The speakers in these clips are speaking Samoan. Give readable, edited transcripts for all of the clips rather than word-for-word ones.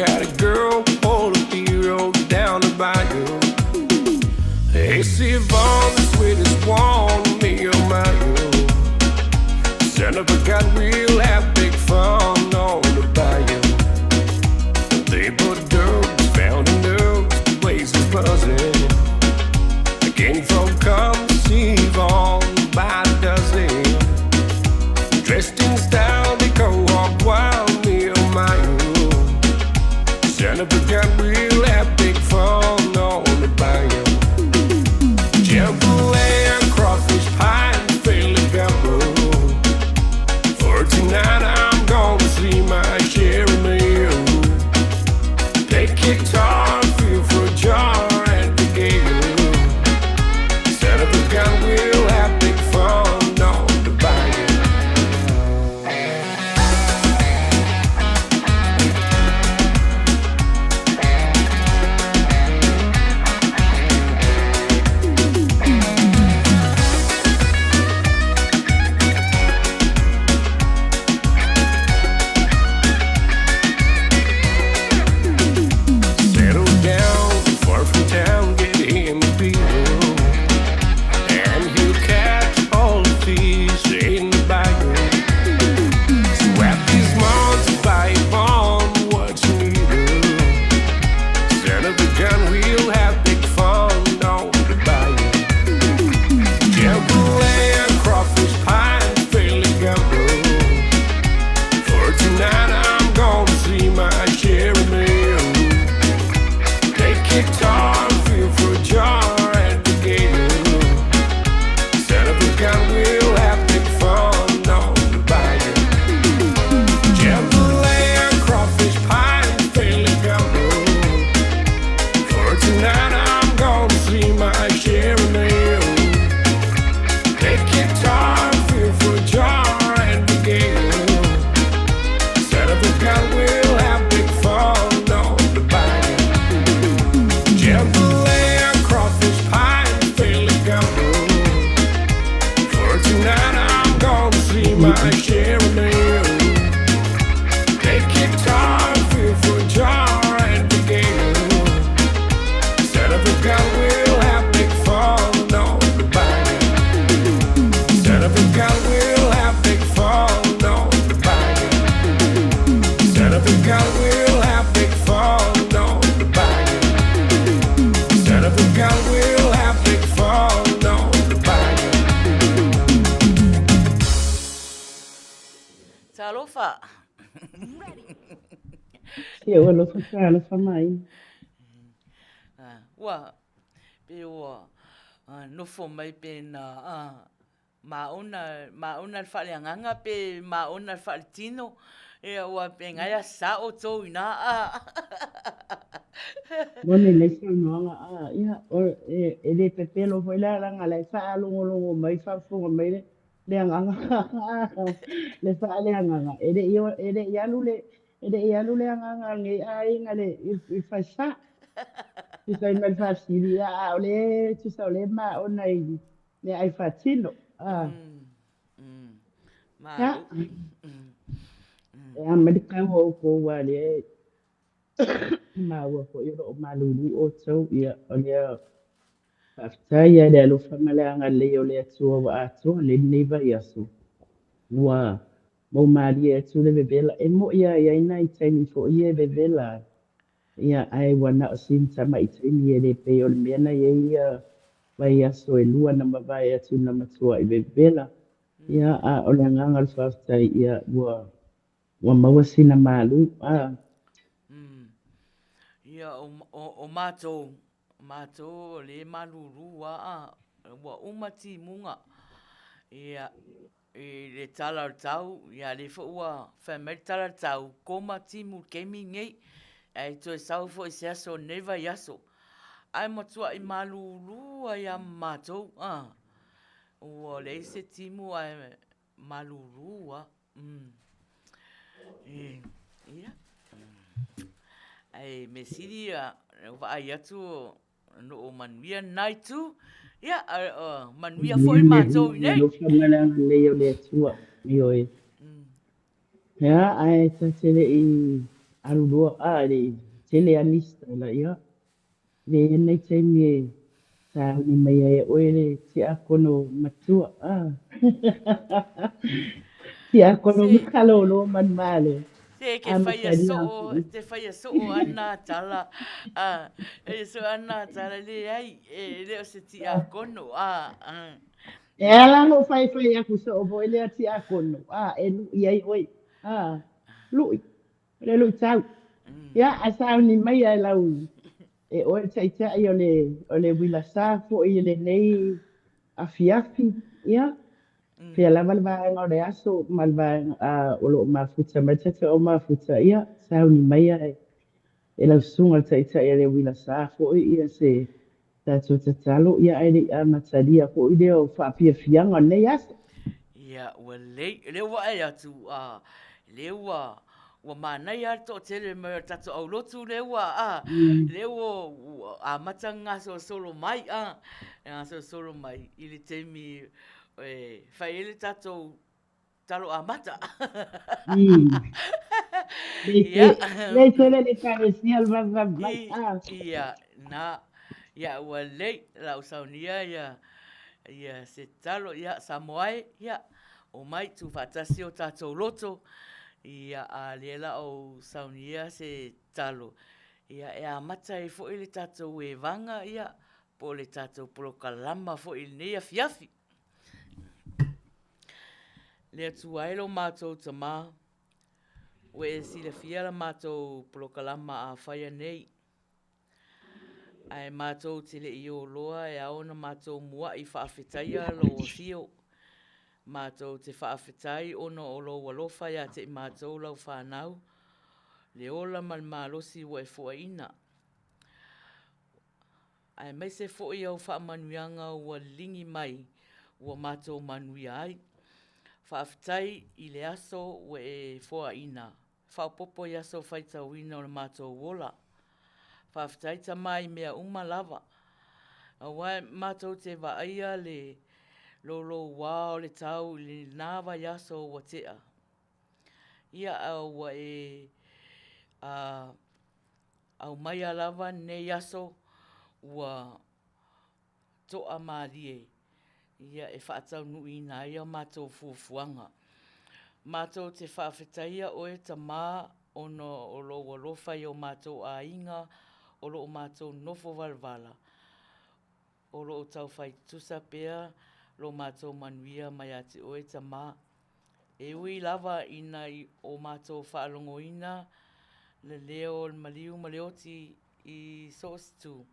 Got a girl on a hero down the bayou. Hey, Yvonne, the sweetest one, me oh my oh. Son of a gun, we'll have big fun on the bayou. They put dogs, found in dogs, the place is buzzing. The king folk come see Yvonne by the dozen. Dressed in style, they go hog wild, me oh my oh. Son of a gun, we'll have big fun on the bayou. Jambalaya, crawfish pie, and Philly gumbo. For tonight, I'm gonna see my Sherry Mill. Take guitar, feel for a jar at the gale. Son of a gun, we'll have big fun on the bayou. Settle down, far from town, get him a beer. And he'll catch all the fish in the bayou. Swap his mom to buy a bomb, what you need. Son of a gun, we'll have big fun on the bayou. Jambalaya, crawfish pie, and Philly gumbo. For tonight, I'm gonna see my Sherry Mill. Take guitar and feel for a jar at the gale. Son of a gun, we'll have big fun on the bayou. Jambalaya, crawfish pie, and Philly gumbo. For tonight, I'm gonna see my Sherry Mill. Take guitar and feel for a jar at the gale. Son of a gun, we'll have big fun on the bayou. Jambalaya, crawfish pie, and Philly gumbo. For tonight, I'm gonna see my Sherry Mill. Take guitar and feel for a jar at the gale. Son of a gun, we'll have big fun on the bayou. Son of a gun, we'll have big fun on the bayou. Son of a gun, we'll have big fun on the bayou. Son of a gun, we'll have big fun on the bayou. Talofa. Ia ua alofa talofa mai. Ua, pe ua nofo mai pe na maona, maona le faaleagaga pe maona le faaletino, ia ua pe ngai a sa outou ina a. Moni nei saunoaga a, ia, o, e, e le pepelo foi la leaga la e faalogologo mai faafofoga mai le le agaga le faaleagaga e le i e le i alu le e le i alu le agaga o lenei aiga le i falesa. Tusa ai ma le faafesili, ia, a o le tusa o le maona i meaai faatino. A. Ia, e a mai le tau o outou aua o lea e maua foi o lo o malulu outou, ia, o lea faafetai lava i le alofa ma le agalelei o le Atua ua atoa nei lenei vaiaso. Ua maumalie atu le vevela. E moni lava e i ai nai taimi foi ia e vevela ai, ia, ae ua na o sina tamai taimi e le pei o le mea na i ai ia vaiaso e lua na mavae atu na matuai vevela. Ia, a o le agaga o le faafetai, ia, ua Ua maua sina malu, a. Ia, o matou, matou o le malulu a, ua uma timuga, ia, i le tala o le tau, ia lea foi ua fai mai le tala o le tau, koma timu i le taimi lenei, ae toe sau foi i se aso o lenei vaiaso. Ae matuai malulu ai lava ma matou, a, ua leai se timu ae malulu lava. Ia, ae mea sili ia vaai atu o loo manuia lena itu, ia manuia foi matou i Le nei. alofa ma le agalelei o le Atua, ioe. Ia, ae ta te le i Alu loa, a, e le i tele lava nisi tala, ia, le i ai lenei taimi e sauni mai ai e oe le tiakono matua, a. Tiakono Se, malōlō manumalo, se ke faia amatalia soo, aku i. te faia soo a na tala, a, e so a na tala, leai, e le o se tiakono, a, a. E ala ona ou faifai aku soo foi lea tiakono, a, e luʻi ai oe, a, luʻi, o le luʻitau. Ia, ae sauni maia e lau, e oe le taitai o le, o le uila sa foi i lenei afiafi, ia, fea lava le vaega o le aso ma le vaega, a, o lo o mafuta mai le tatou au mafuta, ia, sauni maia e, e lau susuga i le taitai o le uila sa foi ia se tatou tatalo, ia ae le i amatalia foi lea o faafiafiaga o lenei aso. Ia, ua lelei. O lea ua vaai atu, a, lea ua, ua manaia lava le toatele mai o le tatou aulotu lea ua, a, lea ua, ua amata ona gasolosolo mai, a, gasolosolo mai i le taimi e fai ai le tatou talo amata. Ia. Lei tele le ekalesia le vavevave mai. Ah. Ia, na. Ia, ua lelei, la u saunia ia, ia se talo, ia, Samoa e, ia, omai, tuufaatasi o tatou loto, ia, a lea la ou saunia se talo, ia, e amata ai foi le tatou evaga, ia, po o le tatou polokalama foi i lenei afiafi. Le Atua e lo matou Tama, ua e silafia la matou polokalama a faia nei, ae matou te le i ō loa e ao ona matou muaʻi faafetaia lou afio. Matou te faafetai ona o lou alofa ia te i matou lau fanau, le ola ma le malosi ua e foaina. Aemaise foi au faamanuiaga ua liligi mai ua matou manuia ai. Faafetai i le aso ua e foaina, faaopoopo i aso faitauina o le matou ola. Faafetai Tama i mea uma lava, aua matou te vaaia le louloua o le tau i lena vaiaso ua tea. Ia, a ua e a aumaia lava lenei aso ua toa malie ia e faataunuuina ai a matou fuafuaga. Matou te faafetaia oe Tama ona o lou alofa i o matou aiga o lo o matou nofo valavala, o lo o taufai tutusa pea lo matou manuia mai ia te oe Tama. E ui lava ina o matou faalogoina le leo o le maliu ma le oti i so o se tu,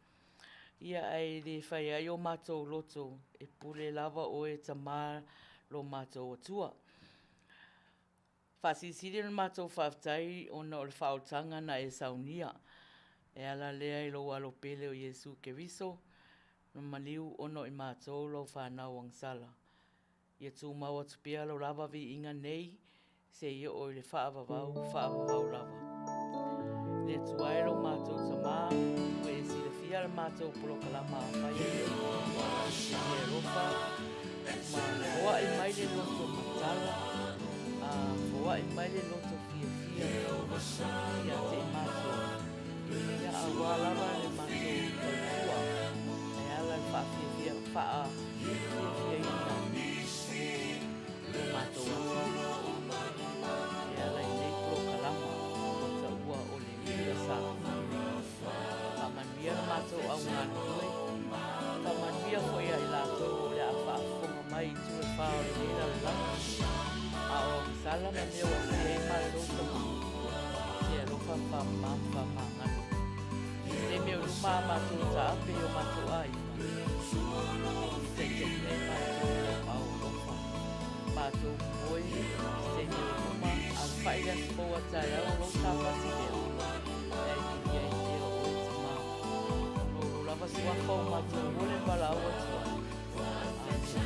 ia ae le fai ai o matou loto, e pule lava oe Tama lo matou Atua. Faasilisili le matou faafetai ona o le faaoltaga na e saunia, e ala lea i lou Alo pele o Iesu Keriso, na maliu ona o i matou lau fanau agasala. Ia tumau atu pea lou lava viiga nei seia oo i le faavavau faavavau lava. Le Atua e lo matou Tama, ua e silafia le matou polokalama a faia nei, i le alofa ma foai mai le loto matala, a foai mai le loto fiafia ia te i matou. Ia auā lava le matou tautua e ala i le faafiafia, faa fiafiaina o lo matou atunuu e ala i nei polokalama ua taua o le Uila Sa. Faamanuia le matou au galulue, faamanuia foi ia i latou o le a faafofoga mai i itu e fā o lenei lalolagi, a o agasala ma mea ua fai ai matou tama, se alofa faamama ma faamagalo. I se taimi o luma a matou taape i o matou aiga, e taitaiina ai matou i lau ao alofa. Matou moe i se taimi o luma, a paʻi le aso fou a taeao o lou Sapati lea, e aikilia ai pea oe Tama. Ona o lou lava suafa o matou ole ma valaau atu ai. Amene.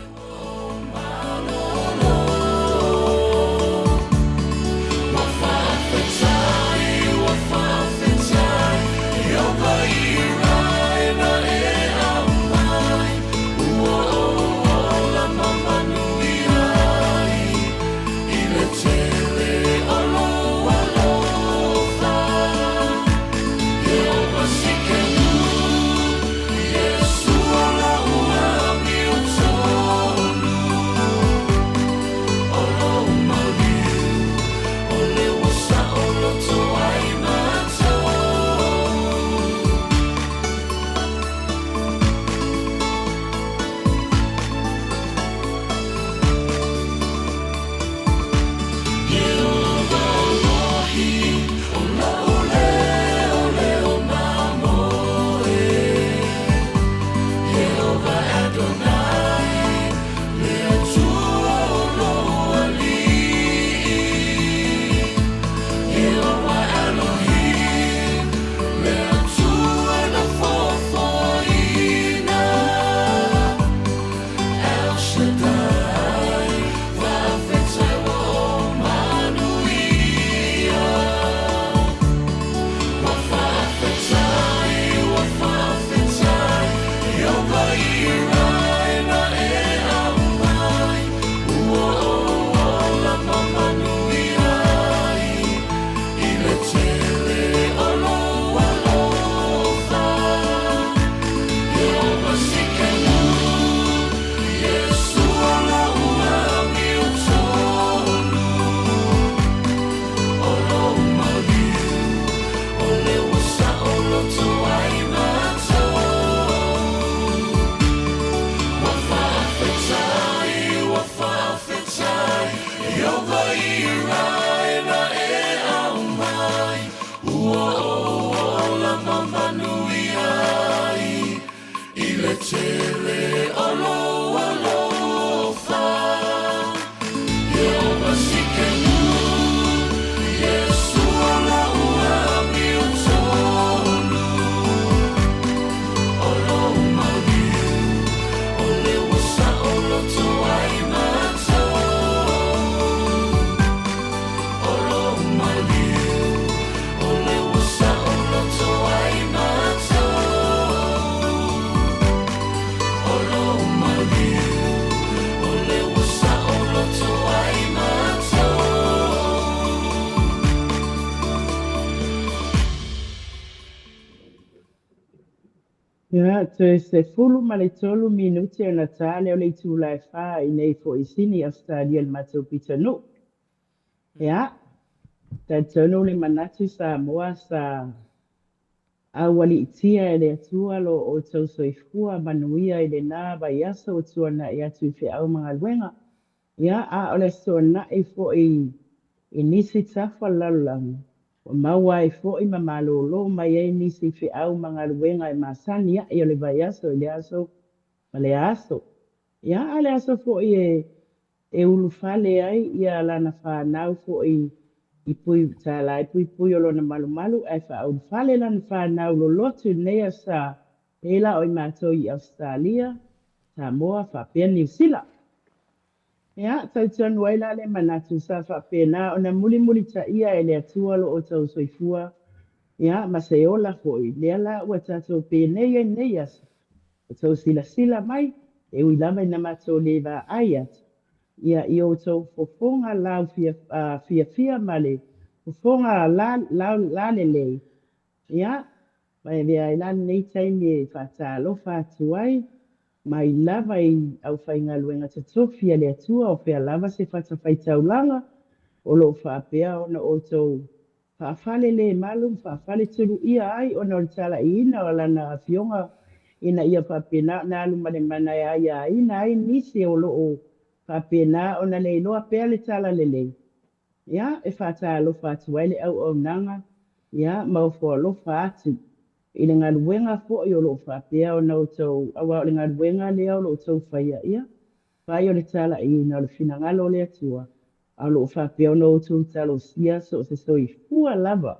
Ia, toe 13 minute ona ta lea o le itula e fa i inei foi i Sini, Ausetalia i le matou pitonuu. Ia, talitonu le manatu Samoa sa aualiitia e le Atua lo outou soifua manuia i lena vaiaso ua tuanai atu i feau ma galuega. Ia, a o le Aso Toonai foi i nisi tafa o le lalolagi, ua maua ai foi ma malolo mai ai nisi feau ma galuega e masani aʻe o le vaiaso i lea aso ma lea aso. Ia, a o le aso foi e ulufale ai ia lana fanau foi i pui tala ai puipui o lona malumalu ae faaulufale lana fanau lolotu i lenei Aso Sa, pei la o i matou i Ausetalia, Samoa faapea Niu Sila. Ia, talitonu ai la le manatu sa faapena ona mulimulitaia e le Atua lo outou soifua, ia, ma se ola foi, lea la ua tatou penei ai lenei aso, outou silasila mai, e ui lava ina matou le vaai atu, ia, i outou fofoga lau fiafia ma le fofoga la, la, lalelei, ia, ma e avea ai la lenei taimi e faatalofa atu ai, mai lava i aufaigaluega totofi a le Atua o fea lava se fatafaitaulaga o lo o faapea ona outou faafalelemalu ma faafaletuluia ai ona o le talaiina o Lana Afioga ina ia faapena ona alu ma le mana e aiaina ai nisi o lo o faapena ona le iloa pea le Talalelei. Ia, e faatalofa atu ai le auaunaga, ia, ma ofo alofa atu i le galuega foi o lo o faapea ona outou, aua o le galuega lea o lo o outou faia, ia, fai o le talaiina o le finagalo o le Atua, a o lo o faapea ona outou talosia so o se soifua lava,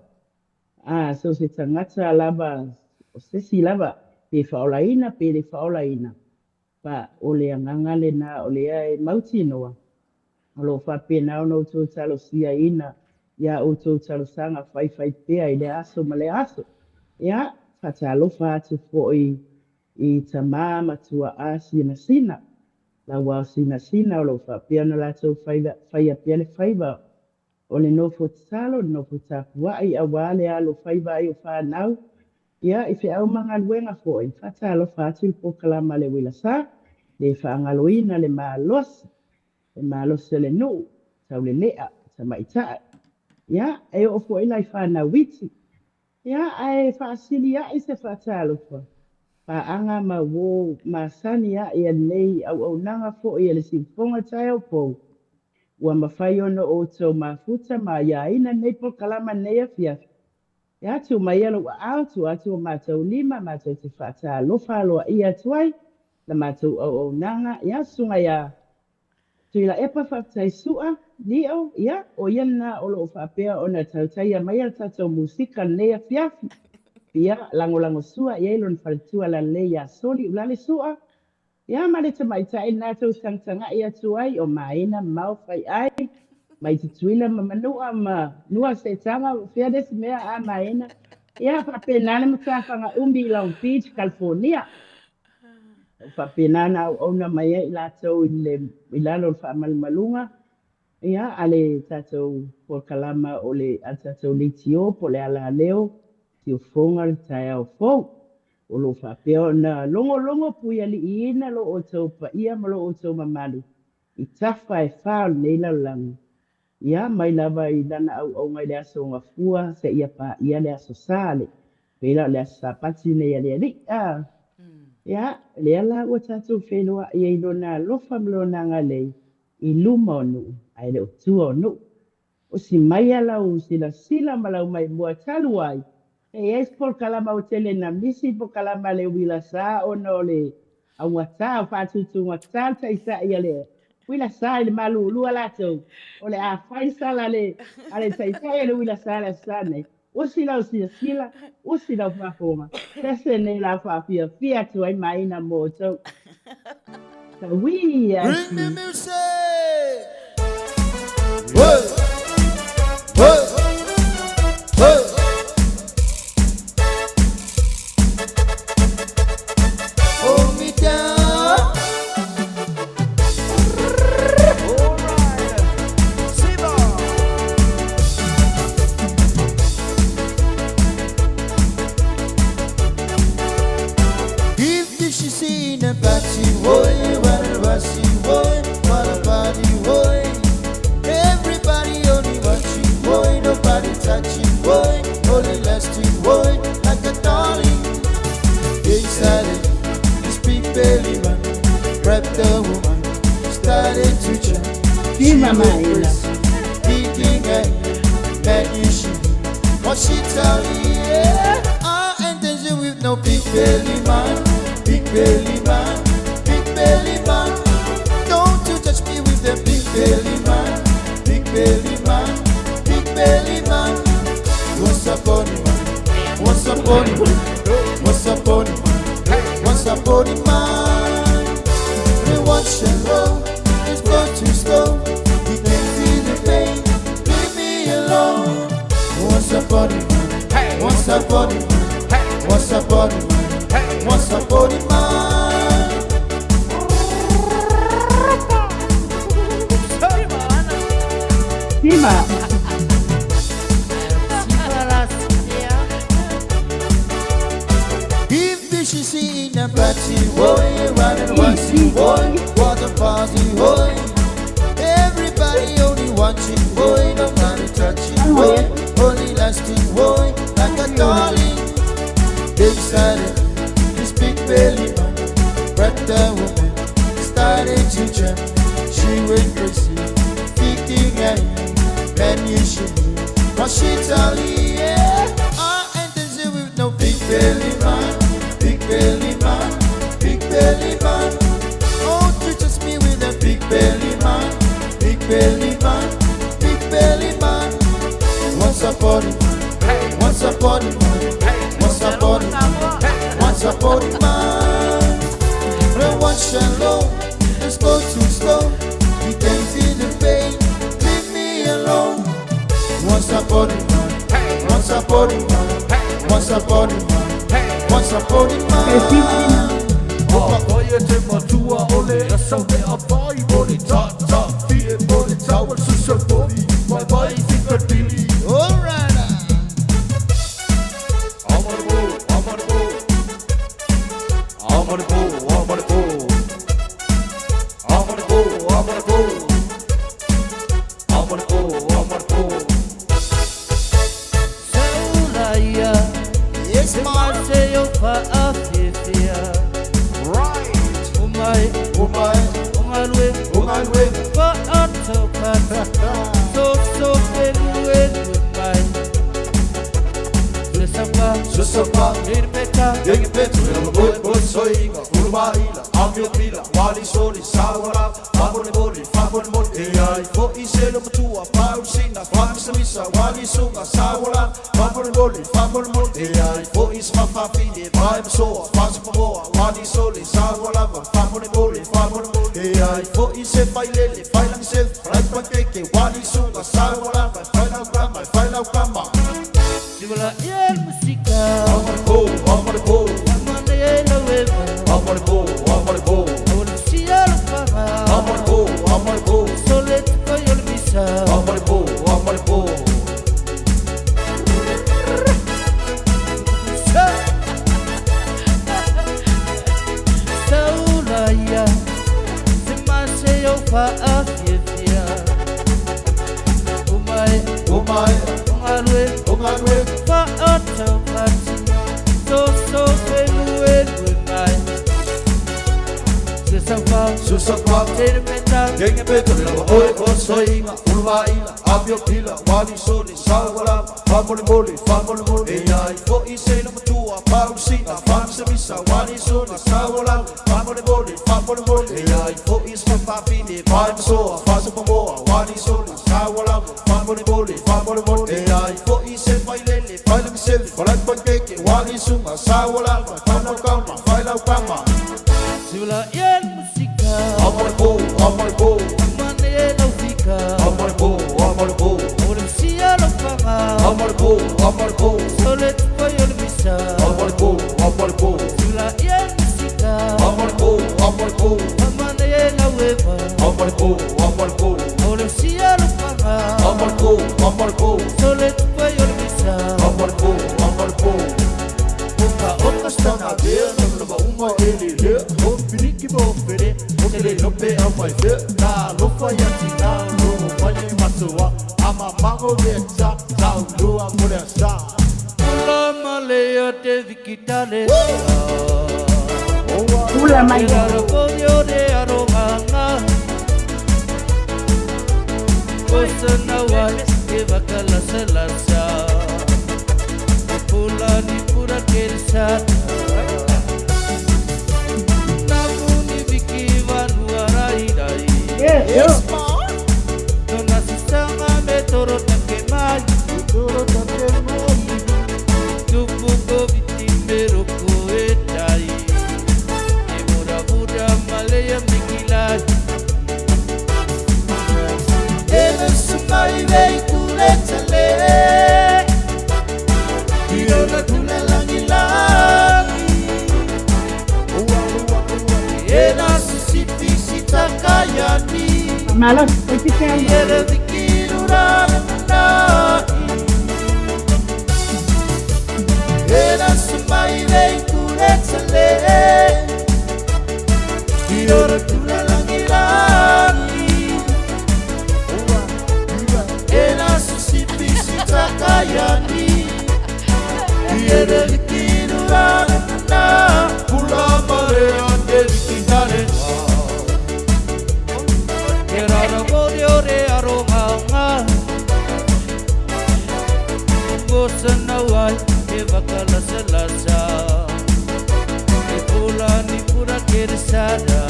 a, so o se tagata lava, o se isi lava, pe faaolaina pe le faaolaina. Pa o le agaga lena o lea e mautinoa o lo o faapena ona outou talosiaina i a outou talosaga faifaipea i lea aso ma lea aso. Ia, faatalofa atu foi i tama ma tuaa sinasina, lauao sinasina o lo o faapea ona latou faia pea le faiva o le nofo tatalo, le nofo tapuai aua le alo faiva ai o fanau, ia, i feau ma galuega foi. Faatalofa atu i le polokalama a le Uila Sa, le faagaloina le malosi, le malosi o le nuu, taulelea, tamaitai, ia, e oo foi la i fanau iti. Ia, ae faasili aʻe se faatalofa, paaga ma uō masani aʻe a lenei auaunaga foi a le Siufofoga Taeao Fou, ua mafai ona outou mafuta ma aiaina lenei polokalama lenei afiafi. Ia, tuu maia lou aao, tuu atu o matou lima, matou te faatalofa aloaia atu ai la matou auaunaga. Ia, Susuga ia Tuilaepa faafetai Su'a, Leo, ia, o ia lena o lo o faapea ona tautaia maia le tatou musika lenei afiafi. Ia, lagolagosua i ai lona faletua lalelei ia Soli Ulale Su'a, ia ma le tamaitai lena tou tagatagai atu ai o Maina Mao Fai'ai mai Tutuila ma Manua ma Nua Seetaga, o fea le isi mea a Maina? Ia, faapena le matafaga umi i Long Beach, California. Ua faapena ona auauna mai ai i latou i le i lalo o le faamalumaluga ia a le tatou polokalama o le a le tatou leitio po o le alaleo siufofoga o le taeao fou. O lo o faapea ona logologo puialiiina lo outou paia ma lo outou mamalu i tafa e fa o lenei lalolagi. Ia, mai lava i lana auauga i le Aso Gafua seia paia le Aso Sa, le pei la o le Aso Sapati nei a le Alii, a. Ia, lea la ua tatou feiloai ai i Lona alofa ma Lona agalelei i luma o nuu, ae le o tua o nuu. Osi maia lau silasila ma lau maimoa talu ai, e i ai se polokalama ua tele ina misi polokalama a le uila sa ona o le augata o faatutugata le taitai a le uila sa i le malulua latou o le a fai le sala a le a le taitai a le uila sa i le aso sa nei. Usi lau silasila, usi lau faafofoga, pese nei la faafiafia atu ai maina mo outou. Tauī Bring atu. the music! Hey! Hey! Hey! Hold me down! Alright! Siva! boy, what a rusty boy, what a party boy. Everybody only watching boy, nobody touching boy, only lasting boy, like a darling. Inside it, this big belly man grabbed the woman, started to chat. She Viva went Maila. crazy, thinking I man you she what she tell you, yeah. I ain't dancing with no big belly man, big belly man, big belly man. Don't you touch me with the big belly man, big belly man, big belly man. What's up on it, man? What's up on it, man? What's up on it, man? What's up on it, man? We watch and roll, it's go too slow. You can feel the pain, leave me alone. What's up on it, man? What's up on it, man? What's up on it, man? What's up on it, man? Viva. If this is in a party, boy, running once, boy, what a party, boy. Everybody only watching, boy, nobody touching, boy, only lasting, boy, like a darling. Inside this big belly man, grabbed the woman, started to jump. She went crazy, thinking I man, you should be. But she tell you, yeah, I ain't dancing with no big belly man, big belly man, big belly man. Oh, you just me with a big belly man, big belly man, big belly man. Once upon a man, once upon a man, once upon a man, once upon a man. No one shallow, let's go too slow. You can feel the pain, leave me alone. Once upon a man, once upon a man, once upon a man, once upon a man. Oia te matua o le asau le a vai mo le tata Fie mo le tau al susa poli Mai mai fika tili All right. Amare po, amare po Amare po, amare po Amare po, amare po Amare po, amare po Saulaia Yes, Se ma. mase o faafefea Right Umai Umai, ungalwe ungalwe Faataukata So so felue mai Sesapa Susapa Irpeta Yengi petu ela boi boi soinga Ulumaila, amio pila, wali soli, sawala Famone moli, famone moli E ai fo i selo matua, pau sina Famisa misa, wali sunga, sawala Famone moli, famone moli E ai fo i smafafine, vai masoa Fasu pamoa, wali soli, sawala Famone moli, famone moli E ai fo i se failele, failangi se Frai pakeke, wali sunga, sawala Failau kama, failau kama Siwala el musika Amare po, amare po Amane ela weva Amare po, amare po Awal siya lupaga Amare po, amare po Solet koyol misa Amare po, amare po Saulaya Se mase o faafefea Umai Umai, ungalwe ungalwe Faataukati So so felue mai Sesapa Susapa Terpeta Yenge peto lava oi o soinga Ulumaila, amio pila, wali soli, sawala Famole moli, famole moli E ai fo i selo matua, pau sina Famisa misa, wali soli, sawala Famole moli, famole moli E ai fo i smafafine, vai masoa Fasu pamoa, wali soli, sawala Famole moli, famole moli E ai fo i se failele, failangi sele Falai pakeke, wali sunga, sawala Failau kama, failau kama Siwala el musika Amare po, amare po Amane ela ufika Amare po, amare po Awal siya lupaga Amare po, amare po Solet koyol misa Amare po, amare po Siwala el musika Amare po, amare po Amane ela weva Amare po, amare po Awal siya lupaga Amare po, amare po Solet koyol misa Amare po, amare po Oka oka Stanga there, lava uma ele here. O piniki mo mai fea Ta alofa ia tina Logo mai nei matua Ama mango rea ta Tau lua mo le asa Pula malea te vikitale Pula mai E rara pori o re aronganga Kosa nawai e wakalasalasa E pula ni pura kerisata Namu ni viki vanua rai rai Yeah, yo. Yes, ma. Tona sisanga me toro take mai Toro take mai. Tupu ko viti me roko e tai E mura mura malea mikilai Ele sumai vei kule tale. Irona tula langi langi. Ena sisipi sitakayani. Malo, pwede ka. Iere vikirura nai. Ena sumai vei kule tale. Irona tula langi langi. Ena sisipi sitakayani. Iere vikirura nai. Pula marea te vikitare. E rara mori o re aronganga Kosa nawai e wakalasalasa E pula ni pura kerisada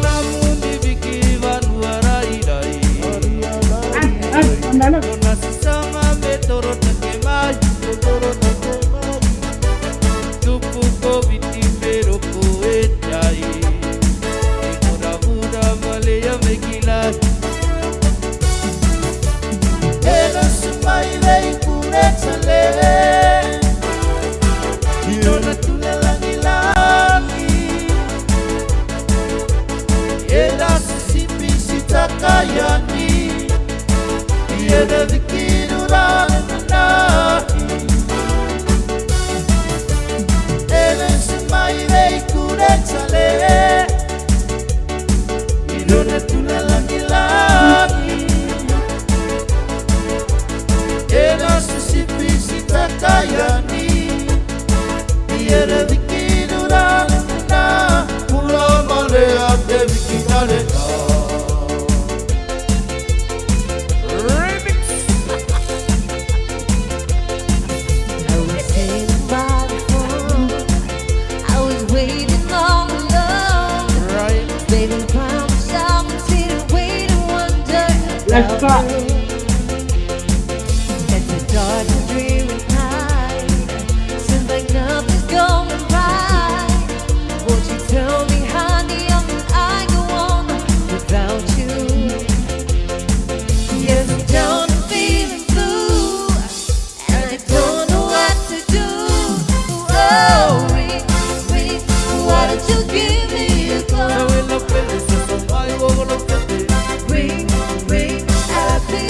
Namu ni viki vanua rai rai Ah, ah, malo. Tona sisanga me toro take mai Tupu ko viti me roko e tai E mura mura malea me kilai Ena sumai vei kule tale. Irona tula langi langi. Ena sisipi sitakayani. Iere vikirura nai. Ena sumai vei kule tale. Irona tula langi langi. Ena sisipi sitakayani. Iere vikirura nai. Pula malea te vikitare. Remix I was sitting by the phone. I was waiting all alone. Right Baby, promise I would sit and wait and wonder Let's about go. you. It's a dark and dreary night. Seems like nothing's going right. Won't you tell me, honey, how can I go on without you? Yes, I'm down and feeling blue, and I don't know what to do. Oh, ring, ring, why don't you give me a call? Sawe la pele sa sa mai wo lo tete Ring, ring, I'll be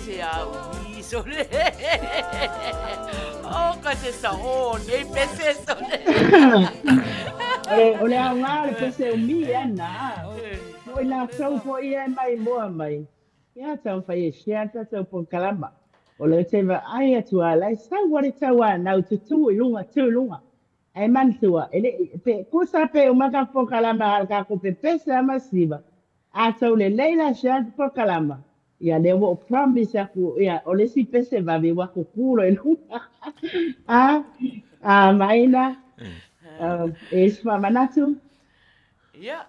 pese a umi sole. O ka se sa o nei pese sole. O le aoga o le pese umi e ana. Mo i latou foi ia e maimoa mai. Ia taumafai e share le tatou polokalama. O lea ou te vaai atu lava o la e sau lava le tauanau tutū i luga, tu i luga. Ae manatua, e le i, pe, tusa pe uma ka polokalama a le tatou pepese lava ma siva, a tou lelei la share le polokalama, ia lea ua ou promise atu, ia o le isi pese vave ua tutū loa i luga. A, a Maina, e i ai se faamanatu? Ia,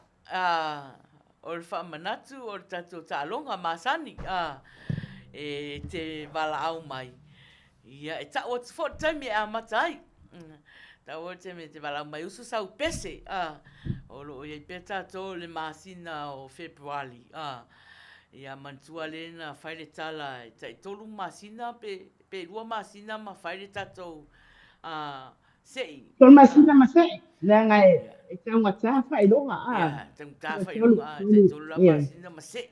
o le faamanatu o le tatou taaloga masani, e te valaau mai, ia, e tau atu foi le taimi e amata ai. Tau atu le taimi e te valaau mai, usu sau pese, o lo o i ai pea tatou i le masina o Fepuari, ia manatua lea na fai le tala e tai tolu masina pe lua masina ma fai le tatou se'i. Tolu masina ma se'i, leaga e taugata faailoga a. Ia, taugata faailoga a, tai tolu la masina ma se'i.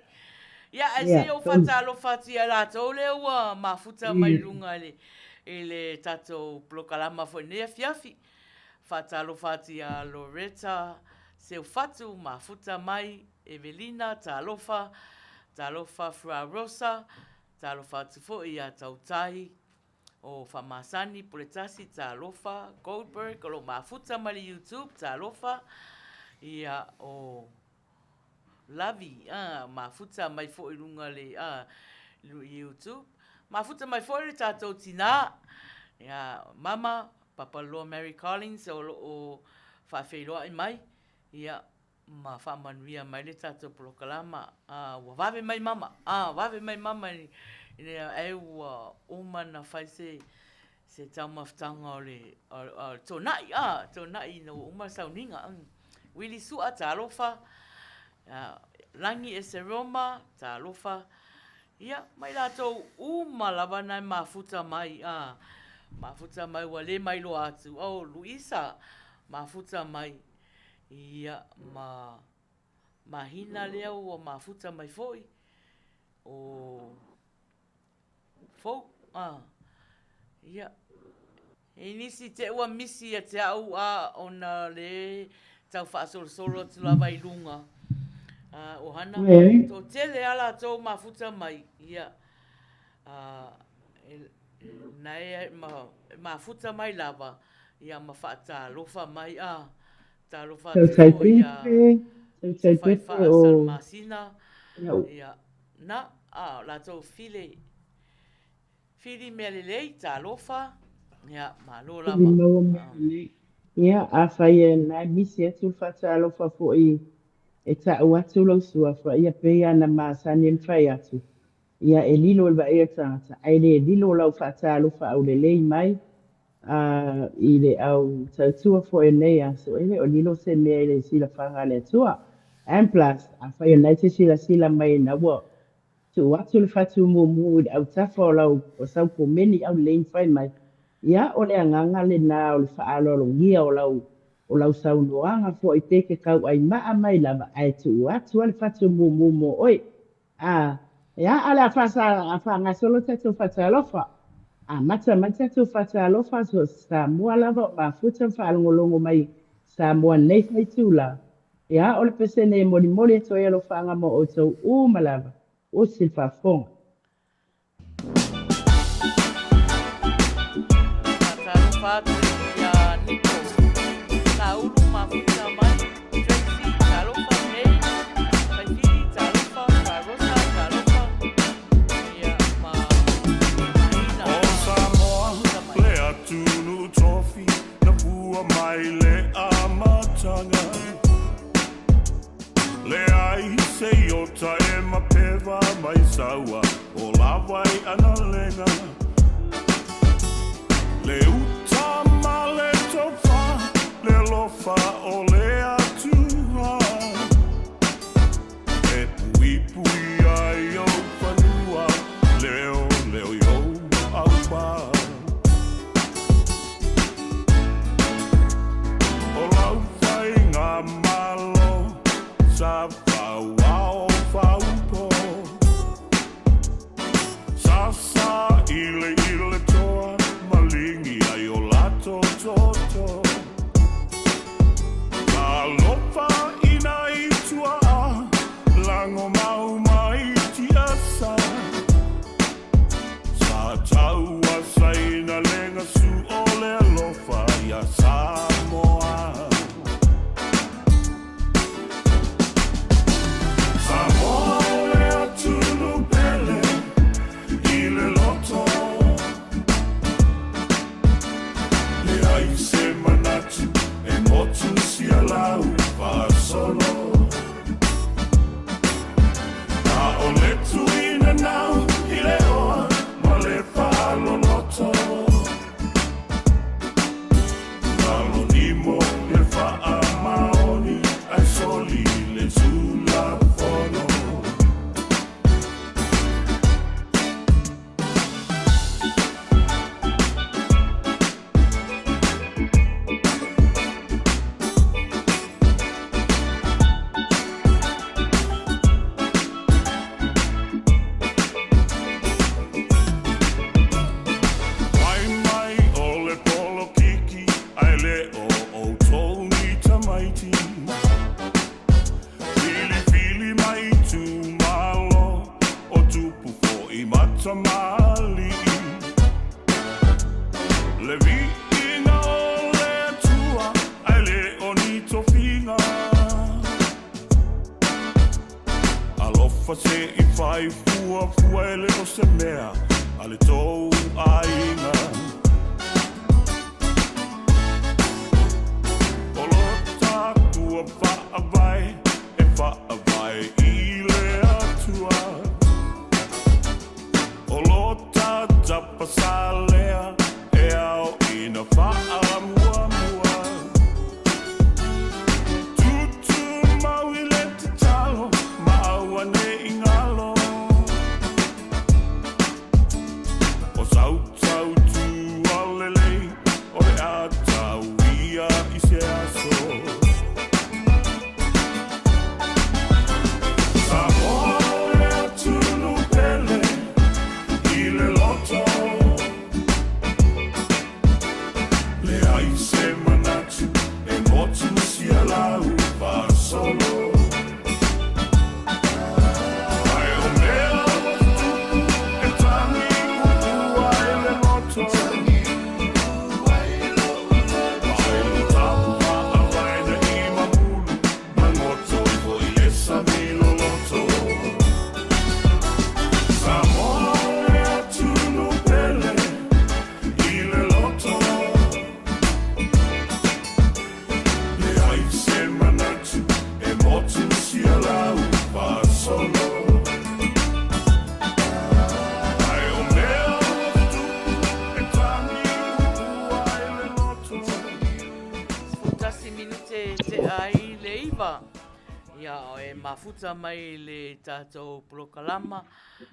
Ia, ae se i ou faatalofa atu ia latou lea ua mafuta mai luga i le tatou polokalama foi nei afiafi. Faatalofa atu ia Loretta Seufatu, mafuta mai, Evelina, talofa, talofa Fra Rosa, talofa atu foi ia Tautai, O Faamasani, Puletasi, Talofa, Goldberg, o lo o mafuta mai le YouTube, Talofa, ia, o Lavi, a, mafuta mai foi i luga le, a, YouTube. Mafuta mai foi le tatou tinā, ia, Mama, Papaloa Mary Collins, o lo o faafeiloai mai, ia, ma faamanuia mai le tatou polokalama, a, ua vave mai mama, a, vave mai mama i le, ae ua uma na fai se, se taumafataga o le, o le tonai, a, tonai ina ua uma le sauniga. Wili Sua, talofa, a, Lagi Eseroma, talofa, ia, ma i latou uma lava na e mafuta mai, a, mafuta mai ua le mailoa atu, oh, Luisa, mafuta mai, Ia, ma mahina lea ua mafuta mai foi o Fou, a, ia, e nisi te ua misi ia te au a ona le tau faasolosolo atu lava i luga, a, ohana, toatele a latou mafuta mai, ia, a, e, na e mafuta mai lava, Ia ma faatalofa mai a talofa atu Tautai foi ia pepe, tautai pepe Tufaifa o Salamasina ia'u. ia na a latou file fili mea lelei talofa ia malo Fili lava maua mea lelei. Ia, afai e na e misi atu le faatalofa foi e ta'u atu lou suafa, ia pei lava ona masani ona fai atu, ia e lilo i le vaai a le tagata, ae le lilo lau faatalofa aulelei mai A i le au tautua foi o nei aso, e le o lilo se mea i le silafaga a le Atua. And plus, afai o lena e te silasila mai ina ua tuu atu le fatu mumu i le autafa o lau o sau komeni aulelei na fai mai, ia o le agaga lena o le faaaloalogia o lau o lau saunoaga foi pe ke kauʻai maʻa mai lava ae tuu atu lava le fatu mumu mo oe. A, e a, a o le a faasa, a faagasolo tatou faatalofa. Amata mai tatou faatalofa, so o se Samoa lava o mafuta ma faalogologo mai i Samoa nei faitula. E a, o le pese nei e molimoli atu ai alofaaga mo outou uma lava, usi le faafofoga. Faatalofa atu ia Niko Saulu Mafuta mai, Tracy talofa, May Faifili talofa, Rosa talofa, ia ma Mahina O Samoa Mafuta mai. le atunuu tofi na fua mai le amataga Leai se iota e mapeva mai saua o lawai analega Le uta ma le tofa le alofa o le Atua E puipui ai ou fanua leo leo i ou aupa O lau faigamalo sa fauao faupo Sa loto. Talofa i nai tuaa lago mau mai tiasa. Sa taua saina le gasu o le alofa iā Samoa. Samoa o le atunuu pele i le loto. Leai se manatu e motu sia lau faasolo. A o le tuina nau i le oa ma le faaloloto. Lalo nimo le faamaoni ae soli le Tulafono. Fai mai o le polokiki ae le o outou ni tamaiti. Filifili mai itumalo o tupu foi ma tamalii. Le viiga o le Atua ae le o ni tofiga. Alofa se i fai fuafua e le o se mea a le tou aiga. O lo tatou faavae e faavae i le Atua. O lo ta tapa lea e ao ina faamuamua. Tutumau i le tatalo ma aua ne i galo. O sau tautua lelei o le a tauia i se aso. Samoa o le atunuu pele i le loto. Leai se manatu e motu sia lau faasolo. Ae o mea ua tutupu e tagi uua ai le loto. Ae lo tatou faavae na i mamulu ma goto ifo i le sami loloto. Samoa o le atunuu pele i le loto. Leai se manatu e motu sia lau faasolo. Ae o mea ua tutupu e tagi uua ai le loto. 11 minute tea ai le 9. Ia, e mafuta mai le tatou polokalama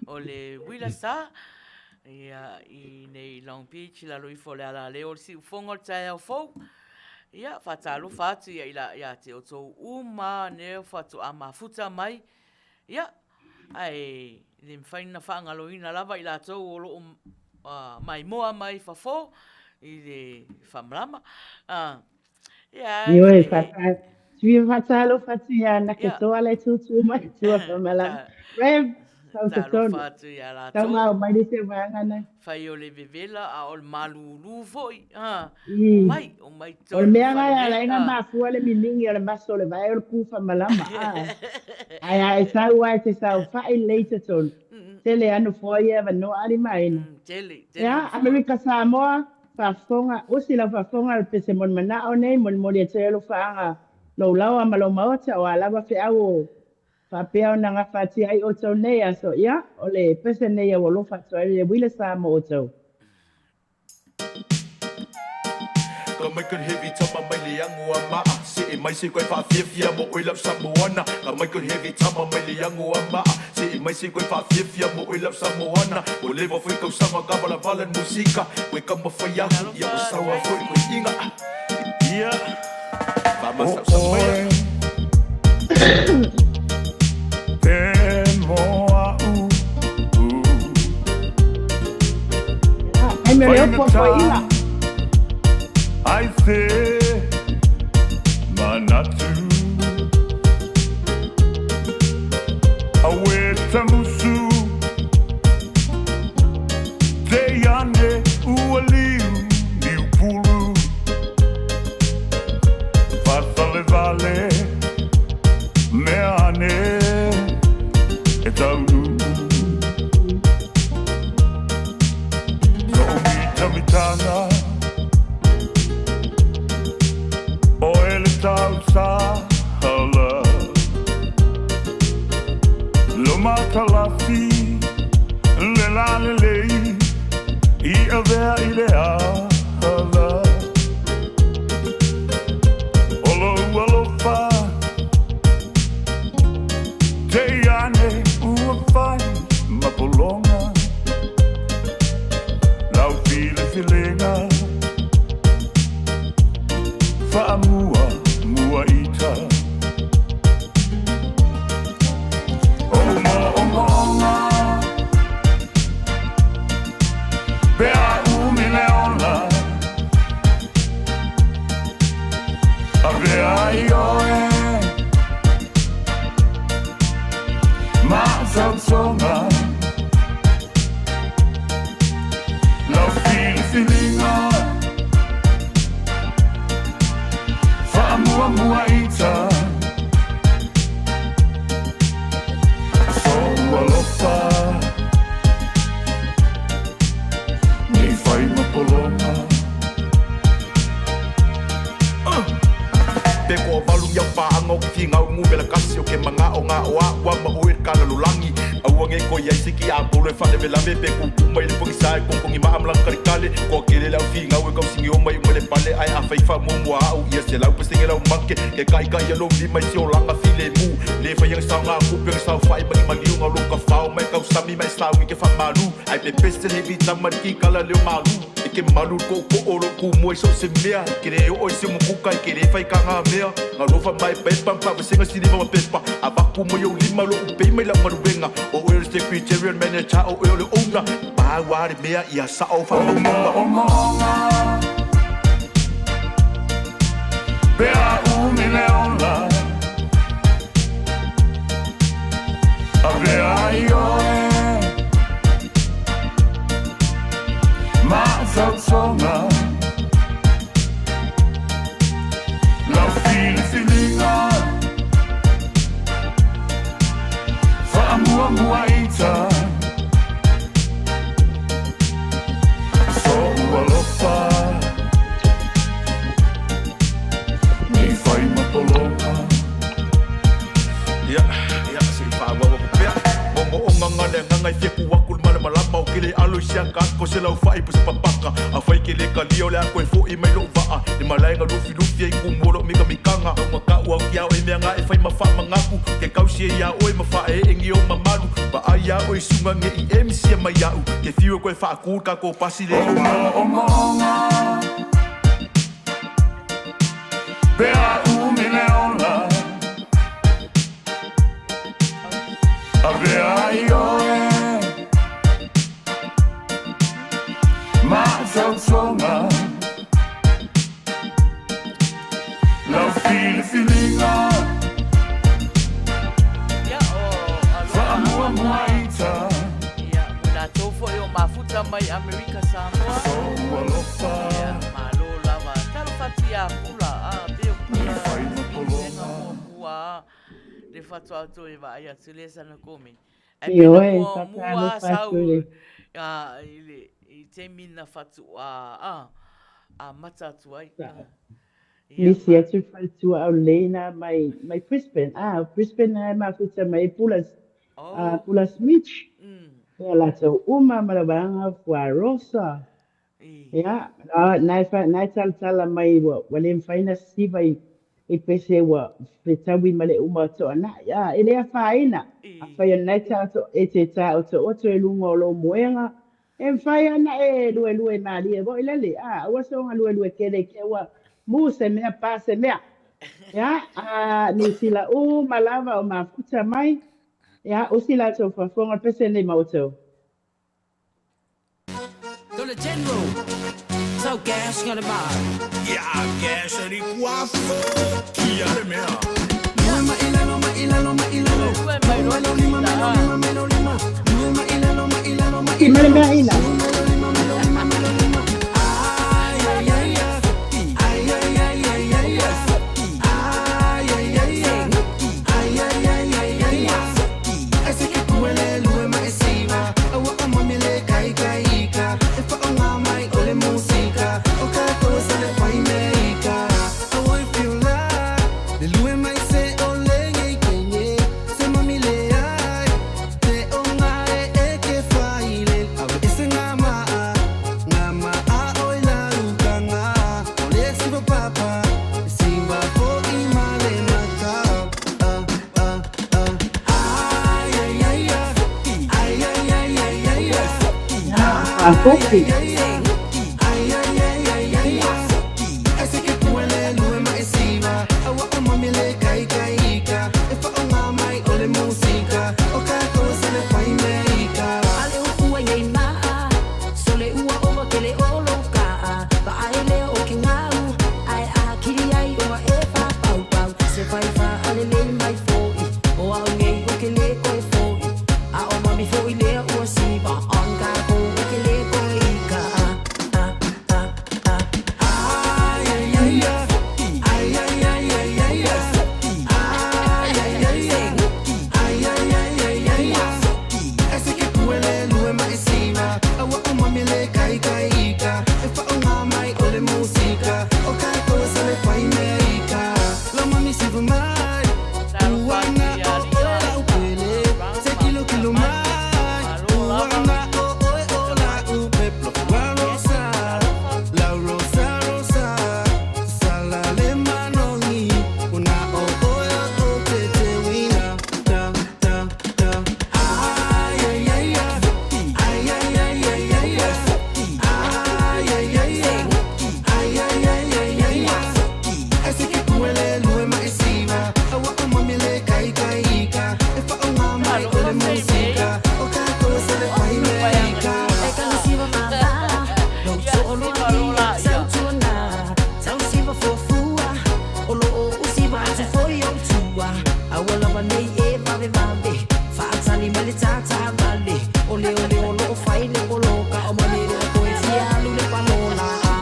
o le Uila Sa, ia, i nei Long Beach, i lalo ifo o le alaleo o le siufofoga o le taeao fou. Ia, faatalofa atu ia i la, ia te outou uma nea faatoa mafuta mai. Ia, ae le mafai ona faagaloina lava i latou o lo o maimoa mai fafo i le faamalama. Ia, Ioe, fia faatalofa atu ia Anake Toa le tūtū mai tua faamalama. Rev, tau totonu. Talofa atu ia Tau latou. ngao mai le se vaega nei. Fai o le vevela a o le malūlū foi. Ha. I. Omai, omai O le tonu mea fale ngai ala nei. ai na Ha. mafua le miningi o le maso o le vae o le ku faamalama. A. Ae a e sau ai te saofai lelei i totonu. Tele lava nofoa ia e avanoa alimaina. Tele, tele Ia, nofoa. Amerika Samoa, faafofoga, usi lau faafofoga le pese molimanao nei, molimoli atu ai alofaaga lou laoa ma lou maota, o a lava feau o faapea ona gafatia ai outou nei aso. Ia, o le pese nei au alofa atu ai le uila sa mo outou. Ka Michael Heavy tama mai le ago a maa See mai se koe whaafiafia mo oe lau Samoana. Ka Michael Heavy tama mai le ago a maa See mai se koe whaafiafia mo oe lau Samoana. Ua leva foi kausanga ka valavala ni musika Koe ka mawhai ahu ia o Talofa, saua Drake. foi koe inga Ia, o Whamasausa mai oe te moa'u Ia, taimi o le opo Faigata poiina. ai se manatu. Auē tamusu te ane ua liu niu pulu. Faasalevale mea ane e taunuu. So'u mitamitanga oe le tausahala. Lo matalasi le lalelei i avea i le ala. O lou alofa te i ane ua fai ma pologa. Lau filifiliga faamua mua ita. Ou moomooga pe a umi le ola. Avea ai oe ma tautoga. Lau filifiliga faamuamua ita. Sou alofa nei fai ma pologa. Pe ko valu ia paanga o ke fingau ngu mela kasi o ke manga o ngā o a ua ma oe ka lalolagi. Aua nge ko iai se ki a polo e faalavelave pe kuku mai le pogisa e konkongi ma amalaga kalikale. Ko kele le au figau e kausigi o mai uma le pale ae afai faamuamua au ia 100% lau make. Ke kaikai ia lou lima i se olaga filemu. Le faiga saogakupe ga saofai ma ni maliuga o lou kafao ma e tausami ma e saugi ke faamalu. Ae pepese le hevi tama i le kikala leo malu. E ke malu le kookoo o lou kumua i so o se mea. E ke le oo i se umukuka e ke le fai ka ngā mea. Galofa mai pepa ma faavasega siliva ma pepa. Avaku mai ou lima lou pei mai lau galuega. O oe o le secretary o le manager o oe o le owner. Pau lava le mea ia sao faamaumauga. Moomooga pe a umi le ola. Avea ai oe ma tautoga. Lau filifiliga faamuamua ita. Sou alofa nei fai ma pologa. Ia, ia, se i faaauau atu pea. Moomooga le agaga e fia ku atu le malamalama o ke le alo i se akaaka o se laufai po se papaka. Afai ke le kalia o le a toe fo'i mai lo'u vaa le malaega lufilufi ai kumua o lo'u mikamikaga. Laugata'u au ki a oe mea ga e fai ma faamagaku ke kausi ai iā oe ma faaeegi ou mamalu. Vaai iā oe suga ge'i e misia mai a'u ke fiu e toe faakū le tatou pasi le Ou moomooga pe a umi le ola. Avea ai oe ma tautoga. Lau filifiliga Ia, o alofa faamuamua mai. ita. Ia, mo i latou foi o mafuta mai Amerika Samoa. Sou alofa Ia, malo lava. Talofa atu ia Pula, a, pe o nei Pula fai ma Vincent pologa. muamua le faatoa toe vaai atu lea sana komeni. Ae pe na Ioe, muamua faatalofa sau atu i le i le i taimi na fatu'a a amata atu ai. sao. Ia Nisi ma. atu faletua aulelei na mai mai Brisbane. Ah, Brisbane na e mafuta mai ai Pula, ah, Oh, Pula Smith. Ia latou uma ma le vaega Fuarosa. Ia, na e na e talatala mai ua ua le mafai ona sisiva i i pese ua fetaui ma le uma o toanai. Ah, e le afaina. Afai o lena e taoto e te taotooto i luga o lou moega, e mafai lava ona e luelue malie foi lale. Ah, aua soga luelue tele i te ua mu se mea pa se mea. Ia, a Niu Sila uma lava o mafuta mai. Ia, usi latou faafofoga o le pese lenei ma outou. To le General, Lue mai loa le fesita a. Ki male mea ina. Ia, faafofi. Talofa atu ia alii ma aiga, Brown mafuta mai, malo lava mafuta mai. Kesi, talofa. Talofa Fei Mei, o le vaiaga ia siva loa laia.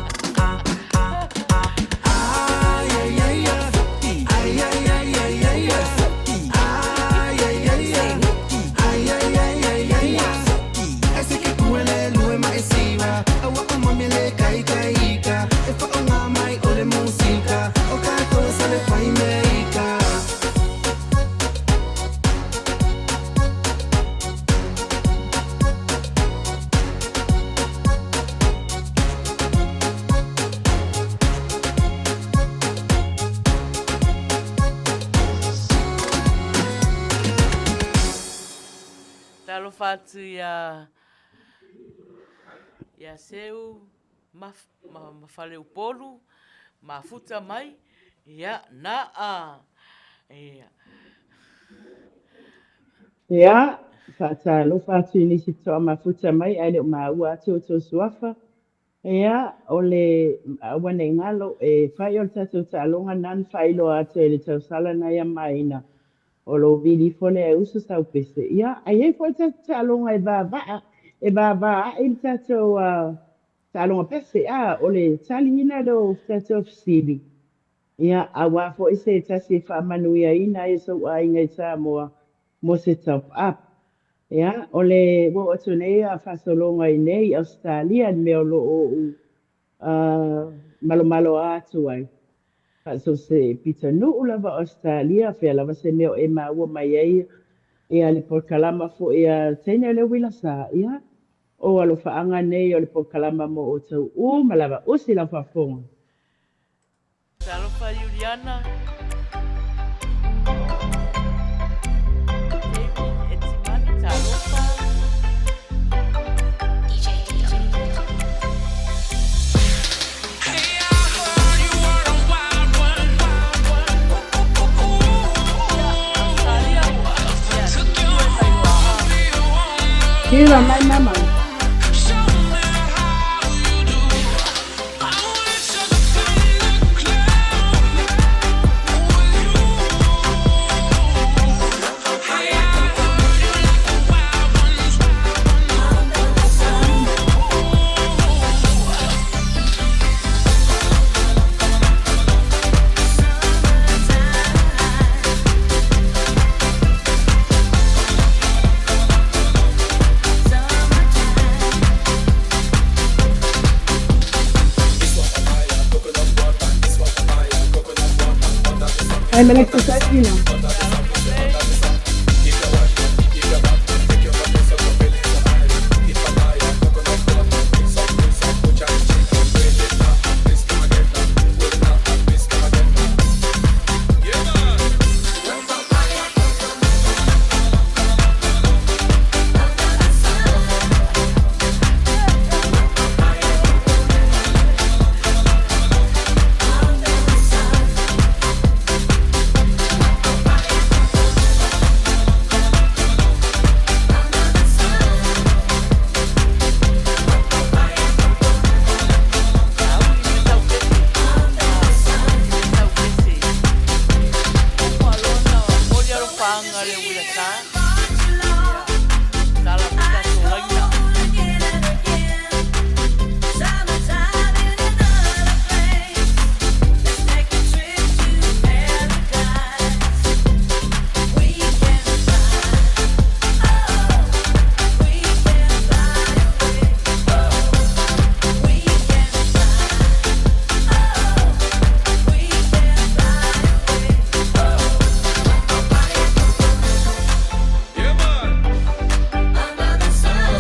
Talofa atu ia ia Seu ma, ma, ma Faleupolu, mafuta mai, ia, na a, ia. Ia, faatalofa atu i nisi toa mafuta mai ae le o maua atu outou suafa. Ia, o le aua nei galo e fai o le tatou taaloga na na faailoa atu e le tausala na ia maina o lou vili ifo lea e uso sau pese. Ia, ae i ai foi tatou taaloga e vaavaa, e vaavaa'i le tatou taaloga pese. A, o le taliina lea o tatou fesili. Ia, auā foi se tasi e faamanuiaina ai e sou aiga i Samoa mo se top up. Ia, o le ua oo atu nei a faasologa i nei i Ausetalia le mea o lo o ou malomaloa atu ai. So se pitonuu lava o Ausetalia, fea lava se mea o e maua mai ai ia le polokalama foi a teine o le uila sa, ia, o alofaaga nei o le polokalama mo outou uma lava. Usi lau faafofoga. Talofa Iuliana. David Etimani, talofa. Ia, Ausetalia ua aafia lue mai loa a. Kira mai mama. Ai ma le exercise-ina. Sauli le taukesi. Le taukesi. Uma loa ona momoli alofaaga le uilasa. Ia, tala foi tatou laina.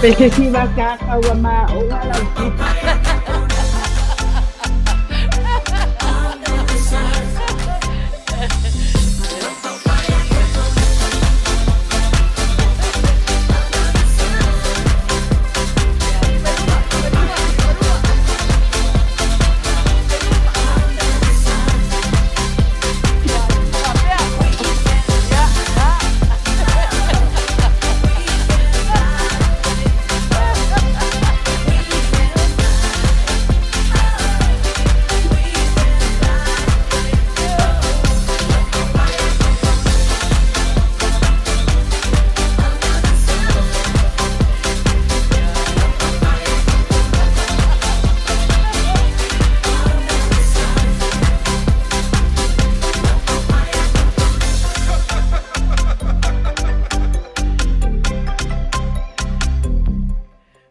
Pe se siva kaka ua maoga lau siva.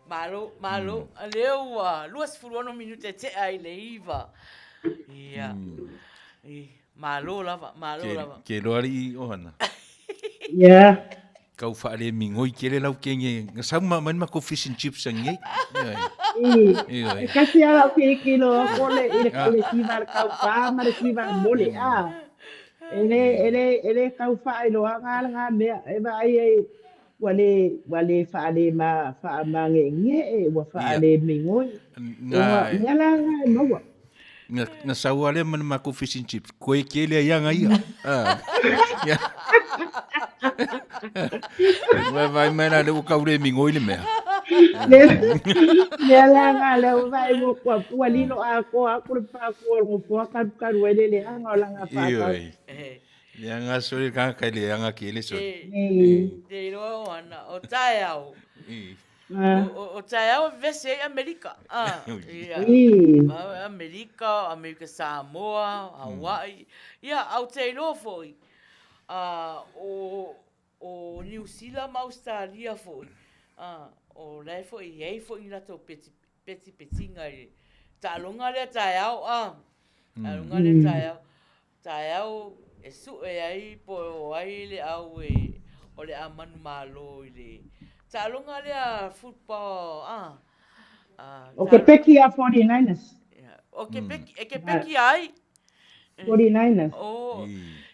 Malo, malo, lea ua 26 minute tea i le 9. Ia. Malo lava, malo lava. Ke loa alii ohana. Ia. Kau faale migoi tele lau kenge nga sau ma mai makou fish and chips ange. I. E kasi ala o ke kilo ko le i le le siva le kau pa ma le siva le mole a. E le e le e le kau fa i loaga ala ngā mea e vaai ai ua le ua le faale ma faamagege'e ua faale migoi ona mea la lena e maua. Na sau lava lea ma le makou fish and chips, koe tele ai aga ia. Vaai mai la lea ua tau le migoi le mea. Mea la lena lea ua vaai ua lilo atoa atu le pākua o le nofoa kalukalu ai le leaga o lana faatau. Leaga sole le tagata e leaga tele sole. Te iloa o ana, o taeao. O taeao e vevesi ai Amerika. Ia. Amerika, Amerika Samoa, Hawaii. Ia, a ou te iloa foi, o Niu Sila ma Ausetalia foi, o la e foi e i ai foi ni latou petipetiga i le taaloga lea taeao, taaloga lea taeao. Taeao e sue ai po o ai le au e o le a manumalo i le taaloga lea football a. O ke peki a 49ers. O ke peki, e ke peki ai. 49ers. O,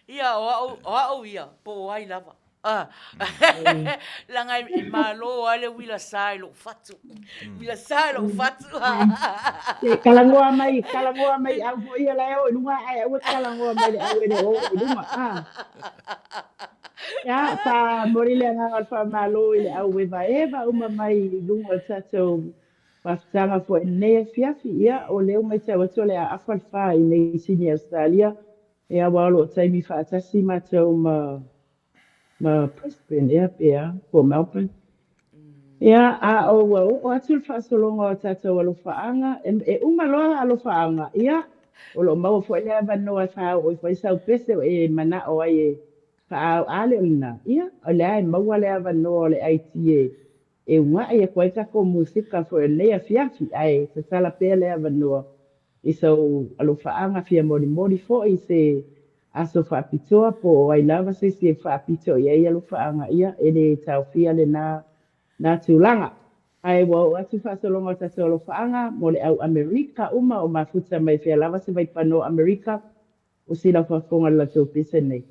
ia, o au, o au ia, po o ai lava. Leaga e malo ai le uila sa i lou fatu. Uila sa i lou fatu. Te talanoa mai, talanoa mai au foi ia la e o i luga ae aua e talanoa mai le au e le o i luga. Ah. Ia, faamoli le agaga o le faamalo i le au evaeva uma mai i luga o le tatou mafutaga foi i lenei afiafi. Ia, o lea ua matau atu o le a afa le fa i nei Sini Ausetalia, ia aua o lo o taimi faatasi matou ma ma Brisbane ea pe a, po o Melbourne. Ia, a o ua oo atu le faasologa o tatou alofaaga, e uma loa alofaaga, ia, o lo o maua foi le avanoa e faaoo ifo ai sau pese o e manao ai e faaao, a le o lena, ia, o lea e maua le avanoa o le IT e e ugaʻi aku ai takou musika foi o lenei afiafi, ae tatala pea le avanoa i sou alofaaga fia molimoli foi i se. aso faapitoa po o ai lava se isi e faapito i ai alofaaga, ia, e le taofia lena na tulaga. Ae ua oo atu faasologa o tatou alofaaga mo le au Amerika uma o mafuta mai fea lava se vaipanoa Amerika o sila faafofoga i le latou pese nei.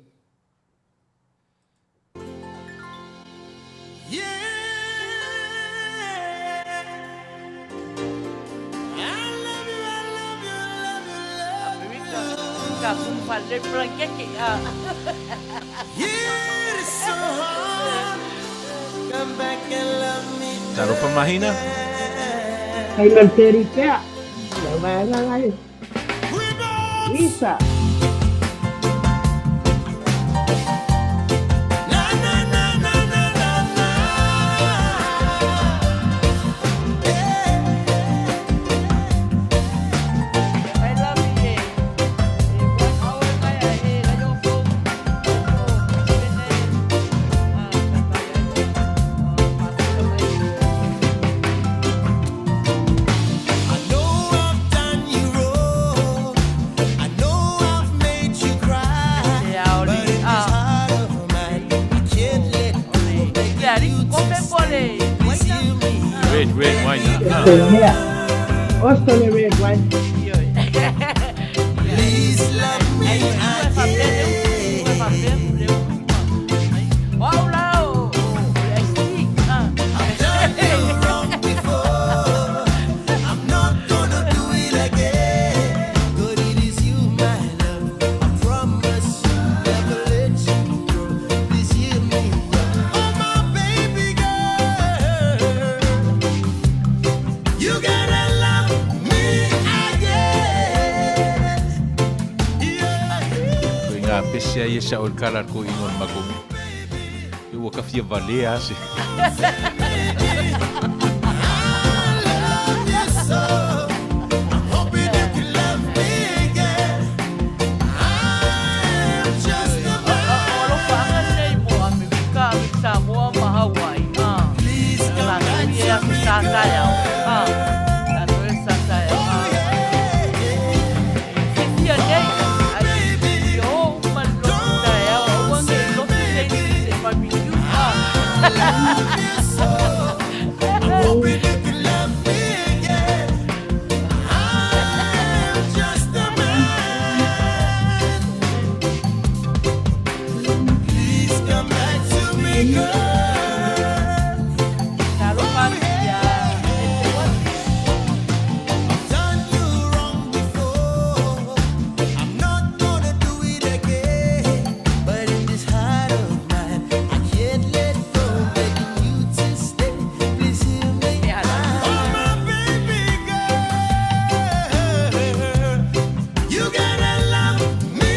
Amerika, ka kumu whalelei blankeke. Talofa Mahina. Kai ma le teri pea. Lau vaega lai. Lisa. I know I've done you wrong. I know I've made you cry. But in this heart of mine, I can't let go. I'm begging you to stay. Please hear me. Red, red wine. Ah. Mea. Oso le red wine. Please love me again. I've done you wrong before. I'm not gonna do it again. But it is you, my love. I promise never let you go. Please hear me. Oh, my baby girl. You gotta love me again. Yeah. Koe ngā pese ai e sa o le kala ko ingoa le makou mea. E ua ka fia valea ase. I love you so. I'm hoping you can love me again. I'm just a man. Please come back to me, girl. Oh, yeah. Oh, baby. Don't say maybe. I love you so. I'm hoping you can love me again. I'm just a man. Please come back to me, girl. Oh, yeah. I've done you wrong before. I'm not gonna do it again. But in this heart of mine, I can't let go. Begging you to stay. Please hear me. Oh, my baby girl. You gotta love me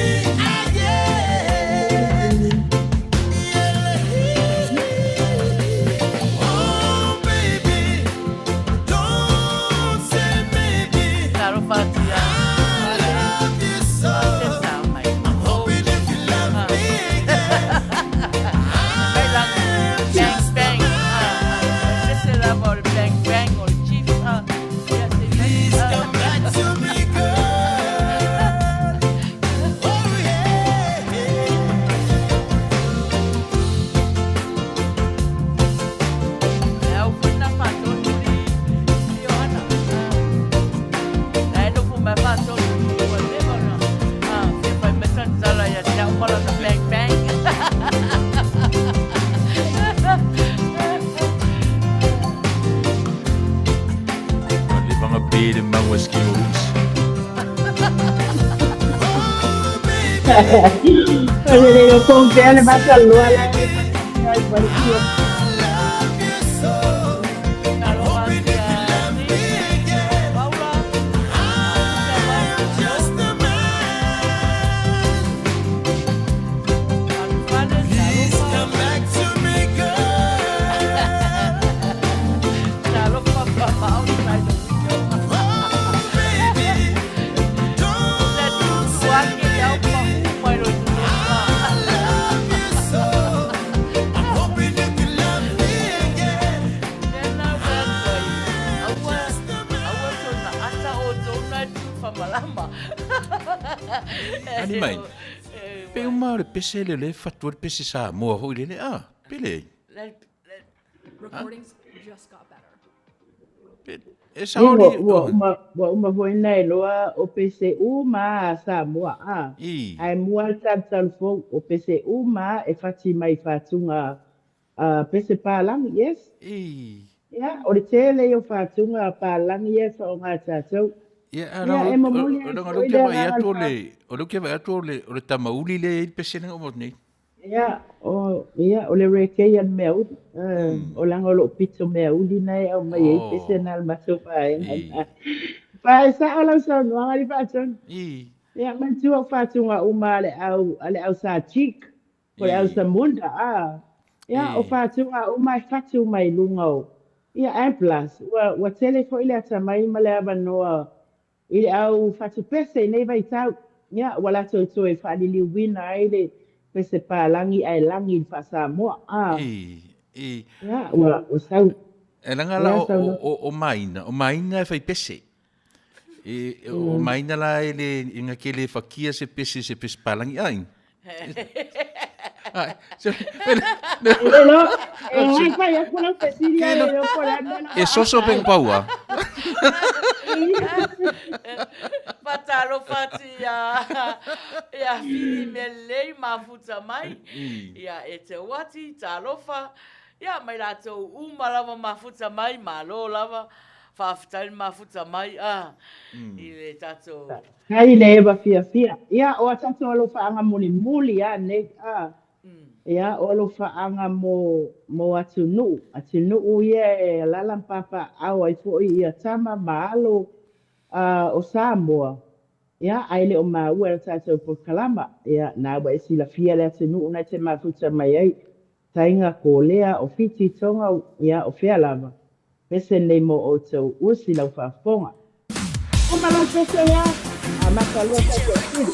again. Yeah. Oh, baby. Don't say maybe. I love you so. I'm hoping you can love me again. I'm just a man. Please come back to me, girl. Oh yeah. Bang bang. O le vanga pe le maua ski o usi. Oh baby, O le le o pea le matalua la e ai palikio. I love you so. I'm hoping you can love me again. I'm just a man. Please come back to me, girl. Oh baby, don't say maybe. I love you so. I'm hoping you can love me again. I'm just a man. Ani mai. Pei uma o le pese lea o lea e fatu ai le pese Samoa foi lele, a? Pe leai? Recordings just got better. Pe, e sao Ua, li... ua uma, ua uma foi na iloa o pese uma a Samoa, a. I. Ae mua le talutalu fou, o pese uma e fati mai fatuga pese palagi, yes. I. Ia, o le tele ia o fatuga palagi ia e faaaoga e tatou. Ia, a Ia, o e momoli ai leaga o lea foi ou te le vaai agaga o atu le o le, o lea ou te vaai atu o le, o le tamauli lea e i ai le pese lea na uma atu nei. Ia, o, ia, o le rekei a le meauli. O leaga o lou pito meauli na e aumai ai pese Oh. na a le matou vaega. I. Pa e sao lau saunoaga li Faatonu. I. Ia, manatua o fatuga uma a le au, a le au Sa Cheek, po o le au I. Samunda, a. Ia, o I. fatuga uma e fatu mai i luga o, ia, Amplas. Ua, ua tele foi le atamai ma le avanoa i le au fatu pese i nei vaitau, ia, ua latou toe faaliliuina ai le pese palagi ae lagi i le faa-Samoa. A, I. I. ia, ua, ua sau, E leaga la ia o, sau o, loa. o, o Maina, o Maina e fai pese. E, o Maina la e le, e nga ke le fakia se pese, se pese palangi ai. Ai, se, E le iloa, e ai fai atu lau fesili ae le iloa po o le a le mea na e soso faaasa pe ai. paua. Faatalofa atu ia ia Fili mea lelei mafuta mai. Ia e te oati, talofa. Ia mai latou uma lava mafuta mai, malo lava. Faafetai le mafuta mai a i le tatou. Kai le eva fiafia. Ia, o a tatou alofaaga mulimuli a nei, a. Ia, o alofaaga mo, mo atunuu. Atunuu ia e alaala ma papaaao ai foi ia tama ma alo, a, o Samoa. Ia, ae le o maua e le tatou polokalama. Ia, na ua e silafia le atunuu na e te mafuta mai ai. Taiga, Kolea, o Fiti, Tonga, ia, o fea lava. Pese nei mo outou, usi lau faafofoga. Uma lau pese ia, amata loa tatou fesili.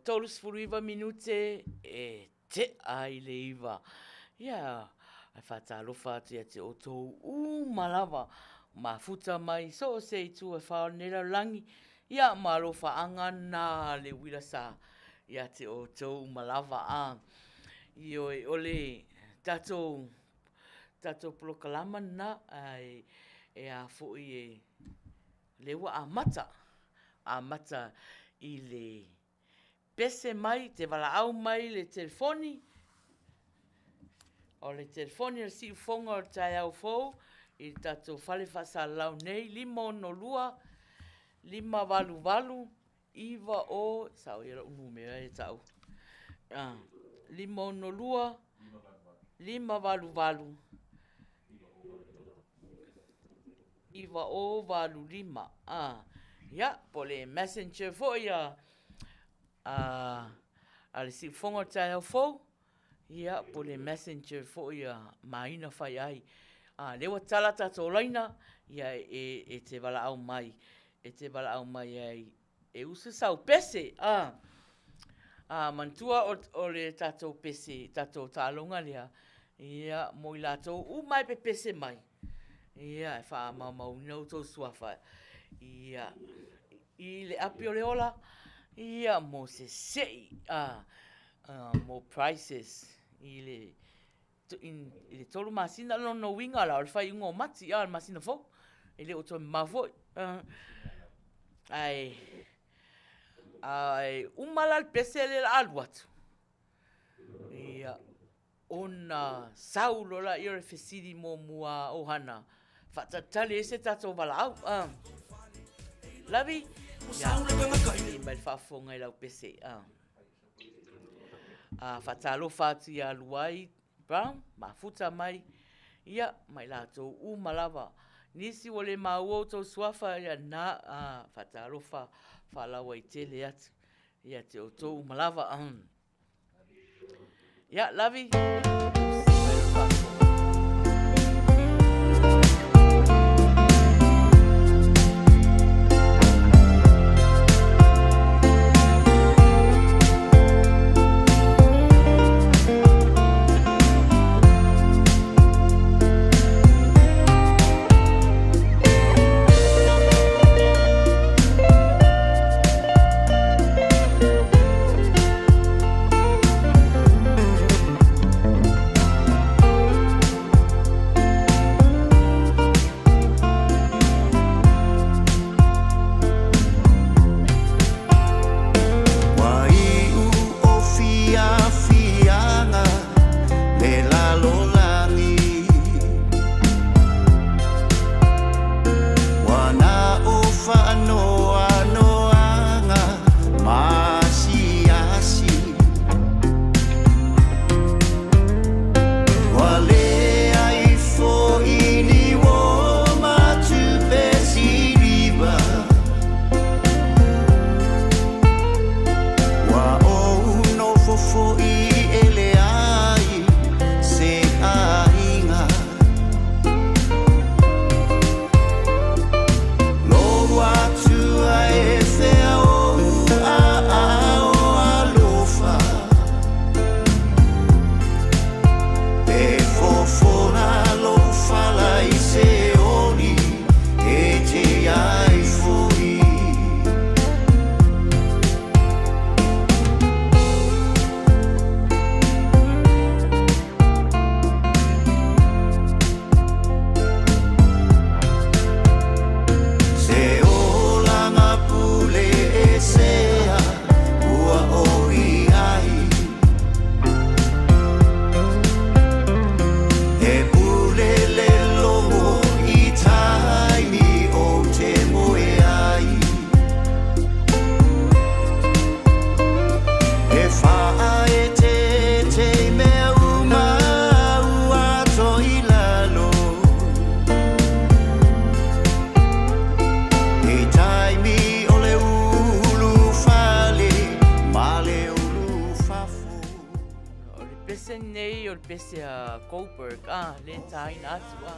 39 minute e tea i le iva. Ia, e faatalofa atu ia te outou uma lava, mafuta mai so o se itu e wha o nei lalolagi, ia ma alofaaga na le uila sa ia te outou uma lava. A, ioe, o le tatou, tatou polokalama lena, ae e a foi e, lea ua amata, amata i le pese mai, te valaau mai le telefoni, o le telefoni o le siufofoga o le taeao fou i le tatou fale faasalalau nei, 562 588 90, sao ia lou numera e tau, 562 588 9085. Ia, po o le messenger foi a a le siufofoga o le taeao fou, ia, po o le messenger foi a Maina Faiai. A, lea ua tala tatou laina, ia, e te valaau mai, e te valaau mai ai e usu sau pese. A, a manatua o le tatou pese, tatou taaloga lea, ia, mo i latou uma e pepese mai, ia, e faamaumauina outou suafa, ia, i le api o le ola, ia, mo se se'i, a, mo prizes i le i le 3 masina, lona uiga la o le faaiuga o Mati, a, le masina fou, e le o toe mamao foi. Ae, ae uma la le pese lea o le a alu atu, ia, ona sau loa lea o le fesili muamua a Ohana, faatalitali ai se tatou valaau. Lavi, ia, mai le faafofoga i lau pese. Faatalofa atu ia Luai Brown, mafuta mai, ia, ma i latou uma lava. Nisi ua le maua outou suafa, ia na, faatalofa faalauaitele atu ia te outou uma lava. Ia, Lavi. Ua iu o fiafiaga le lalolagi Ua na o faanoanoaga ma asiasi Ua leai foi ni uo ma tupe siliva Ua ou nofo foi e leai se aiga Lou Atua e fea ou aao alofa E fofola lou fala i se oli e te ai foi. Se olaga pule e sea ua oi ai E pule le logo i taimi ou te moe ai E faaeteete i mea uma ua ato i lalo I taimi o le ulu fale ma le ulu fafo. O le pese nei o le pese a Goldberg, ah, le taina atu, ah.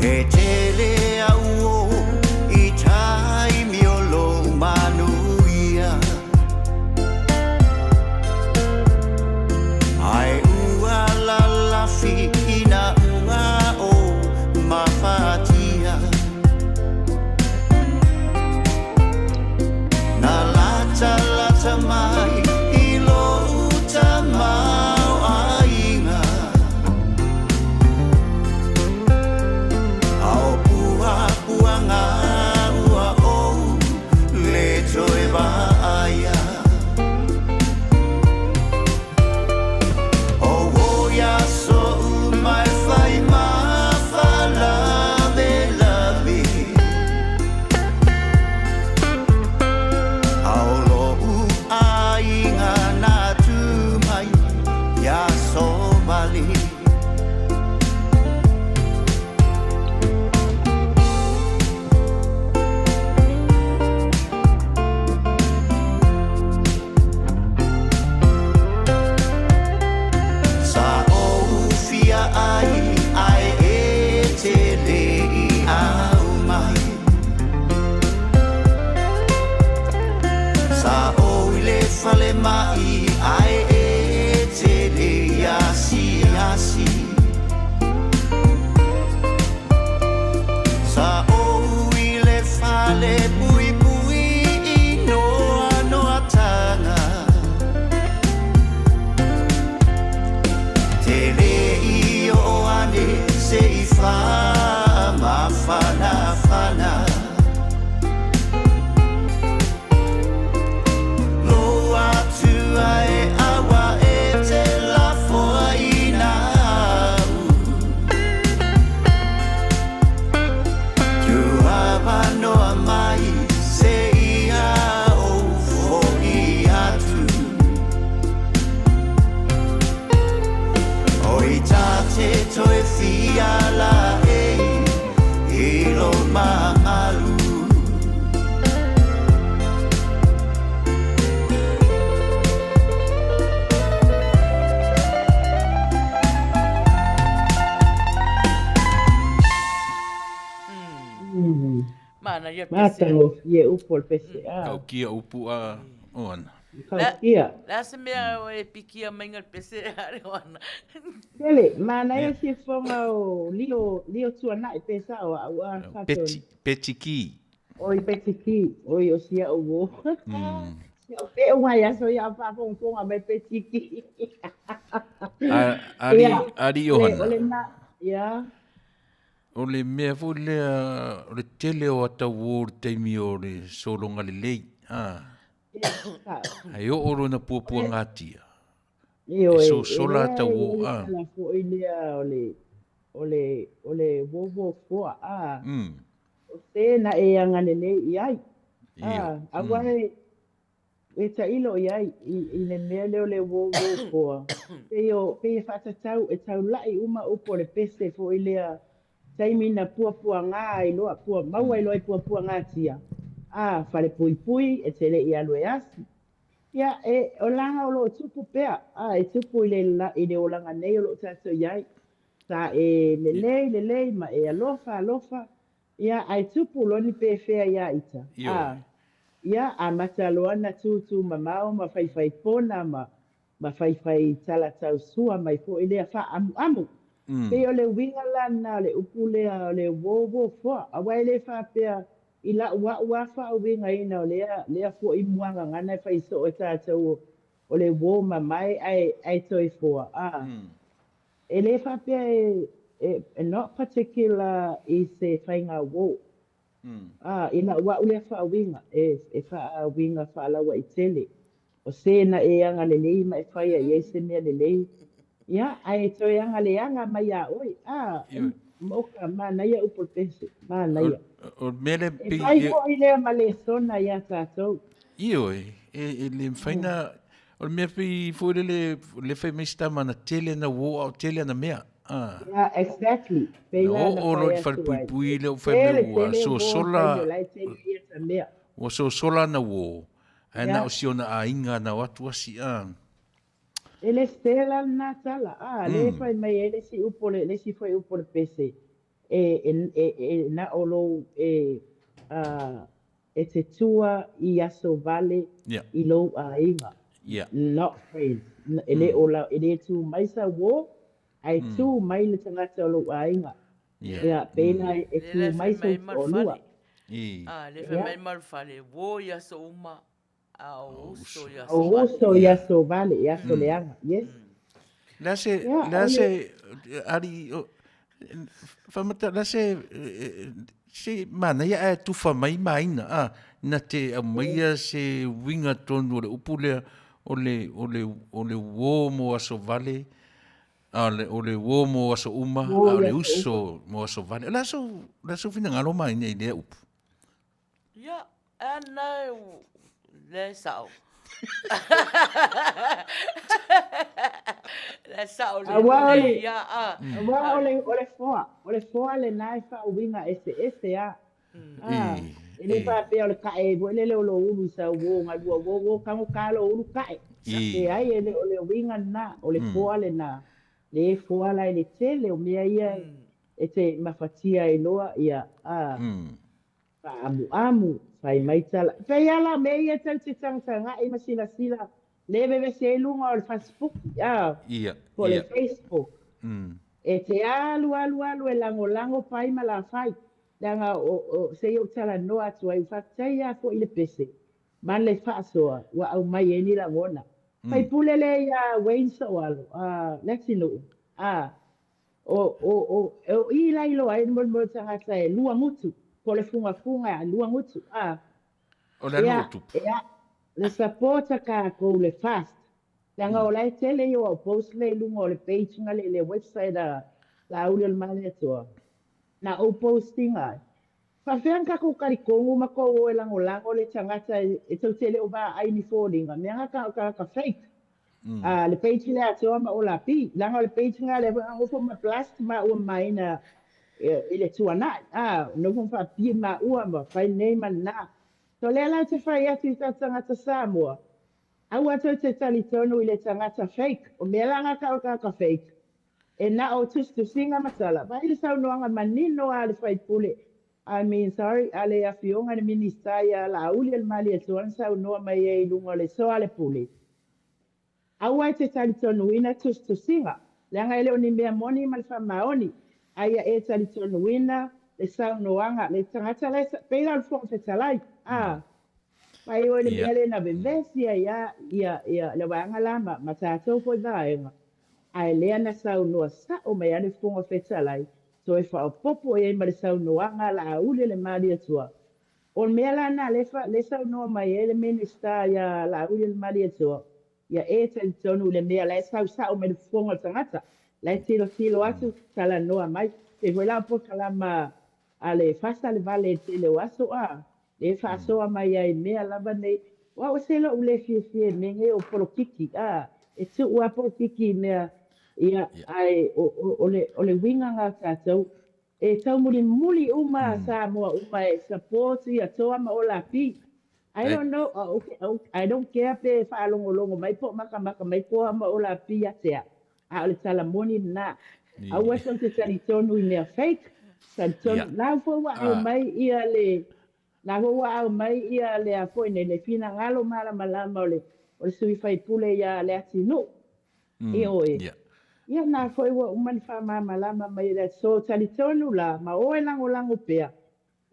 He tele au o i taimi o lou manuia. Ae ua lalafi ina ua ou mafatia. Na latalata mai i lou tamaoaiga. A o puapuaga ua ou le toe vaaia. O ua soʻu uma e fai ma faalavelave. A o loʻu aiga na tu mai iā Somali. Sa ou fia ai ae e te le i au mai. Sa ou i le falemai ae e te le i asiasi. Sa ou i le fale puipui i noanoatanga. Te le i oo ane se i faamafanafana. Lou Atua e aua e te lafoaiina au. Tuavanoa mai seia ou foʻi atu. Oi ta te toe fia la ei i lo mamalu. Manaia le pese. Matagofie upu o le pese a. Taukia upu a Oana. Taukia. Le a se mea e pikia mai le pese a le Oana. Tele, manaia siafofoga o Lio, Lio Tuanai pe sao au a Katoni. Peti, Petiki. Oi Petiki, oi o si au uo. Si au pe unga ia so ia faafogafoga mai Petiki. Ali, Ali Johanna. O le na, ia. O le mea foi lea, o le tele o ata uo o le taimi o le sologa lelei. A. Ae oo loa ina puapuagatia, e sosola ata uo. A. E tala foi lea o le, o le, o le uouo foa. A. O se na e agalelei i ai. A. Aua e, e tailo i ai i le mea lea o le uouo foa. Pei o, pei e faatatau, e taulai uma upu o le pese foi lea taimi na puapuaga ai loa, pua maua ai loa i puapuagatia, a, falepuipui, e te le i alu e asi. Ia, e, o laga o lo o tupu pea, a, e tupu i le, i le olaga nei o lo o tatou i ai. Sa e lelei, lelei, ma e alofa, alofa, ia, ae tupu loa ni pefea iā ita, a, ia, amata loa na tūtū mamao ma faifai pona ma, ma faifai tala tausua mai foi lea faaamuamu. Pei o le uiga la lena o le upu lea o le uouo foa, aua e le faapea i lau au lava faauigaina o lea, lea foi muagagana e fai soo e tatou o le uo mamae ae, ae toe foa, a. E le faapea e, e, not particular i se faiga uo. A, i lau au lea faauiga, e, e faauiga faalauaitele. O se na e agalelei ma e faia i ai se mea lelei, ia, ae toe agaleaga mai iā oe. A, moka, manaia upu o le pese, manaia. O le mea lea E fai foi lea ma lesona iā tatou. Ioe, e le mafai na, o le mea pei foi lele, le fai mai se tama na tele ana uo a o tele ana mea. A. Yeah, exactly. Pei Na la na oo loa fai i le atu ai. falepuipui lea ua fai Tele mai ua tele uo sosola, taimi o la e tele ia ta mea. ua sosola ana uo, Ae na Ia. o si ona aiga na o atu asi, a. E le sela lena tala, a, le fai mai ai le isi upu o le, le isi foi upu o le pese. e e e e na o lou e a e te tua i aso vale i lou aiga. Not friends. E le o la, e le tu mai sa uō, ae tu mai le tagata o lou aiga. Ia, pena e tu mai sou toalua. A, le fai mai ma le fale, uō i aso uma, a o uso i aso vale. O uso i aso vale, i aso leaga. Yes. Le a se, le a se, ali, whamata, le a se, se manaia ae tufa mai maina, a, na te aumaia se uiga tonu o le upu lea, o le, o le, o le uō mo aso vale, a o le, o le uō mo aso uma, a o le uso mo aso vale. O le a sou, le a sou finagalo maina i lea upu? Ia, ana le sao. Le sao le Aua o le, ia, a. Aua o le, o le foa, o le foa lenā e faauiga eseese a. A, e le faapea o le ka'e foi lele o lou ulu i sau uō galua uō uō tago ka lou ulu ka'e. Leai e le o le uiga lenā, o le foa lenā. Le foa la i le tele o mea ia e te mafatia ai loa, ia, a. Faaamuamu, fai mai tala. Pei lava la o mea ia tau te tagataga'i ma silasila le vevesi ai luga o le fasipuki, a, po o le Facebook. E te alu alu alu e lagolago pai ma lafai, leaga o, o, se i ou talanoa atu ai, ua faafetai lava foi i le pese ma le faasoa ua aumai ai ni lagona. Faipule lea iā Wayne Soalo, a, Leatinuu, a, O, o, o, o i la iloa ai le molimoli o tagata e lua gutu, po o le fugafuga e lua gutu, a. O le alu o tupu. Ia, le support a tatou le fast, leaga o la e tele ia o au post lea i luga o le page nga le, le website a Laauli o le Malietoa, na ou post ina ai. Faafefea ona tatou talitonu ma tou o e lagolago le tagata e tou te le o vaai ni foliga, mea na o tagata fake. A le page lea atoa ma Ola Pi, leaga o le page lena lea foi na nofo ma blast maua maina i le tuanai, a, nofo ma faapipii maua ma fai lenei ma lena. So lea la ou te fai atu i tatou tagata Samoa, aua tou te talitonu i le tagata fake, o mea la na tau o tagata fake, e na o tusitusiga ma tala. Vaai le saunoaga manino a le faipule, I mean sorry, a le afioga i le Minisita ia Laauli-a-le-Malietoa na saunoa mai ai i luga o le soalepule. Aua e te talitonuina tusitusiga, leaga e le o ni mea moni ma le faamaoni, a ia e talitonuina le saunoaga le tagata la e pei la o le Fofoga Fetalai, a pai oe i le mea lea na vevesi ai a ia ia le vaega la ma ma tatou foi vaega, ae lea na saunoa sa'o mai a le Fofoga Fetalai, toe faaopoopo i ai ma le saunoaga a Laauli-a-le-Malietoa. O le mea la lena lea lea saunoa mai ai le Minisita ia Laauli-a-le-Malietoa, ia e talitonu i le mea la e sau sa'o mai le fofoga o le tagata, la e tilotilo atu, talanoa mai. Pei foi la o polokalama a le FASA le vale i le tele o aso a, lea e faasoa mai ai i mea lava nei. O au e se lo'u le fiafia i mea nei o polokiki a, e tuu lava polokiki i mea ia, ae o, o, o le, o le uiga lena o tatou, E taumulimuli uma Samoa uma e support ia Toa ma Ola Pi. I don't know, I don't care pe faalogologo mai po o makamaka mai Toa ma Ola Pi ia te au. A o le tala moni lena. Aua tou te talitonu i mea fake. Talitonu, la foi ua aumai ia le, la foi ua aumai ia le a foi nei, le finagalo malamalama o le o le sui faipule ia Leatinuu. Ioe. Ia na foi ua uma ona faamalamalama mai e le aso. Talitonu la, ma o e lagolago pea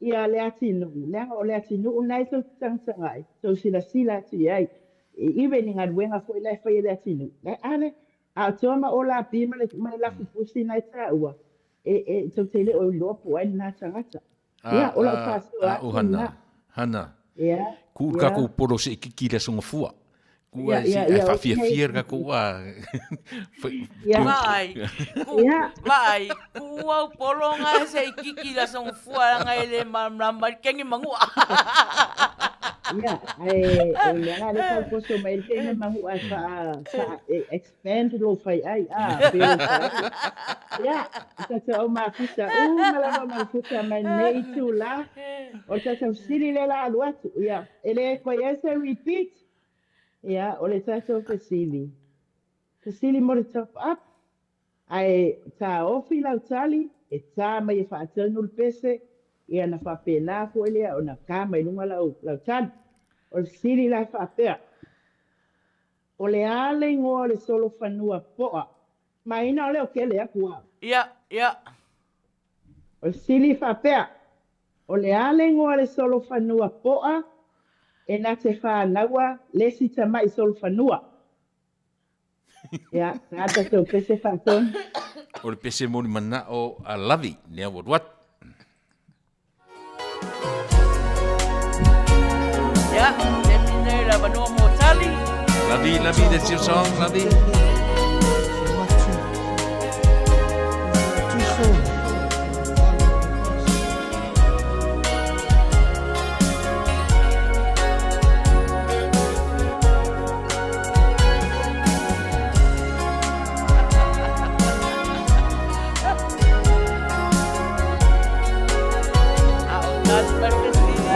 ia Leatinuu, leaga o Leatinuu lena e tou te tagatagai, tou silasila atu i ai, even i galuega foi la e fai e Leatinuu, a le, a o Toa ma Ola Api ma le, ma le lafupusi na e taua, e, e tou te le o iloa po o ai lena tagata. Ia, o lau faasoa atu lena. Hana, ku le tatou polo se i kiki i le Aso Gafua. Ku ai si ai faafiafia le tatou a. Vaai, ku, vaai, ku au polo nga se i kiki i le Aso Gafua langa e le malamalama i le kenge manua. Ia, ae o le mea la lea e fauposo mai ai le kenge manua e faa, faa, e expand lou fai ai, a, pe lou fai ai. Ia, tatou au mafuta uma lava mafuta mai lenei itulā. O le tatou fesili lea la alu atu. Ia, e le koe ai se repeat. Ia, o le tatou fesili. Fesili mo le top up, ae taofi lau tali. e tā mai e faatonu le pese, ia na faapena foi lea ona ta mai luga lau lau tali. O le fesili la e faapea, O le a le igoa o le solofanua po'a? Maina o lea o kele atu au. Ia, ia. O le fesili faapea, O le a le igoa o le solofanua po'a e na te fānaua le isi tama'i solofanua? Ia, sa tatou pese faatonu. O le pese mo le mana'o a Lavi, lea ua alu atu. Ia, taimi nei le avanoa mo tali. Lavi, Lavi, that's your song, Lavi.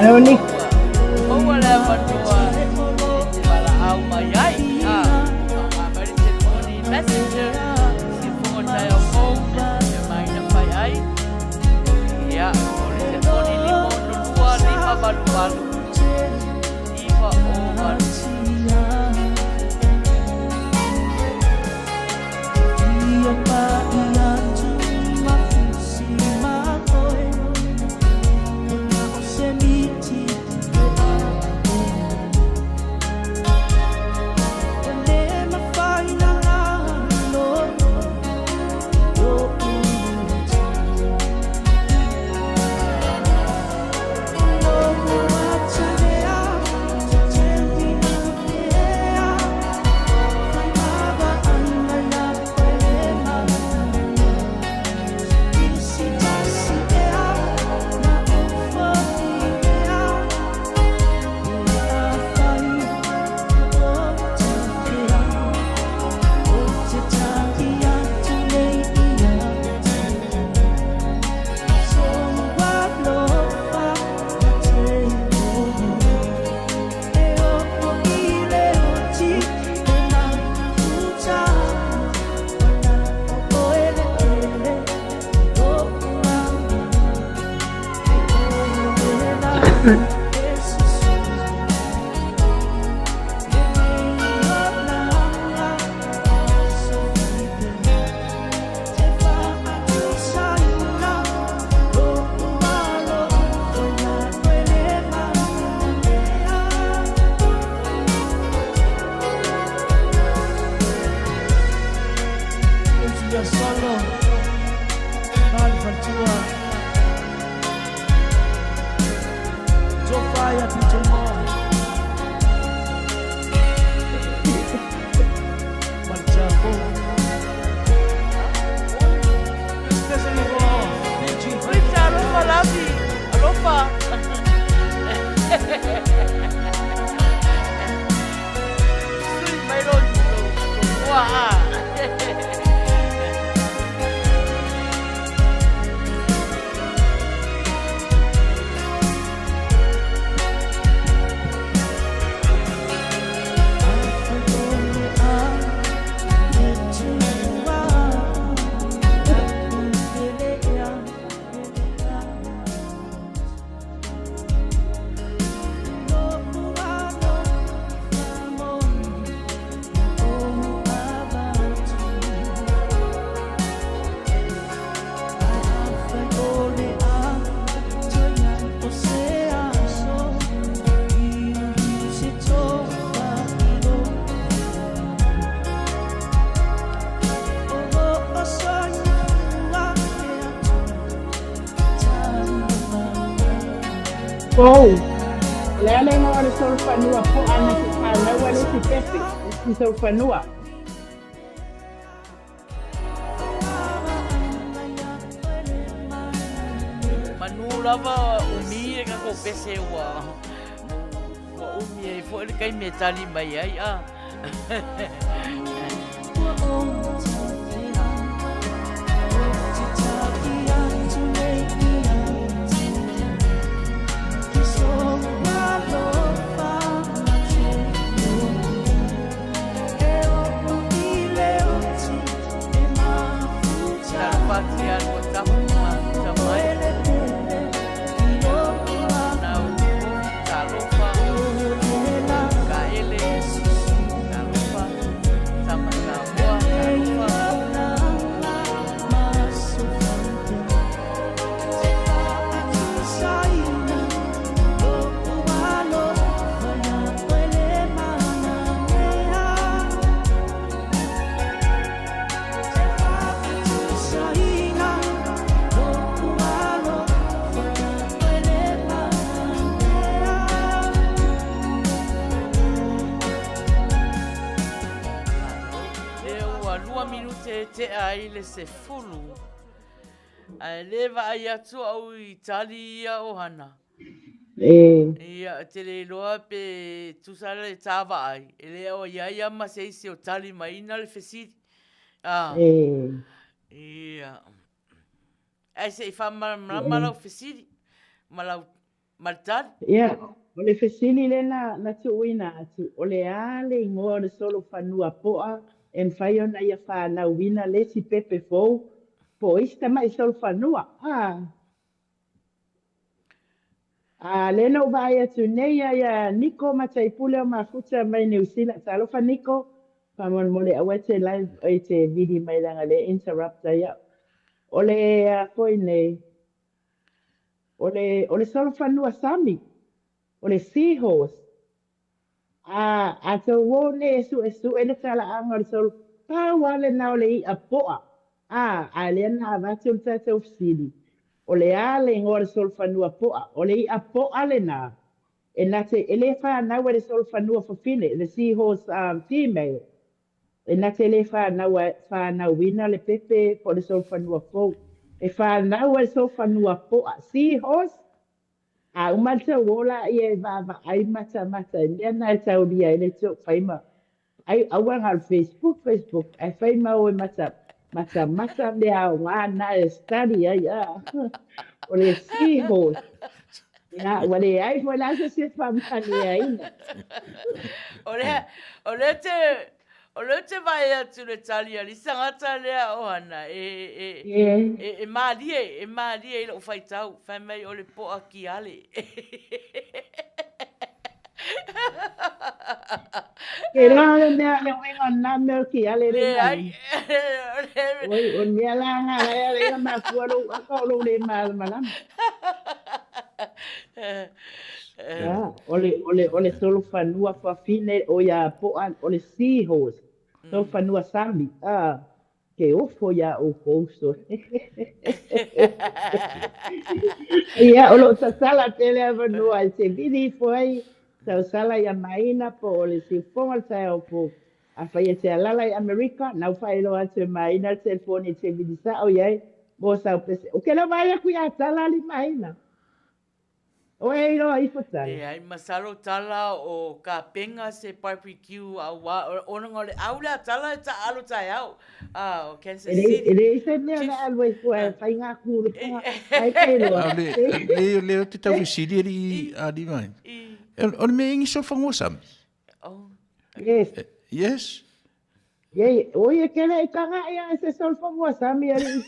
Hello, Nick. Maua le avanoa e te valaau mai ai. Faaaoga mai le telefoni Messenger, siufogo taeao fou e maina fai ai. Ia, o le telefoni 562 588 908. Rita, alofa Lavi, alofa. Sui mai lo lo mua a. Pou. O le a le igoa o le solofanua po'a na te fānaua le isi pepe, le isi solofanua? Manu lava umi le tatou pese ua ua umi ai foi le taimi e tali mai ai a. Talofa atu ia lua tapu. tea ai le 10. Ae le vaai atu au i tali ia ohana. E. Ia, te le iloa pe tusa le tā vaai, e le o iai ia ma se isi o tali mai ina le fesili. A. E. Ia. Ae se i faamalamalama lau fesili ma lau ma le tali. Ia, o le fesili lea na, na tuuina atu, o le a le igoa o le solofanua poa e mafai ona ia fanauina le isi pepe fou po o isi tamai solofanua? A. A lea na ou vaai atu nei ia ia Niko Mataipule o Mafuta mai Niu Sila. Talofa Niko, faamolemole aua e te live, e te vili mai leaga lea e interrupt ai au. O le a foi nei, o le, o le solofanua sami, o le seahorse. A, a tou o nei e suesue le talaaga o le solo, pau lava lena o le i'a po'a, a, a lea na avatu le tatou fesili, o le a le igoa o le solofanua po'a? O le i'a po'a lena, e na te, e le fanau e le solofanua fafine, the seahorse um, female, e na te le fanau, fanauina le pepe po o le solofanua fou. E fanau e le solofanua po'a, seahorse, A uma le tau ola ia e vaavaai matamata i mea na e taulia ai le tou fai ma ai aua na o le Facebook Facebook ae fai ma o e mata matamata mea aoga na e study ai a o le seahorse ia ua leai foi la se isi e faamanuiaina. O le o lea te O lea ou te vaai atu i le tali a le tagata lea ohana e, e, e, e mālie, e mālie i lou faitau, fai mai o le poa kiale. Ke loa le mea le uiga o lena mea o kiale le Leai. Oi, o le mea la nga la ia le mafua lou aka o lou le malamalama. Ia, o le, o le, o le solofanua fafine, o ia po'a, o le seahorse, solofanua sami, a, ke ofo iā ʻoukou so. Ia, o lo'o tatala tele avanoa e te vili ifo ai tausala iā Maina po o le siufoga o le taeao fou. Afai e te alala i Amerika, nau faailoa atu e Maina le telefoni e te vili sa'o i ai mo sau pese. O ke lau vaai aku iā Tala ali Maina. O e iloa ifo tala. Leai, masalo tala o Kapenga se barbecue aua ona o le au lea tala e taalo taeao o Kansas City. E leai se mea na alu ai fua e fai ngā kūrupaga, ai ka iloa. A le, le o te tau fesili alii, alii mai. O le mea ingi solofanua sami. Yes. Yes. Ye, o ia kele i kanga ia e se solofanua sami alii.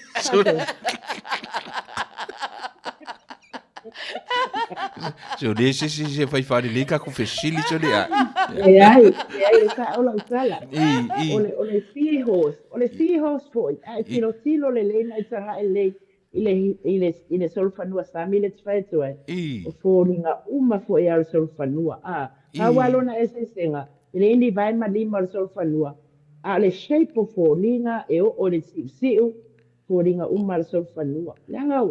So le se se se fai fale le ka ku fesili so le a. Leai, leai e sa'o lau tala. I, i. O le, o le seahorse, o le seahorse foi, a e tilotilo lelei na i taga'i lelei i le, i le, i le solofanua sami le te fai atu ai. I. O foliga uma foi a o le solofanua, a. I. Pau lava lona eseesega, i le ini vae ma lima o le solofanua, a o le shape o foliga e oo i le siusiu, foliga uma a le solofanua. Leaga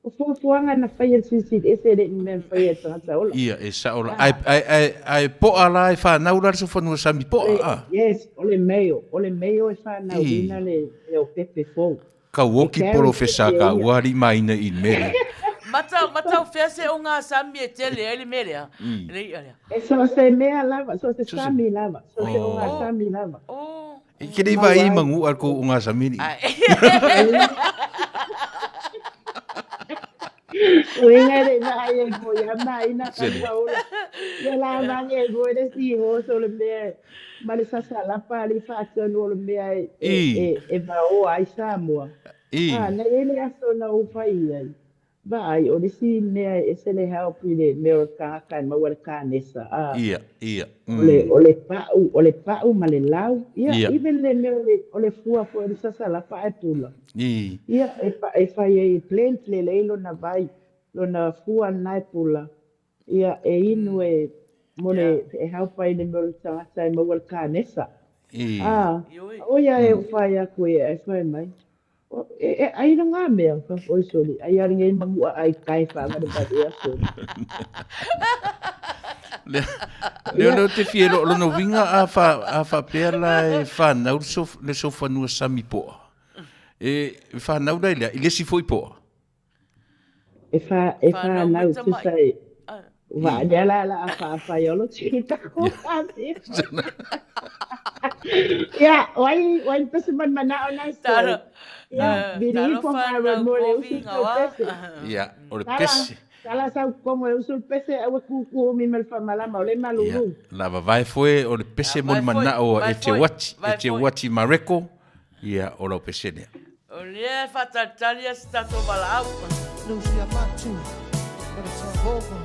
o fuafuaga na faia e le Silisili Ese e le i mea na faia e le tagata ola. Ia, e sao la. Ae, ae, ae, ae poa la e fanau la le solofanua sami poa, a? Yes, o le male, o le male e fanauina le leopepe fou. Kau E oki carry polofesa pepe ka ia. ua alii maina i mele. Mata, matau fea se o ngā sami e tele ai le mea lea, le i'a lea. E so o se mea lava, so o se So se- sami lava, so o se o ngā Oh. sami lava. Oh. E ke nei vai i mangu al ko o ngā sami ni. Uiga le vaai ai foi ia maina ka Sele. paola. Ia la vange ai foi le seahorse o le mea ma le sasalapa ali faatonu o le mea e, e, I. e, e vaoa ai Samoa. I. A, na i ai le aso na ou fai ai. Vaai, o le isi mea e ese le help i le mea o le tagata e maua le kanesa, a. Ia, ia. Mm. O le, o le pa'u, o le pa'u ma le lau. Ia, Ia. even le mea o le, o le fua foi o le sasalapa ae pula. I. Ia, e, pa, e fai ai e blend lelei lona vai, lona fua lena e pula. Ia, e inu e, mo le, e help ai le mea o le tagata e maua le kanesa. I. A, Ioe. o ia e fai aku e, e fai mai. E, e ai na ngā mea, fa oi soli, ai ari ngei mangua ai kai wha ngare bari a soli. Le, le leo te fie lo lono winga a fa a fa pea la e whanau le sof, le sofanua sami poa. E whanau la i lea, i lesi foi poa. E wha, e whanau tusa e. Wa lea la la a wha olo ti tako wha Ia, wai, wai pese man mana o nai so. Ia, biri po ma mo le usu pese. Ia, o le pese. Tala sau komo e usu pese awe kuku o mi mel whamalama o le malulu. La vavae foe o le pese mo le mana o e te wati, e te wati mareko, ia o lau pese lea. O lea e faatalitali a si tatou valaau. Lucy, I'm not too, but it's all over.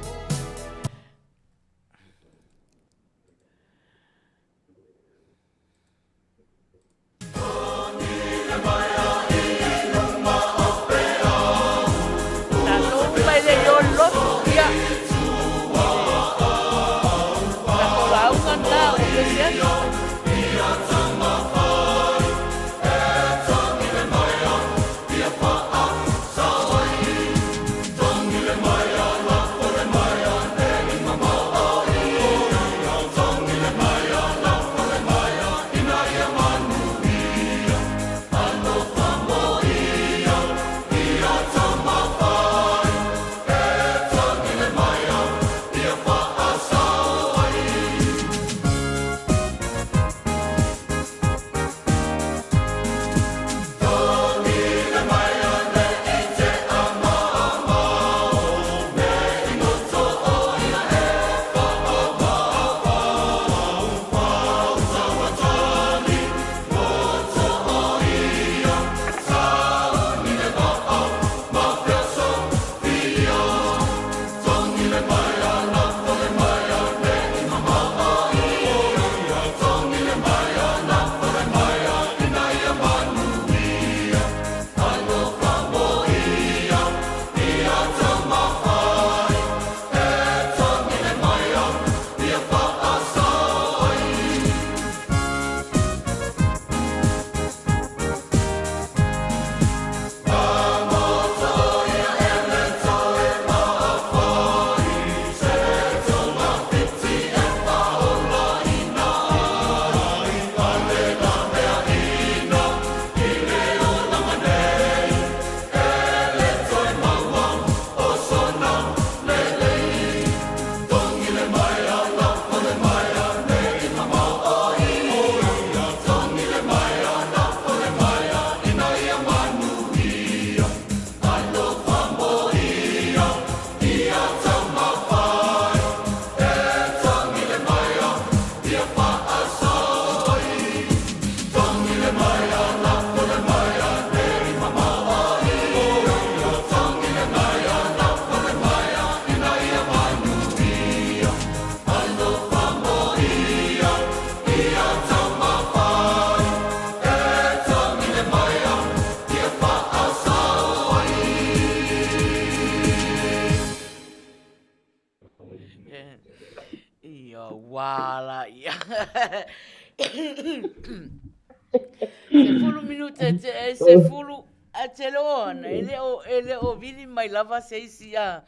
Tatou uma e le i o le lotu, ia. Tatou lauga na o pese atu. Ia wā la ia. 10 minute te e 10 a te loa ana e le o e le o vili mai lava se isi a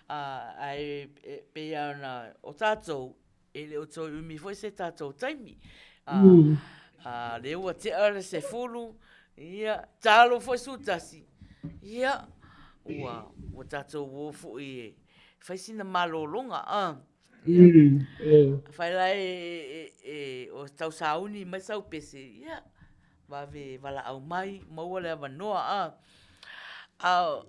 a a e e pei ona o tātou e le o toe umi foi se tātou taimi. A a le ua tea le 10 ia talo foi su tasi. Ia ua ua tātou o foi e fai sina malōlōga a. Ia. Fai la e, e, e, o tau sauni mai sau pese, ia, vave valaau mai, maua le avanoa, a. A,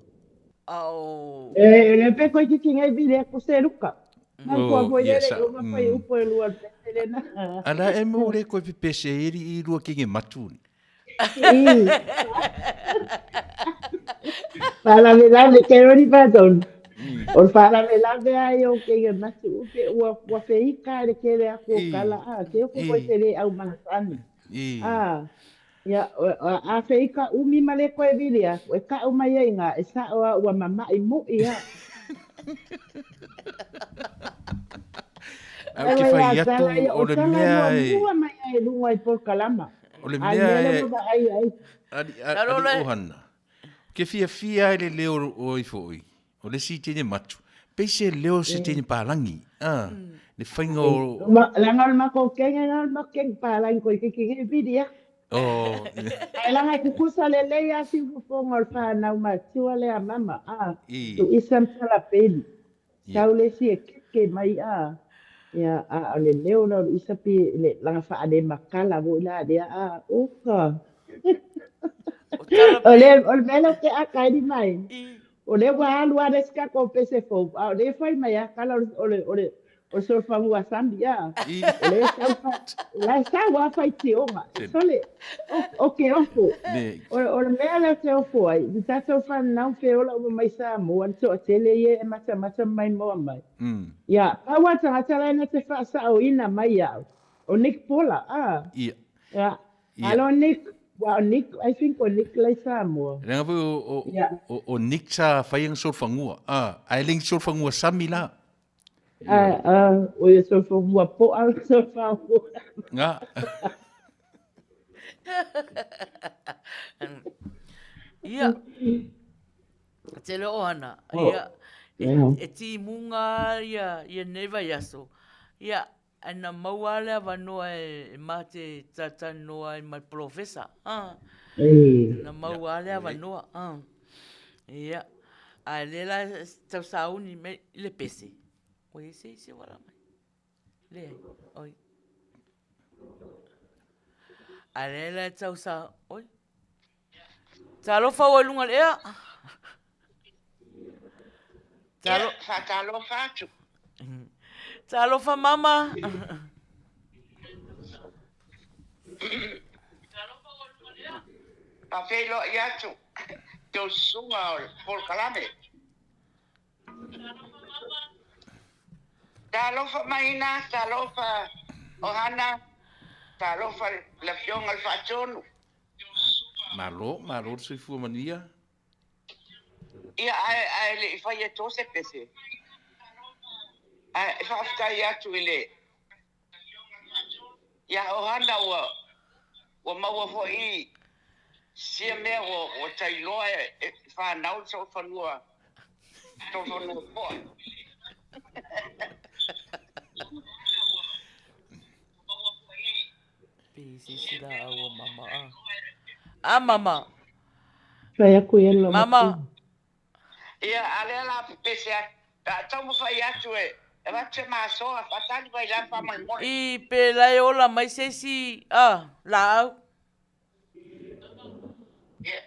a o... E, le pe koe kiki ngai vile aku se luka. Mau kua foi le o ma foi upo e lua pese le na. Ala e mo le koe pese eri i lua kinge matu ni. Faalavelave ke roni patonu. O le faalavelave ai o kege matu upe ua ua feika le kele aku o kala a ke o koe te le au malasani. A ia a feika umi ma le koe vilia e ka'u mai ai ngā e sa'o a ua mama'i mo'i a. Au ke whai atu o le mea e... Mua mai ai lunga i polokalama. O le mea e... Ali, ali ohana. Ke fia fia ai le leo o i foi. O le si tene matu. Pei se leo se tene pālangi. Ah, le whainga o... Langa o le mako kenga, langa o le mako kenga pālangi koe ke ke ke vilia. Oh. Ae leaga e tutusa lelei lava siufofoga o le fanau matua lea a mama, a, Tuisa ma Palapeli. Tau le isi e keke mai a, ia, a o le leo la o Luisa pei e le laga faalemakala foi la lea a, oka. O le, o le mea lea ou te akaili mai, o lea ua alu lava le isi tatou pese fou, a o lea e fai mai lava tala o le, o le, o le, o le solofanua sami, a, o lea e sau, o la e sau lava faitioga. Sole, o ke ofo. O le mea lea ou te ofo ai, i tatou fanau feola uma mai Samoa, le toatele ia e matamata ma maimoa mai. Ia, pau lava le tagata la e na te faasaoina mai au, o Nick Pola, a. Ia, alo Nick, aua o Nick, I think o Nick la i Samoa. Leaga foi o, o Nick sa fai ana solofanua, a, ae le ni solofanua sami la. O ia solofanua po'a le solofanua. Nga. Ia, tele o ana, ia, e timuga ia, ia nei vaiaso, ia, ae na maua lava le avanoa e ma te talatalanoa ai ma le polofesa. Na maua lava le avanoa. Ia, ae lea la e tau sauni mai i le pese. Ua i ai se isi o ala mai? Leai, oi. Ae lea la e tau sa... Oi. Talofa ua i luga o le ea. Talo... Faatalofa atu. Talofa mama. Faafeiloai atu tou susuga o le polokalame. Talofa Maina, talofa Ohana, talofa le Afioga i le Faatonu. Malo, malo le soifua manuia. Ia, ae, ae le i fai atu se pese. Ae faafetai atu i le ia Ohana ua ua maua foi sia mea ua ua tailoa e fanau le solofanua solofanua poa. Pe se isi laau o mama a. A mama. Fai aku ia lau Mama. Ia, a lea la pepese atu. A taumafai atu e avatu se masoa, faatali mai la faamolemole. I pe la e ola mai se isi a laau. Ia.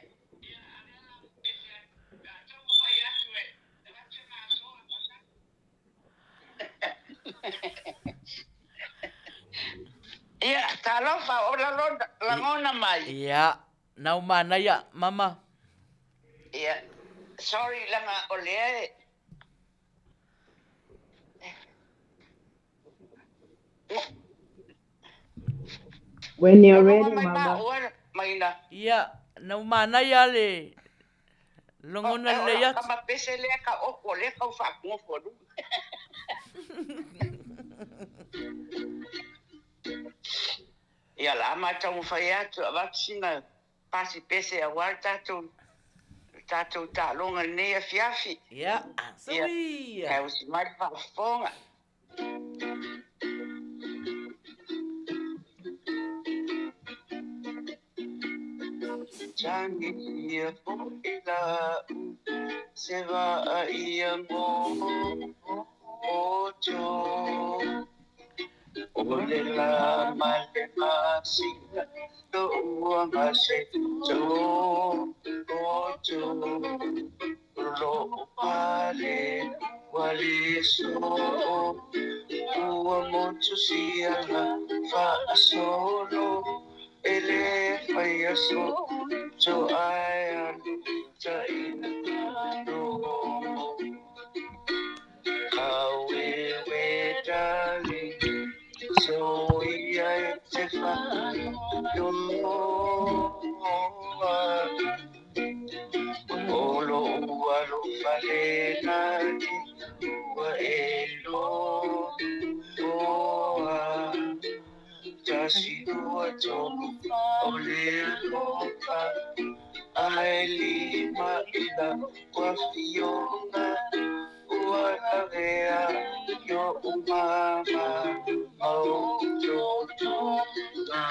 Ia, talofa, o lagona mai. Ia, nau manaia, mama. Ia, sorry leaga o lea e. When you're ready, mama. Ia, nau manaia le Lagona lelei atu. O kama pese lea ka oko lea kau faakugofo alu. Ia la ma taumafai atu avatu sina pasi pese aua le tatou tatou taaloga i lenei afiafi. Ia, sui. Ia, usi mai le faafofoga. Tangia foi la'u se vaa ia moto O le la ma le masina lo'u aga se toto Lo'u pale ua le soo Ua motu siala faasolo E le faia so'o ae alu taina logo Kauewe darling so ia e te whaioa O lo'u alofa le nani ua e loa Tasi lua tolu o le alofa Ae lima i lau afioga Ua lavea i oʻu mama mau totoga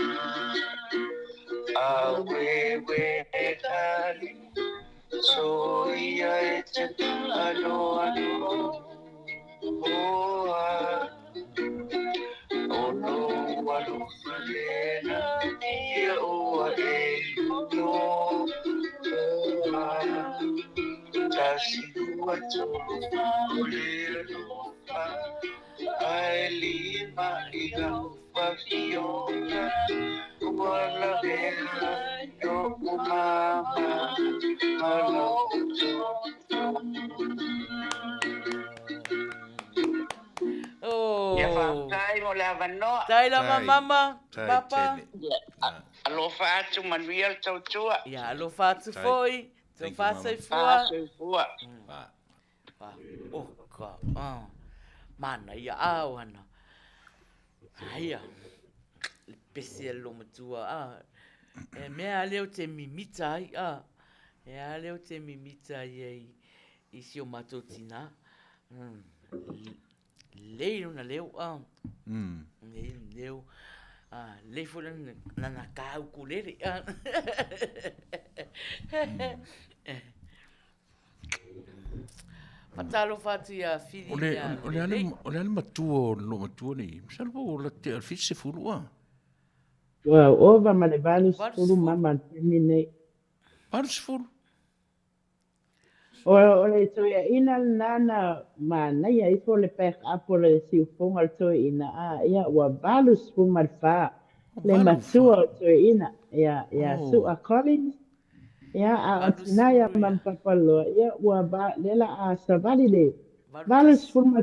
Ia faafetai mo le avanoa. Tai lava mama, papa. Alofa atu manuia le tautua. Ia alofa atu foi. Tau soifua. Soifua. Oh, ka. Ah. Manaia a ana. Aia. Le pese a le matua. Ah. E mea a lea o te mimita ai. Ah. E a lea o te mimita ai ai i si o matou tinā. Lei lona leo. Ah. Lei lona leo. Ah, lei foi lana kā ukulele. Ah. Faatalofa atu ia Fili O le, o le ale, o le ale matua o le matua nei. Masalo po o la te al 70 a. Ua ova ma le 80 mama i le taimi nei. 80? O, o le toeaina lena na manaia ifo le pack up o le siufoga o le toeaina, a ia ua 84 le matua o le toeaina, ia, ia Su'a Collins. Ia, a o tina ia ma Papaloa, ia ua va, lea la a savali le 81 o le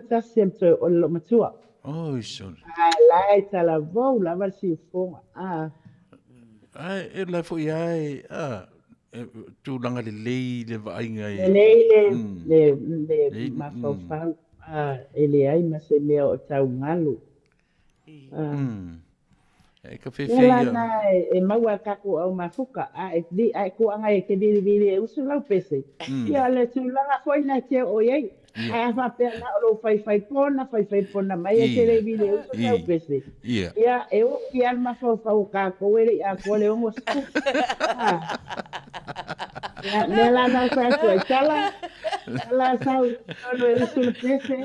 toe o le loomatua. Oi sole. A la e talavou lava le siufoga, a. Ae e la foi ae a e, tulaga lelei le vaaiga i. Lelei le, le, le mafaufau, a, e leai ma se mea o tau galu. E ka whewhea ia. la na e maua e kākou au mafuka, a e li, a e kuanga e te vilivili e usu lau pese. Ia le tulaga foi na te o iai. Ae a faapea na o lou whaiwhai pona, whaiwhai pona mai e te le vili e usu lau pese. Ia e o ki al mafaufau o kākou e le i atoa le 60. Ia, mea la na whai atu ai tala, tala sau, tonu e usu le pese.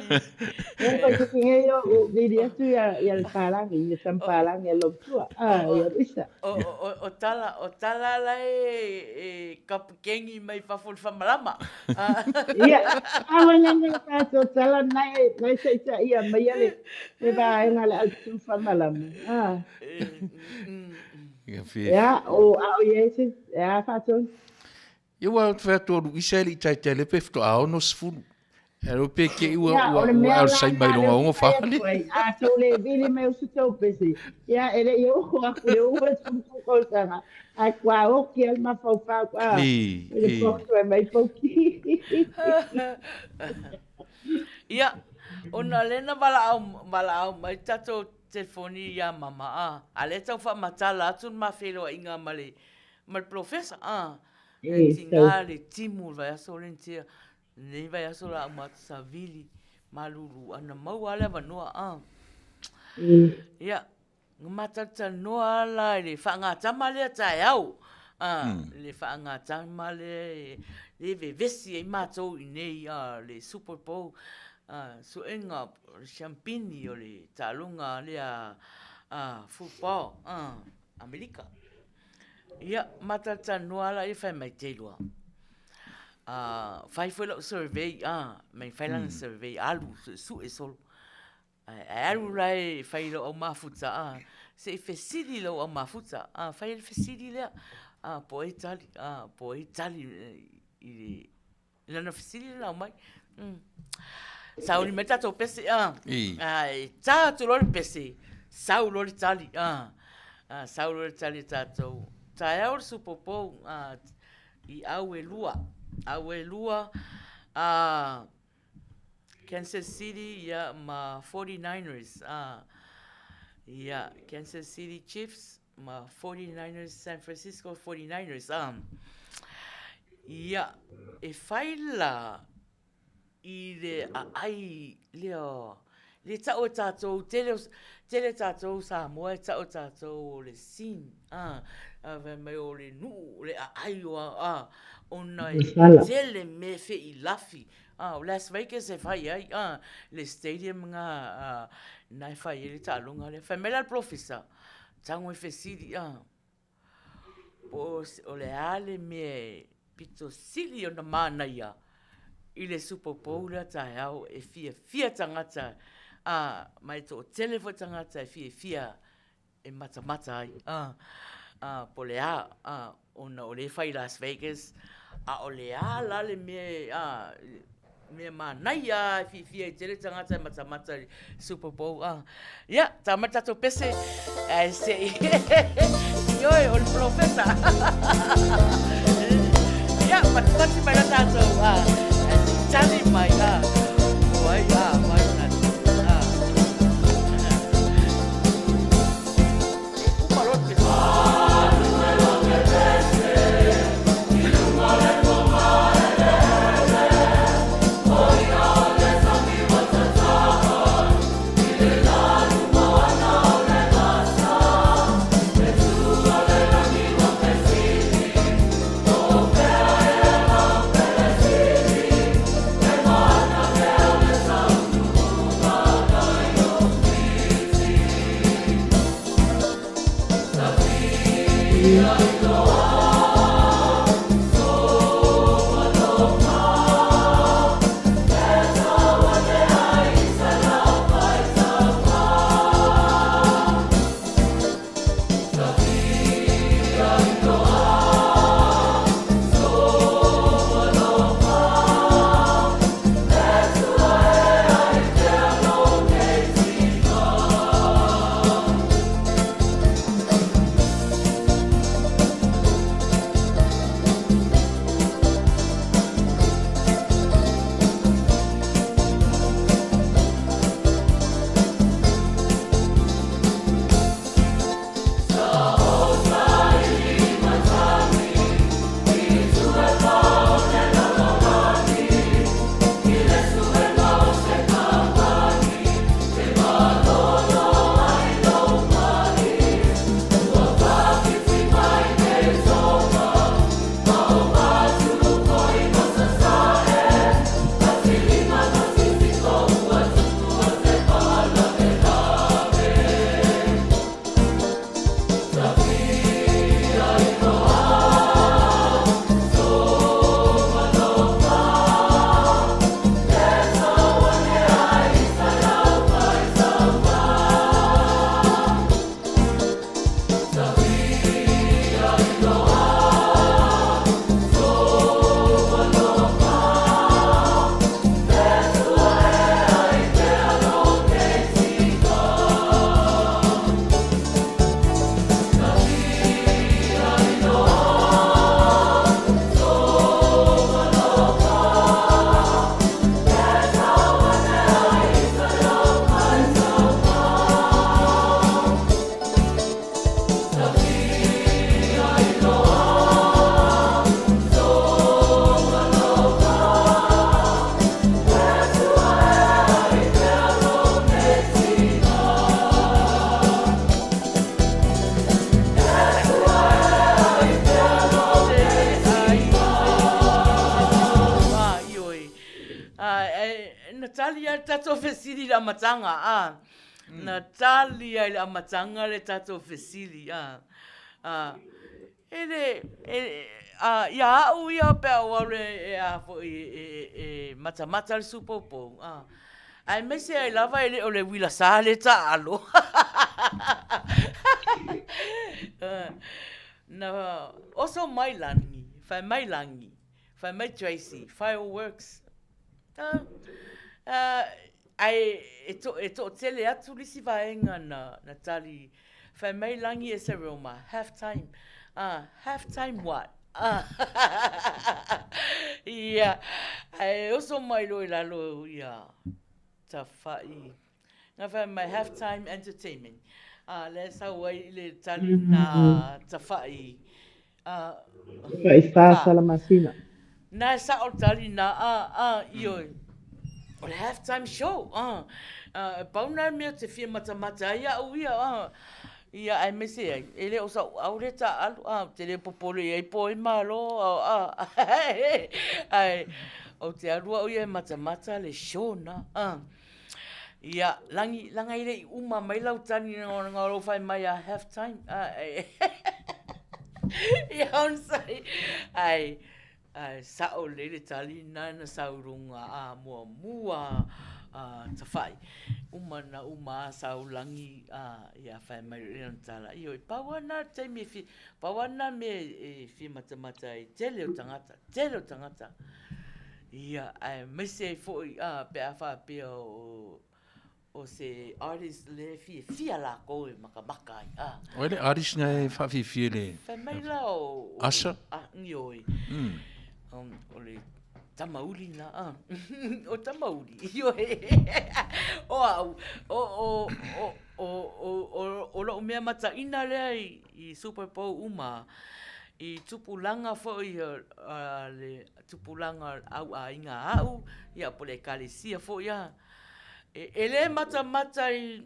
E koe te ki hei o, o vili atu ia, ia le pālangi, ia tam pālangi a Lotua, a, ia Luisa. O, o, o, o tala, o tala la e, e kapukengi mai fafo le whamalama. Ia, awa na ngai tātou tala nai, nai sa ita ia mai le, le vaenga le au tū whamalama. Ah. Ia whiwhi. Ia, o, a o ia se, e a whātou. Ia ua whai atu o Luisa e li tai te lepe whatoa 60. E ro pe ke ua ua ua au sai mai longa ongo whale. A tō le vili mai usu tau pese. Ia, e le i oho aku le uwe tū kautanga. Ai kua oki al mawhau whau. A, e le pōtu e mai pauki. Ia, ona lena wala au, wala au mai tatou telefoni iā mama a, a lea tau faamatala atu le ma feiloaiga ma le ma le polofesa a, e tiga le timu o le vaiaso lea na tea, lenei vaiaso la uma atu savili malulu ana maua lava le avanoa a. Ia, na matalatalanoa la i le faagatama lea taeao a, le faagatama lea e vevesi ai matou i inei a le Super Bowl a, suega o le siampini o le taaloga lea a football a Amerika. Ia, matalatalanoa la ia fai mai te iloa. A, fai foi lau survey a, mai fai lana survey alu suesue solo. Ae alu la e fai i lou au mafuta, a, se i fesili i lou au mafuta, a, fai le fesili lea, a, po o ai tali, a, po o ai tali i le, i lana fesili lena aumai. Mm. Sauni mai tatou pese, a, a, e tā atu loa le pese, sau loa le tali, a, a, sau loa le tali a tatou. Taeao le Super Bowl, a, i Auelua, Auelua, a, Kansas City ia ma 49ers a ia Kansas City Chiefs ma 49ers San Francisco 49ers a ia e whai la i le aai lea Le tau e tātou, tele, tele tātou Samoa e tau e tātou o le scene, a, a fai mai o le nuu, o le aai o a, a, ona e tele mea feilafi, a, o Las Vegas e fai ai, a, le stadium nga, a, na e fai ai le taaloga lea. Fai mai la le polofesa, tago e fesili, a, Po o le a le mea e pito sili ona manaia i le Super Bowl lea taeao e fiafia tagata a ma e toatele foi tagata e fiafia e matamata ai a a po o le a a ona o lea e fai i Las Vegas a o le a la le mea a Mea manaia e fiafia ai tele tagata e matamata i Super Bowl. Ah. Ia, tā mai tātou pese. Ae se i. Ioe, o le profesa. Ia, patipati mai la tātou. Ah. Ae se i tali mai. Ah. O ai, ah, mai nā. Ah. Uma loa le pese. Na tali ai le tatou fesili i le amataga, a. Na tali ai i le amataga le tatou fesili, a. A, e le, e, a, ia au ia pe a ou alu e, a foi, e, e, e matamata le Super Bowl, a. Aemaise ai lava e le o le uila sa le taalo. Na oso mai Lani, fai mai Lagi, fai mai Tracy, fireworks. Ae e to, e toatele atu le isi vaega na, na tali, fai mai Lagi e Seroma, half time, half time what? Ia, ae oso mai loa i lalo ia Tawhai. Nga whai mai half time entertainment. A, lea e sau ai i le tali na Tawhai. A, Tawhai whā Salamasina. Na e sao le tali na, a, a, ioe. O le half time show, ah. E pau na mea te fia matamata ai au ia, ah. Ia, aemaise ai, e le o sau au lea taaalo, ah, ou te le popole i ai po o ai malo, ah, ae ou te alu au ia e matamata le show na, ah. Ia, lagi, laga e le i uma mai lau tali na o lou fai mai a half time, ah, ia onosai, ae, Ae sao lelei le tali lena na sau i luga a muamua a Tafai. Uma na uma a sau lagi a ia fai mai loa lana tala, ioe, pau lava lena taimi e fia, pau lava lena mea e fia matamata ai, tele o tagata, tele o tagata. Ia, aemaise ai foi a pe a faapea o O se artist lea e fiafia lakou e makamaka ai, a. O ai le artist na e faafiafia i le. Fai mai la o. Usher? A, ioe. O le Tamauli na, a. O Tamauli, ioe. O au, o, o, o, o, o, o, o lou mea mataina lea i Super Bowl uma, i tupulaga foi a le tupulaga au aiga a au, ia po o le Ekalesia foi a. E le matamata i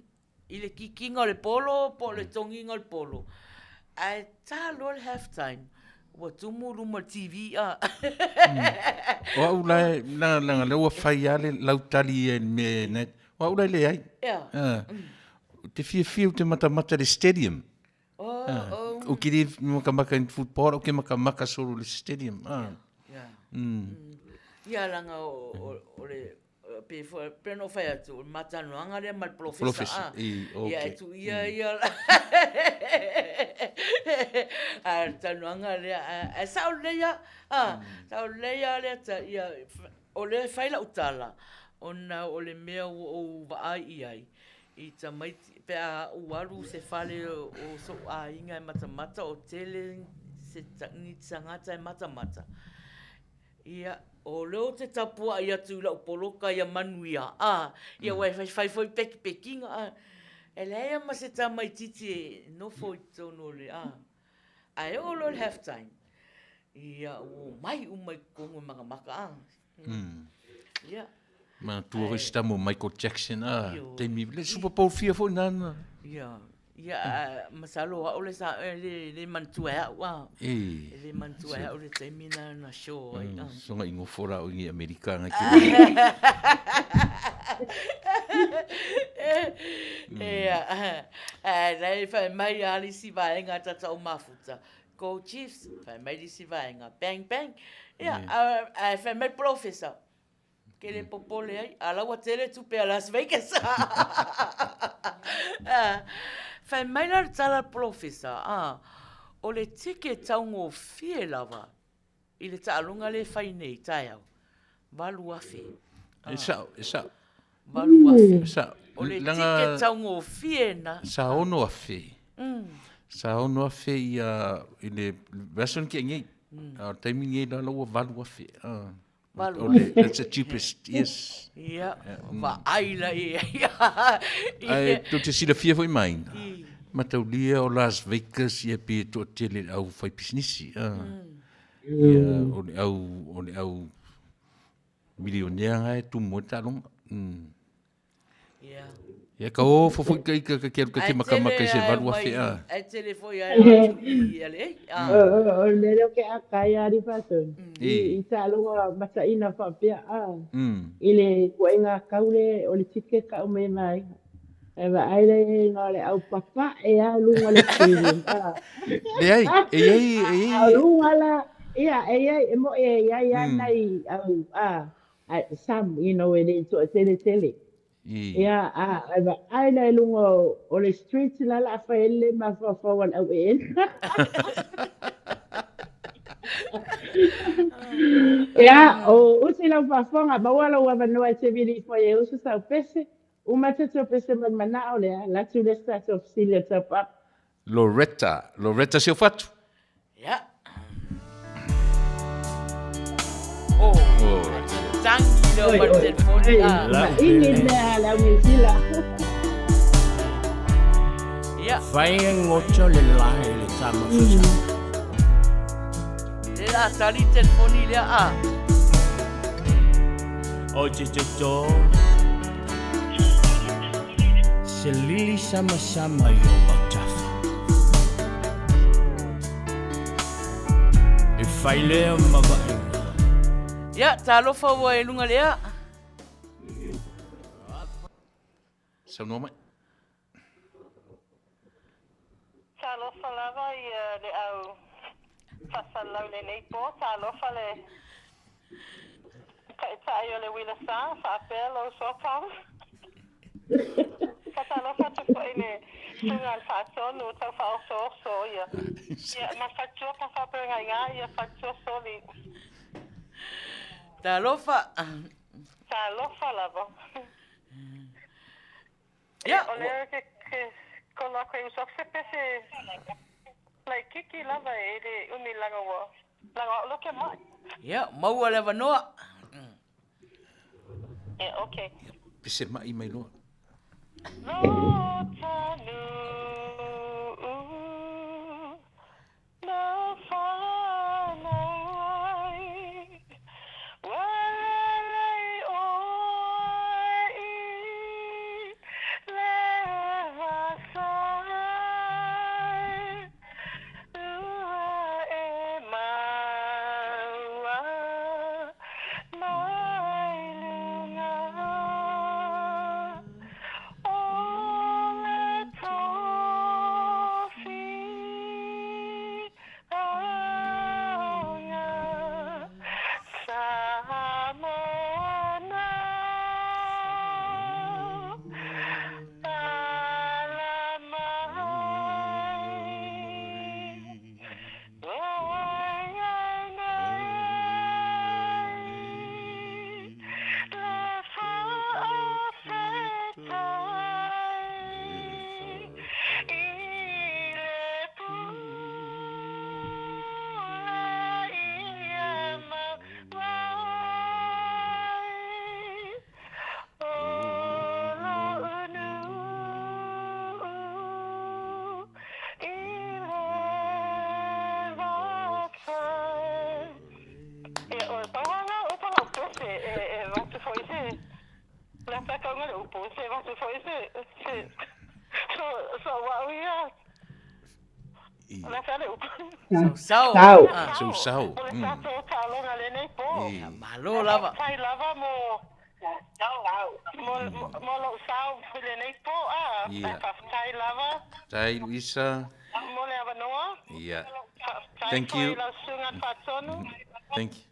le kikiga o le polo po o le togiga o le polo, ae ta loa le half time, ua tumu luma o le TV a. O au la, leaga o lea ua fai lava le lau tali ia i le mea e, o au la e leai. Ou te fiafia ou te matamata i le stadium. Ou te le makamaka i le football, ou te makamaka solo i le stadium. Ia leaga o le Pe foi, pe ona ou fai atu, o le matalanoaga lea ma le polofesa. Polofesa, i, ok. Ia, e tuu ia ia. A o le talanoaga lea, ae sao lelei lava, a, sao lelei lava lea ta, ia, o lea e fai lau tala, ona o le mea ua ou vaai i ai, i tamaiti, pe a ou alu i se fale o sou aiga e matamata, o tele se, ni tagata e matamata, Ia, o lea ou te tapuai atu i lau poloka ia manuia, ā, ia aua e faifai foi pekipekiga, ā, e leai lava ma se tamaitiiti e nofo i totonu o le, ā, ae oo loa i le half time, ia ua omai uma i totonu e makamaka, ā. Ia. Manatua foi se tama o Michael Jackson, ā, taimi, le Super Bowl fia foi nana. Ia. Ia, masalo o au le sa, e le, le manatua e au, a. E. E le manatua e au le taimi na na show ai, a. Soga i ngofo la o i Amerika ngai te. E, a, lai whai mai a le isi vaenga tata o mafuta. Go Chiefs, whai mai le isi vaenga, bang bang. Ia, a, a whai mai professor. Ke le popole ai, a la ua tele tupe a Las Vegas. Fai mai la le tala a le polofesa, a, o le ticket taugofie lava i le taaloga lea e fai nei taeao, $8,000. E sao, e sao. $8,000. E sao. O le ticket taugofie na. Sa $6,000. Sa $6,000 ia i le vaiaso na tea nei. A o le taimi nei la ua $8,000. $8,000. That's the cheapest, yes. Ia, vaai la i ai. Ae tou te silafia foi mai, mataulia o Las Vegas ia pe toatele le au fai pisinisi. Ia, o le au, o le au milionea nga e tumu ai taaloga. Ia. Ia ka ofo foi ka ika ka ke alu ka te makamaka i se 8,000 a. Ae tele foi ae o atu i LA. O le mea lea o ke aka ai a Rifatu, i taaloga mataina faapea a, i le ituaiga kau le o le ticket ka aumai e vaega. Ae vaai la i ai na o le au papae lava i luga o le stadium a. Leai, e i ai, e i ai. A o luga la, ia, e i ai, e moni e i ai lava nai au a, some, you know, e le i toatele tele. Ia, a, e vaai la i luga o le street la la fai ai le mafaufau a le au eena. Ia, o usi lau faafofoga, maua lou avanoa e te vili ifo ai e usu sau pese, uma tatou pese ma le manao lea, alu atu le isi tatou fesili o le taupapa. Loretta, Loretta Siofatu. Ia. Oh, tangi leo ma le telefoni. Maini mea a le au Niu Sila. Ia. Fai e ngoto le lae le tama fusa. Le la tali telefoni lea a. O te toto Se lili sama sama i o autafa E fai lea ma vaega. Ia, talofa ua e luga lea. Saunoa mai. Talofa lava ia le au faasalalau i lenei po, talofa le Taitai o le Uila Sa, faapea lou soatau. Faatalofa atu foi i le Susuga a le Faatonu tau faaosooso ia ia ma faletua pa faapegaiga ia faletua soli. Talofa. Talofa lava. Ia, O lea ke ke kolo aku e uso se pese laititi lava e le umi laga ua laga au loke mai. Ia, maua le avanoa. Ia, okay. Pese mai mai loa. Lo tanu Na whanau ai, ua lelei oe i le vasai, ua e maua mai lunga o le tofi. Sau. Sau. Sau sau. Malo lava. Fai lava mo mo lou sao i lenei po a. Ia. Faafetai lava. Tai Luisa. Mo le avanoa. Ia. Faafetai Thank foi you. lau susuga le Faatonu. Thank you.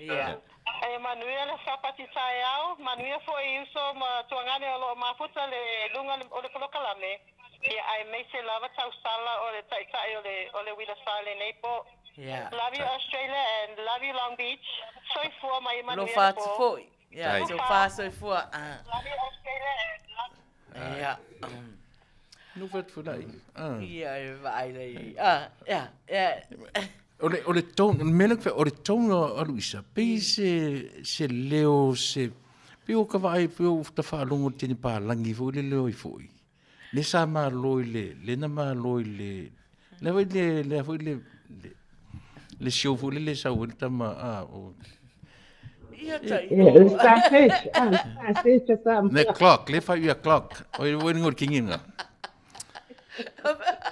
Ia. E manuia le Sapati taeao, manuia foi i uso ma tuagane o lo o mafuta le luga o le polokalame. Ia aemaise lava tausala o le Taitai o le o le Uila Sa i lenei po. Ia. Love you Australia and love you Long Beach. Soifua ma ia manuia Alofa le atu po. foi. Ia, Tai. tofa soifua. Ah. Love you Australia and love Ia. No vet fulai. Ah. Ia, e vaai lei. Ah, ia, ia. O le o le tone, o le mea lea o le tone a Luisa, pei se se leo se pei o ka vaai pei o ta faalogo i le tini palagi foi le leo ai foi. Le sa malo i le le na malo i le le foi le le foi le le le show foi le le sau ai le tama a o Ia tai. Ia, le Starfish, ah, le Starfish o sa Ne clock, le fai ia clock. O i o ngol kingi nga.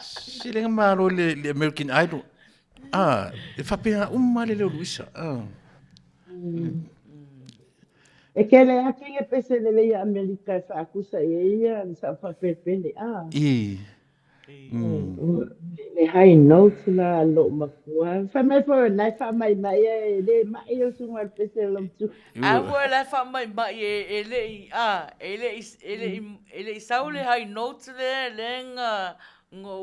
Se le malo i le le American Idol. Ah, e faapea uma le leo Luisa. Ah. E kele ake ia pese le lei a Amerika e whaakusa i e ia, le sa whapepele, ah. I. Le high note la lo makua. Whai mai fo, nai wha mai mai e, le mai o sunga le pese lo mtu. A ua la fa mai mai e e le i a e le i e le i e le i sau le high note le le nga ngo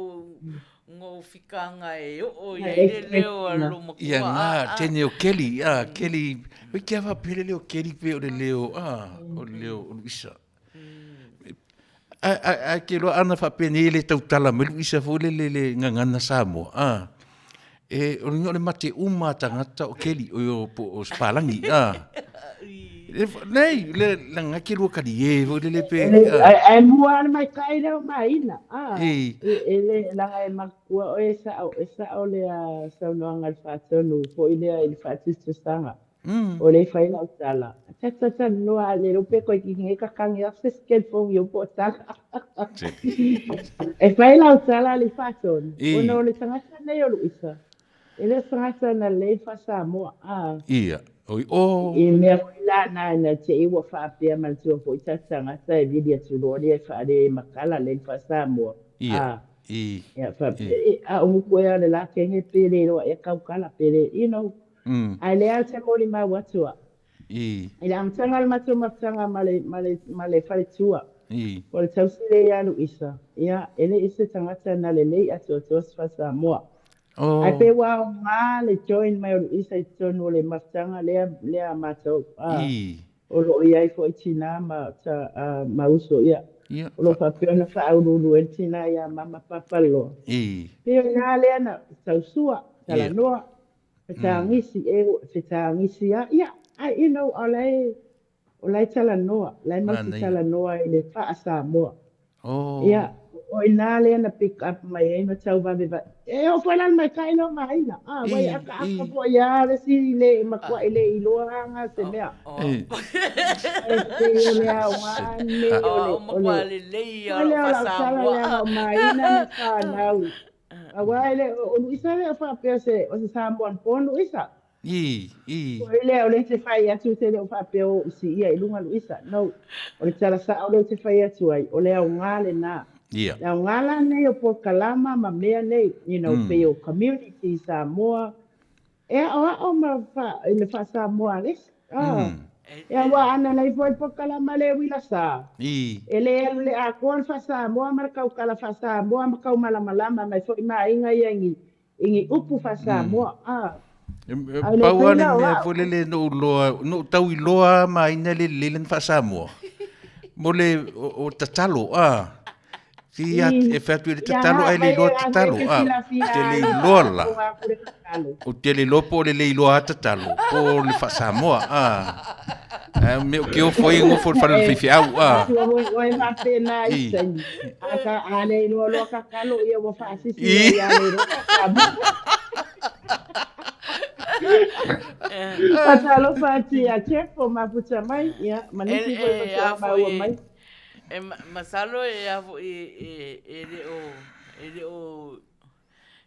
ngo fikanga e o ia i le leo a lo makua. Ia ngā, tēnei o Kelly, a, Kelly, oi kia whapele leo Kelly pe o le leo, a, o le leo o Luisa. A, a, a ke loa ana whapene le tautala mai Luisa fo le le le ngangana Samoa, a. E, o le mate uma tangata o Kelly, o o, po, o Spalangi, a. Nei, le, le nga ke lua kali e, fo le le pe, a. Ai mua ana mai kai leo maina, ah. E, E, e le langa e makua o e sa o e sa o le a saunoanga le whaatonu, fo i lea i le whaatutusanga. O le fai lau tala. Talanoa le lo pe koe ki nge kakangi a se skel fo yo po tala. E fai lau tala le whaatonu. Ona o le tangata nei o Luisa. E le tangata na le Samoa. Ah. Ia. Oi o. I mea foi la na na te i ua whaapea ma le tua foi ta tangata e vili atu loa lia e whaare makala le Samoa. Ia. I. Ia whaapea. A o muku e ale la kenge pere roa e kaukala pere, you know. Ai le al te mori mau atua. I le amataga o le matou mafutaga ma le, ma le, ma le faletua. O le tausile ia Luisa, ia, e le i se tagata na lelei atoatoa se faa-Samoa. Ae pei ua aoga le join mai o Luisa i totonu o le mafutaga lea, lea a matou, a, o lo o i ai foi tinā ma, ta, a, ma uso, ia, o lo o faapea ona faauluulu ai le tinā iā Mama Papaloa. Pei o i ina lea na tausua, talanoa, fetagisi, e, fetagisi lava, ia, ae, you know, a o la e, o la e talanoa, la e matou te talanoa i le faa-Samoa. Ia, o i ina lea na pick up mai ai ma tau vave E oo foi la i le maita'i lea o Maina, a, ua e akaaka foi lava le isi le matua'i le iloa aga se mea. Ae pei o le aoga lenei o le, o le, foi lea o lau tala leaga o Maina na fanau. Aua e le o Luisa e le o faapea se o se Samoan born Luisa. Foi lea o lea e te fai atu te le o faapea o siia i luga Luisa. No. O le tala sao lea ou te fai atu ai, o le aoga lena. Le aoga la nei o polokalama ma mea nei, you know, pei o community Samoa, e aoao ma fa, i le faa-Samoa a le isi. Ah. E aua ana lei foi le polokalama le uila sa. E le alu le atoa le faa-Samoa ma le kaukala faa-Samoa ma kaumalamalama mai foi ma aiga ia i ni, i ni upu faa-Samoa. Ah. Ai le Pau lava le mea foi lele na ou iloa, na ou tau iloa lava ma aiga le lelei lana faa-Samoa. Mo le o, o tatalo, ah. Ki a, e fai atu i le tatalo ae le iloa tatalo, ah. Ou te le iloa la. Ou te le iloa po o le le iloa lava tatalo, po o le faa-Samoa, ah. Ae mea o ke ofo ai e nofo i le fale o le faifeau, ah. Ua e faapena i taimi. A ka, a le iloa loa tatalo, ia ua faasisi ia ia le iloa faa-Samoa. Faatalofa atu ia Jeff o mafuta mai, ia, ma nisi foi faatoa maua mai. E masalo e a foi e, e le o, e le o,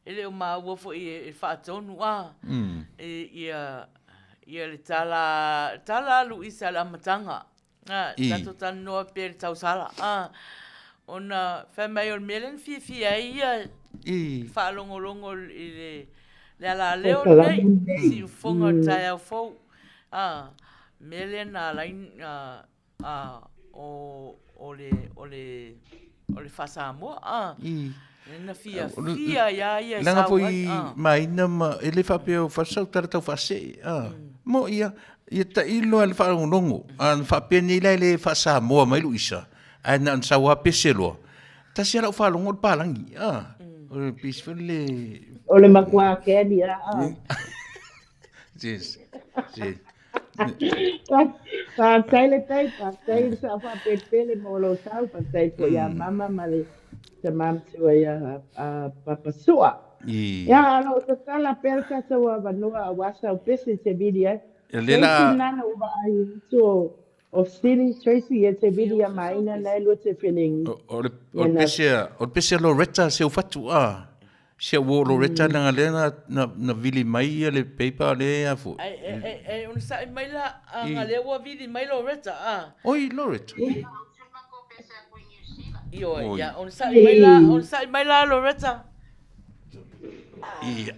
e le o maua foi e faatonu a, e, ia, ia le tala, tala a Luisa i le amataga. A, tatou talanoa pea i le tausala. A, ona fai mai o le mea lea na fiafia ai ia faalogologo i le, le alaleo lenei, siufofoga o le taeao fou. A, mea lea na ala ai na, a, o, o le, o le, o le faa-Samoa, a. Lea na fiafia ai lava ia e Leaga sau ai, foi a. Maina ma, e le faapea o fai sau tala tau faasee, a. Mo ia, ia tailo lava i le faalogologo, a na faapea nei la e le faa-Samoa mai Luisa, ae na ona sau lava pese loa. Tasi lava lau faalogo o le palagi, a. O le pisi foi le... O le matua keli a, a. Yes. Yes. Faafetai le tai, faafetai le sao faapelepele mo lou tau, faafetai foi ia Mama ma le tama matua ia Papa Sua. Ia, o lo o tatala pea le tatou avanoa aua sau pese e te vili ai. Tracy nana ua vaai atu o o fesili Tracy e te vili ia maina na e lua te felengi. O le o le pese o le pese a Loretta seu fatu a. Si au uo Loretta leaga lea na na na vili mai ia le paper lea foi. Ai ai ai onosai mai la aga lea ua vili mai Loretta a. Oi Loretta. Ioe, ia onosai mai la onosai mai la Loretta. Ia.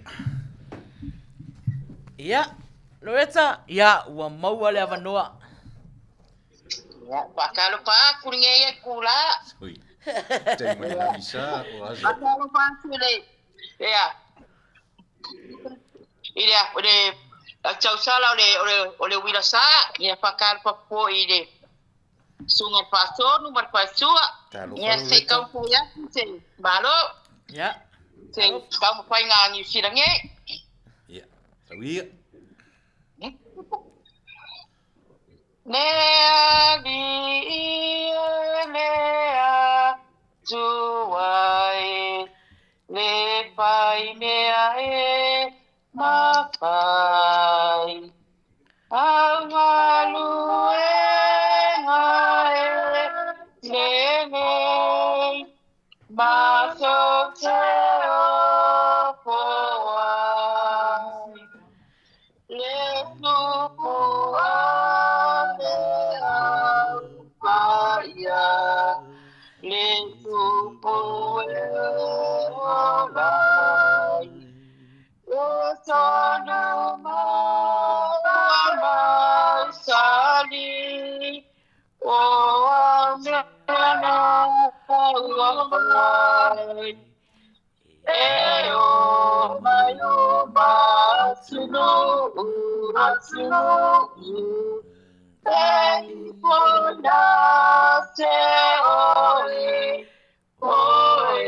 Ia, Loretta, ia ua maua le avanoa. Ia, faatalofa atu lenei ai kula. Oi. Tai mai la misa o aso. Faatalofa atu i le ia i le o le tausala o le o le o le uila sa, ia faatalofa foi i le susuga i le Faatonu ma le Faletua. Talofa Ia se i Loretta. taumafai atu se malo. Ia. Se taumafaiga a Niu Sila nei. Ia. Tau ia. Le Alii e le Atua e, le fai mea e mafai. Matou te ofo ai, le tupu o le au paia, le tupu e ola ai, e tonu mausali, o a mea na ua mai. E o mai o atunuu, atunuu, e pona te oe, oe,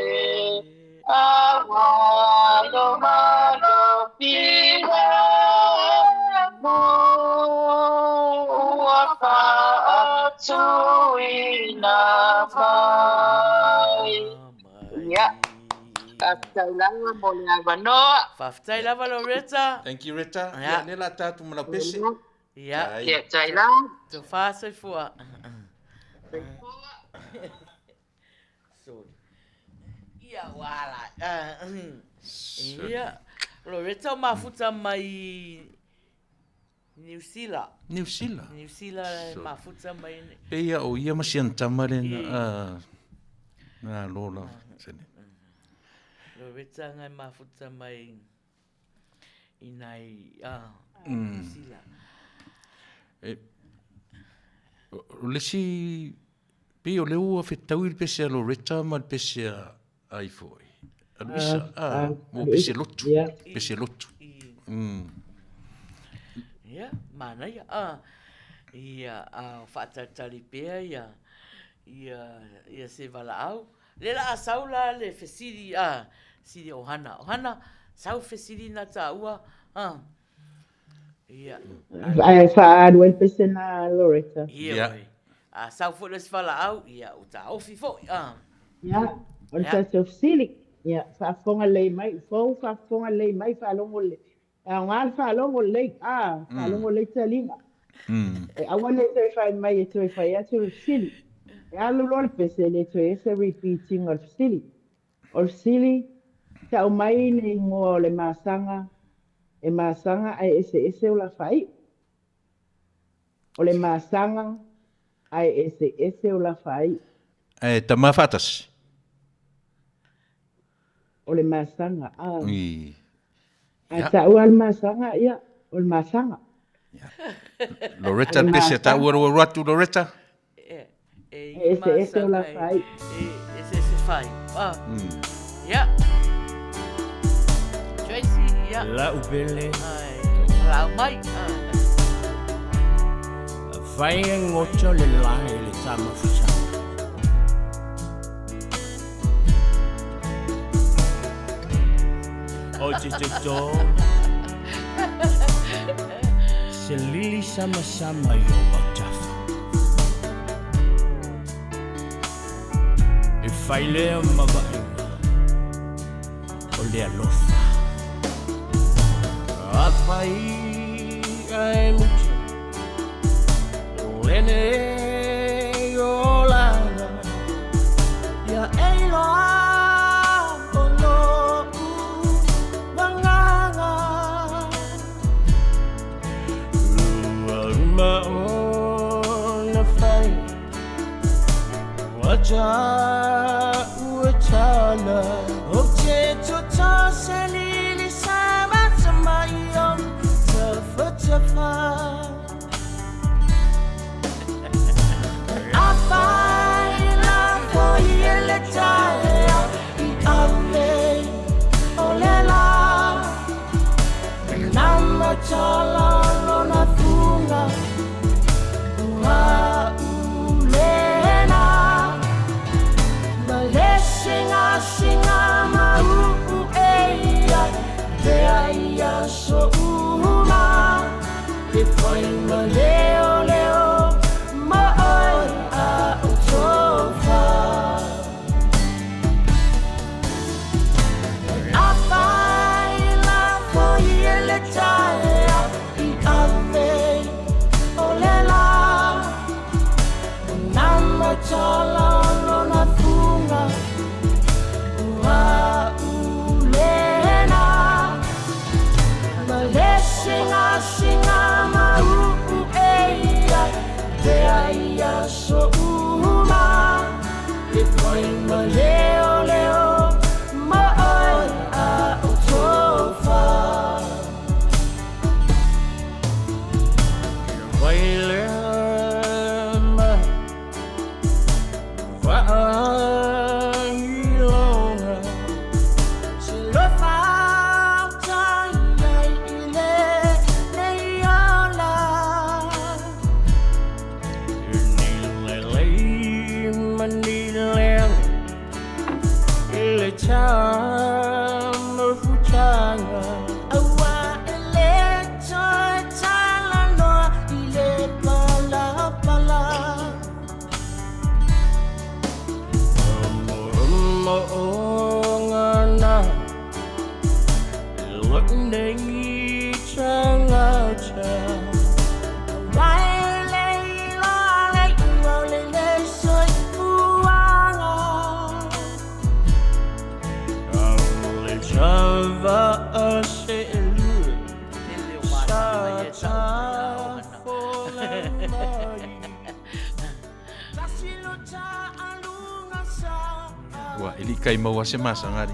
a malo malo file mu, ua faatuina mai. Ia, faafetai lava mo le avanoa. Faafetai lava Loretta. Thank you Retta. Ia, lea la tatou ma lau pese. Ia. Ia, tai lava. Tofa soifua. Sorry. Ia, ua ala. Ia, Loretta o mafuta mai Niu Sila. Niu Sila. Niu Sila e mafuta mai. Pe ia o ia ma sian tama le na na lola. Loretta ngai mafuta mai i nai Niu Sila. E, o le si pe o le ua fetaui le pese a Loretta ma le pese a ai foi. A Luisa, mo pese lotu. Pese lotu. Ia, manaia. Ia, faatalitali pea ia, ia, ia se valaau. Le la a sau la le fesili, sili Ohana. Ohana, sau fesili na taua. Ia. Ae faaalu ai le pese na Loretta. Ia. A sau foi le isi valaau, ia, ua taofi foi. Ia, o le tatou fesili. Ia, faafofoga lelei mai, fou faafofoga lelei mai, faalogo lelei. E aoga le faalogo lelei, faalogo lelei taliga. E aua ne i toe fai mai e toe fai atu le fesili. E alu loa le pese, e le toe i ai se repeat ina o le fesili. O le fesili, tau mai le igoa o le masaga, e masaga ae eseese o la faaiu. O le masaga ae eseese o la faaiu. Ae tama faatasi. O le masaga, A taua le masaga, ia, o le masaga. Loretta le pese taua rua atu Loretta. E Eseese o la faaiu. Eseese faaiu. Ia. Tracy, ia. Lau pele. Ai, lau mai. Fai e ngoto le lae le tama fusa. O te te tō. Se lili sama sama i o autafa. E fai lea ma vaaiga o le alofa. Afai ae muta lenei olaga, ia e iloa o lo'u agaga. Ua uma ona fai ua ta'u e tala. O te toto se lili sama sama i o tafatafa. Afai lafo i ele taea i ave o le la. Nama tala lona fuga ua ulena. Ma le singasinga ma uu e ia te ai aso uma. E ma leoleo ma oe a o tofa. Ua ili kai maua se masanga ali.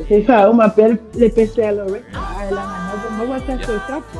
Se faauma pea le pese a Loretta ae laga na ua maua tatou tapu.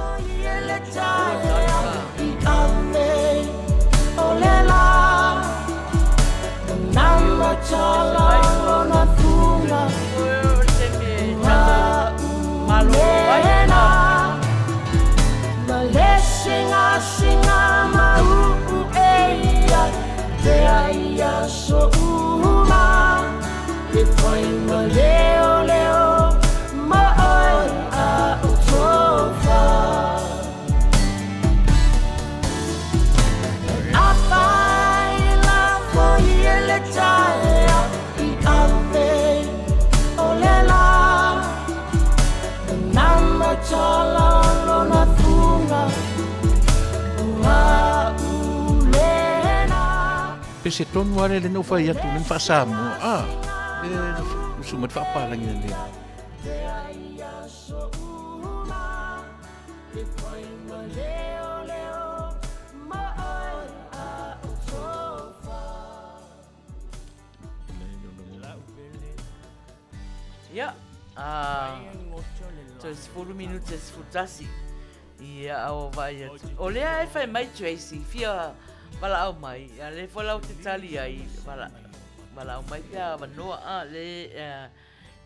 Pese tonu are le no fai atu le whaasamoa. Ah, le usu ma te whaapālangi le. Ia, toe 10 minute e 11. Ia, o vaai atu. O lea e whai mai Tracy, fia walaau mai. Ia, le fo lau te tali ai, wala, walaau mai pea wanoa, a, le,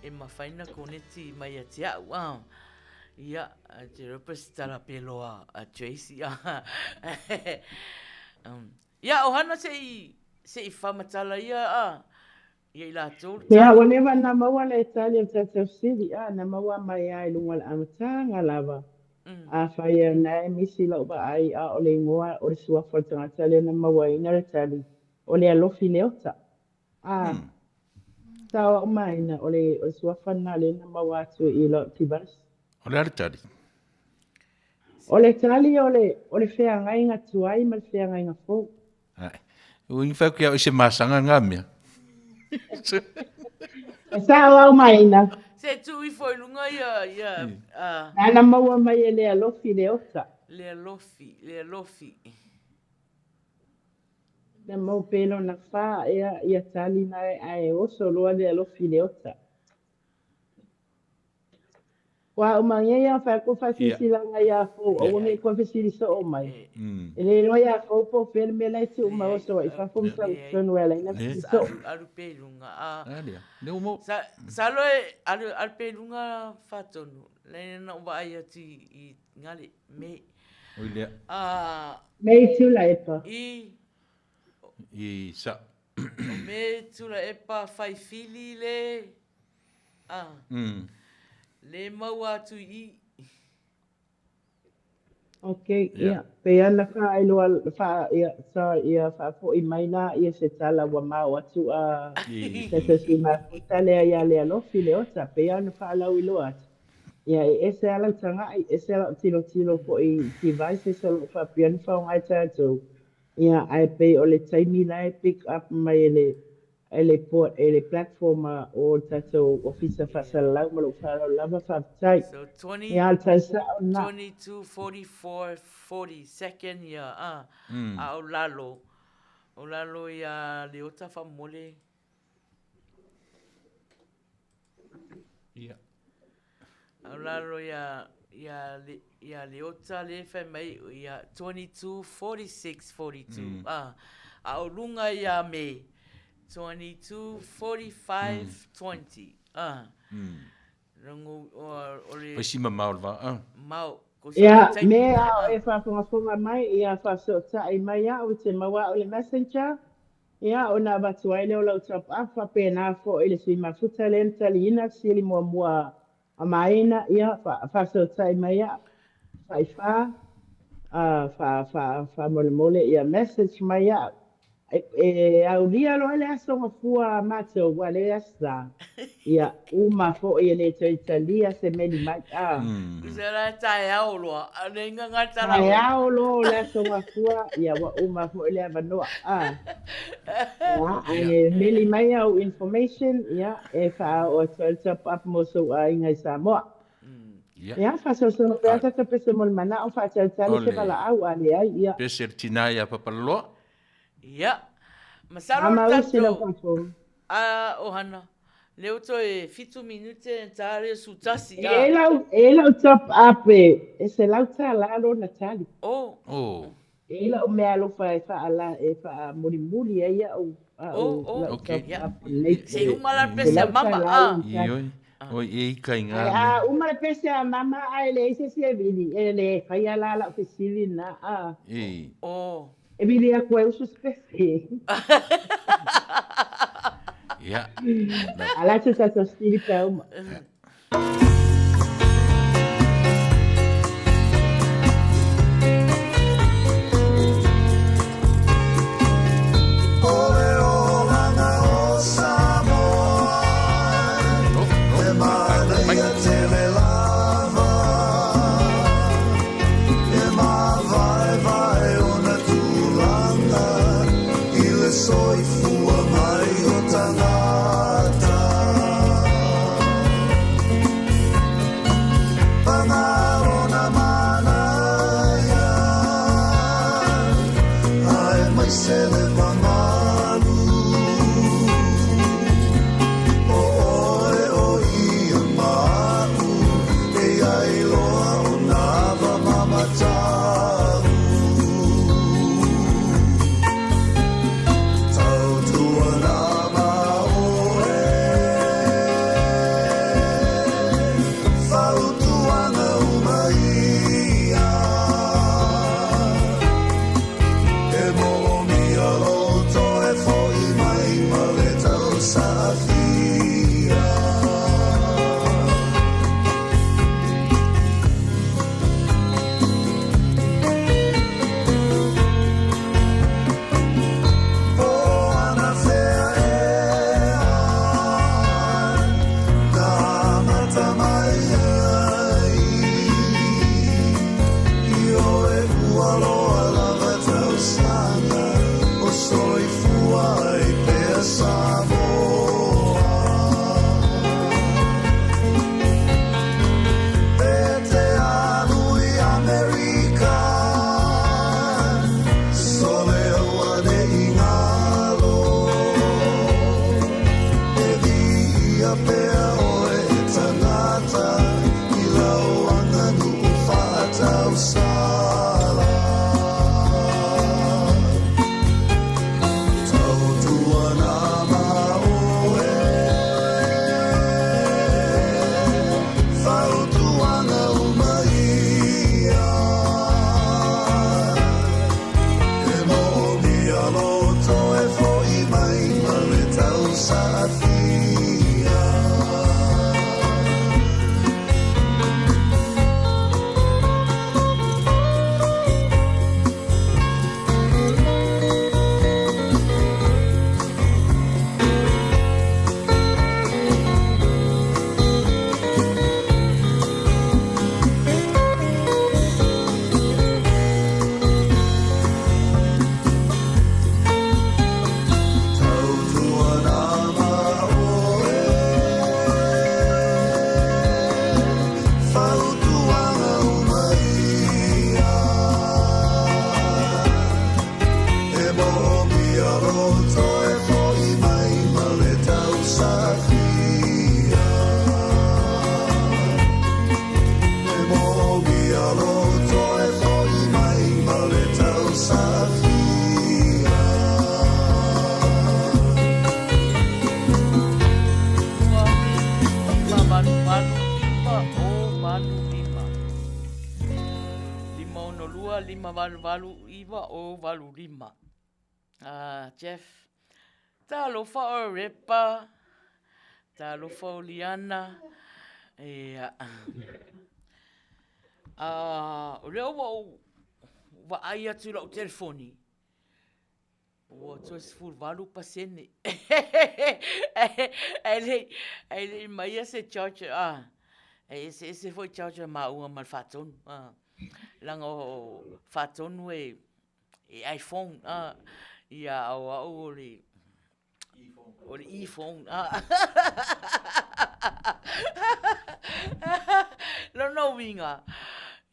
e mawhaina koneti mai a te au, a. Ia, te ropa se tala peloa a Tracy, a. Ia, o hana se i, se i whamatala ia, a. Ia i latou le Ia, tali. ua leva ona maua le tali o le tatou fesili, a, na maua mai lava i luga o le amataga lava. Afai o lena e misi lou vaai, a o le igoa o le suafa o le tagata lea na mauaina le tali, o le Alofi Leota. A, sao au maina, o le, o le suafa lena lea na maua atu i lou device. O le a le tali? O le tali o le, o le feagaiga tuai ma le feagaiga fou. Ae. Ua ingi whai kia o se masanga ngā mea. E sao au maina. Se tu ifo i lunga ia, ia, a. Nana maua mai e le alofi le ota. Le alofi, le alofi. Na mau pe lona fa ea ia tali na e ae oso loa le alofi le ota. Ua uma nei a whai ko whasisilaga iā fou, aua nei koe fesili soo mai. E le iloa iā fou po o fea le mea la e tuu mai oso ai i fafo ma sau totonu e ala ai na fesili soo. Alu pea i luga a. Sa sa loa e alu alu pea i luga Faatonu lea na ou vaai atu i ngale me. A. Me i Tulaepa. I. I sa. O me Tulaepa whai whili le. A. Le maua atu i. Ok, ia. Pei ana whaailoa, wha, ia, sorry, ia whaafoi mai la ia se tala ua mao atu a se se mafuta lea ia le alofi le ota, pei ana whaalauiloa atu. Ia, e ese lava lau taga'i, ese lau tilotilo foi i devices o lo o faapea ona faaaoga e tatou, ia, ae pei o le taimi la e pick up mai e le e le port e le platform o le tatou Ofisa Faasalalau ma lou faaaloalo lava faafetai. So 20, Ia, o le tali sao lena. 22, 44, 40 second ia a, a o lalo. O lalo ia Leota faamolemole. Ia. O lalo ia ia ia Leota le fai mai ia 22 46 42. Mm. Ah, a o lunga ia me 22 45 mm. 20. Ah. Mm. Rongo o, o le Fai si mamao le va. Ah. Mao. Ia, me a o e faafogafoga mai, ia faafesootai mai au i te maua au i le messenger, ia ona avatu ai lea o lau top up, faapena foi i le sui mafuta lea na taliina fesili muamua a Maina, ia faafesootai mai au, faaifa, faamolemole ia message mai au. E aulia loa le aso gafua a matou ua le Aso Sa. Ia, uma foi e le toe talia se meli mai. A. Tusa la e taeao loa, a le inga gata la. Taeao loa o le aso gafua, ia ua uma foi le avanoa. A. Ia, ae meli mai au information, ia, e faaoo atu ai le top up mo sou aiga i Samoa. Ia, faasoasoa pea tata pese mo le manao, faatalitali se valaau, a leai, ia. Pese le tina ia Papalaloa. Ia, masalo le tatou a ohana, lea ua toe fitu minute ta le su tasi. E lau, e lau top up e, e $100 lona tali. Oh. Oh. E lau mea alofa e faala, e faamulimuli ai au, au, oh, lau okay. top up nei. Se uma la pese a mama. Ah. Ioi. Oi, e ika i ngā Ai, a uma le pese a mama ae leai se isi e vili, e le faia la lau fesili na. A. E. Oh. E vili aku e usu se pese. Ia. Ala te tatou fesili pea uma. O le olaga o Samoa, e manaia tele lava, e mavaevae ona tulaga i le soifua mai o tagata. Paga lona manaia, aemaise le mamalu. O oe o ia ma aʻu, e ai loa o nā va mamatau. Tautuana ma oe, fautuaga uma ia. E moomia lou toe fo'i mai ma le tausaafia. Po anawhea ea na amata mai ai i oe ua loa lava tausaga o soifua ai pea Samoa. Pe te alu i Amerika, sole auane'i ngalo. E viia pea oe e tangata i lau aganuu faatausala. Tautuana ma oe, fautuaga uma ia. E moomia lou toe fo'i mai ma le tausaafia. Tautuana ma 5 8 8 9 0 8 5. Ah, Jeff. Talofa o Repa. Talofa o Liana. Ia. Ah, o lea ua ou vaai atu i lau telefoni. Ua toe 18%. Ae le, ae le i maia se charger. Ah, e eseese foi charger maua ma le faatonu. Ah, leaga o faatonu e e iPhone a ia o au o le o le iPhone a lona uiga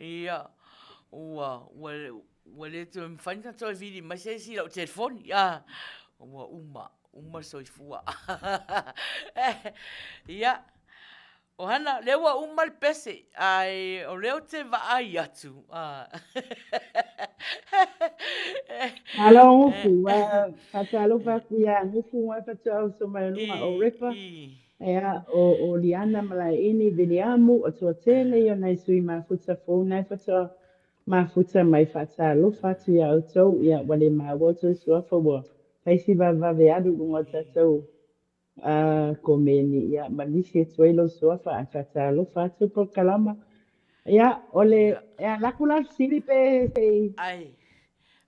ia ua ua ua le toe mafai ona toe vili mai se isi i lau telefoni a ua uma uma le soifua ia O Hana, lea ua uma le pese, ae o lea ou te vaai atu. Malo Gufu, ua faatalofa atu ia Gufu ua faatoa uso mai luga o Repa, ia, o Liana Malaeini Viliamu, o Tuatele ia nai sui mafuta fou nai faatoa mafuta mai faatalofa atu ia outou, ia ua le maua outou suafa ua fai si vavevave alu i luga o tatou A komeni, ia, ma nisi atu ai lou suafa ae faatalofa atu polokalama. Ia, o le, e ala atu la le fesili pe se i. Ai,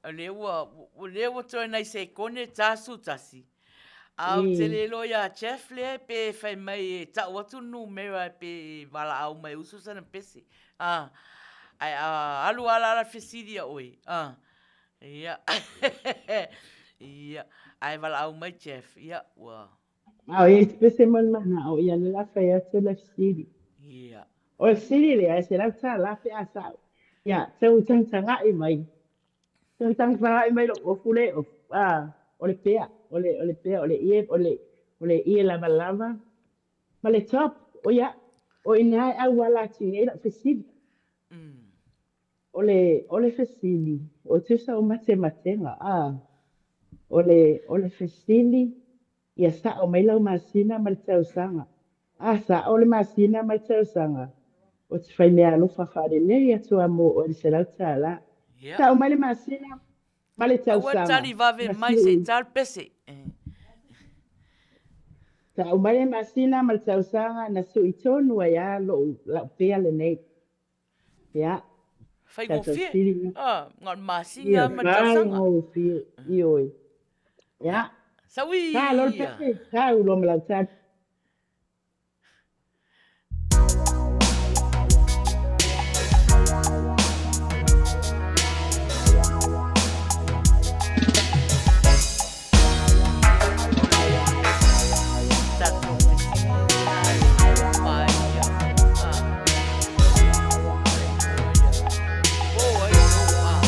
o lea ua, o lea ua toe nai sekone 41. A ou te le iloa ia Jeff lea pe fai mai e tau atu le numera pe valaau mai uso sana pese. A, ae a alu lava la la fesili ia oe, a, Ia. Ia. Ae valaau mai Jeff. Ia, ua. A o ia pese mo le manao, ia le la fai atu le fesili. Ia. O le fesili lea, e $100 pe a sa'o. Ia, tau tagatagai mai. Tau tagatagai mai lou ofu le ofu. A, o le pea, o le, o le pea, o le ie, o le, o le ie lavalava. Ma le top, o ia, o i ina e auala atu i ai lau fesili. O le, o le fesili, o tusa o matematega, a, o le, o le fesili, ia sa'o mai lau masina ma le tausaga. A sa'o le masina ma le tausaga, ou te fai meaalofa faalelei atu a mo oe le $100. Sa'o mai le masina ma le Aua tausaga, tali vave na mai se i si'i. ta le pese. Sa'o mai le masina ma le tausaga, na su'i tonu ai lava lo'u, la'u pea lenei. Ia, tatou Faigofie. fesili na. Ah, na o le masina Ia, lava ma le tausaga. faigofie, ioe. Ia, Saui sa loa le ia. pese, sa ulo ma lau tali. O le tatou fesili lena e uma ai ia. Ah. Po ai lou ah.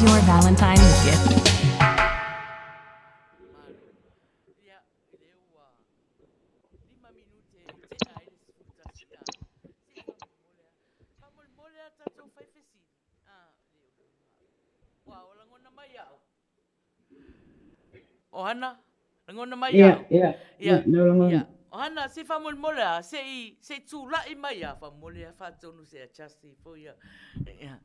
Your Valentine with gift. Ohana, lagona mai Ia, au. ia, ia, no lagona. Ia. Ohana, se faamolemole a, se i, se i tula'i mai a, faamolemole a, faatonu se adjust ifo ia. Ia.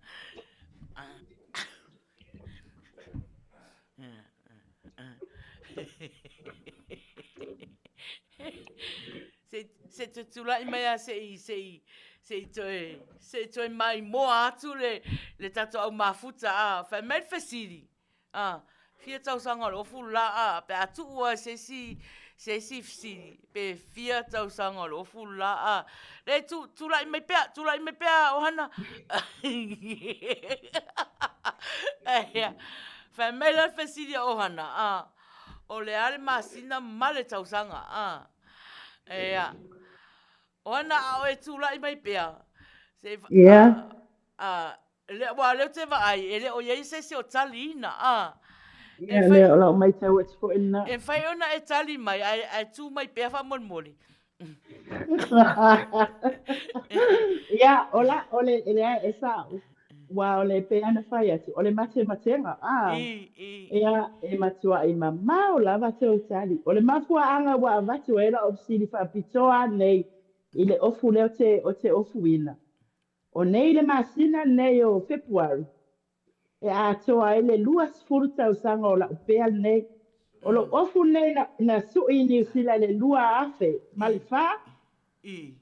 Se, se te tula'i mai a, se i, se i, se i toe, se i toe maimoa atu le, le tatou au mafuta a, fai mai le fesili. A, fia tausaga o le ofu la a, pe a tuu a se isi, se isi fesili, pe fia tausaga o le ofu la a. Le, tu, tulai mai pea, tulai mai pea, Ohana. Ia, fai mai la le fesili a Ohana, a, o le a le masina ma le tausaga, a. Ia, Ohana, a o e tulai mai pea, se, Ia. a, a, Le, aua o lea ou te vaai, e le o i ai se isi o taliina, a. E Ia, lea o lau matau atu foi lena. E mafai ona e tali mai, ae, ae tu mai pea faamolemole. Ia, o la, o le, e leai, e sao, aua o le pei ona fai atu, o le matematega, a. I, i. Ia, e matuai mamao lava tou tali. O le mafuaaga ua avatu ai lau fesili faapitoa nei i le ofu lea ou te, ou te ofuina, O nei le masina lenei o Fepuari e atoa ai le 20 tausaga o la'u pea lenei. O lou ofu lenei na, na su'i i Niu Sila i le 2004,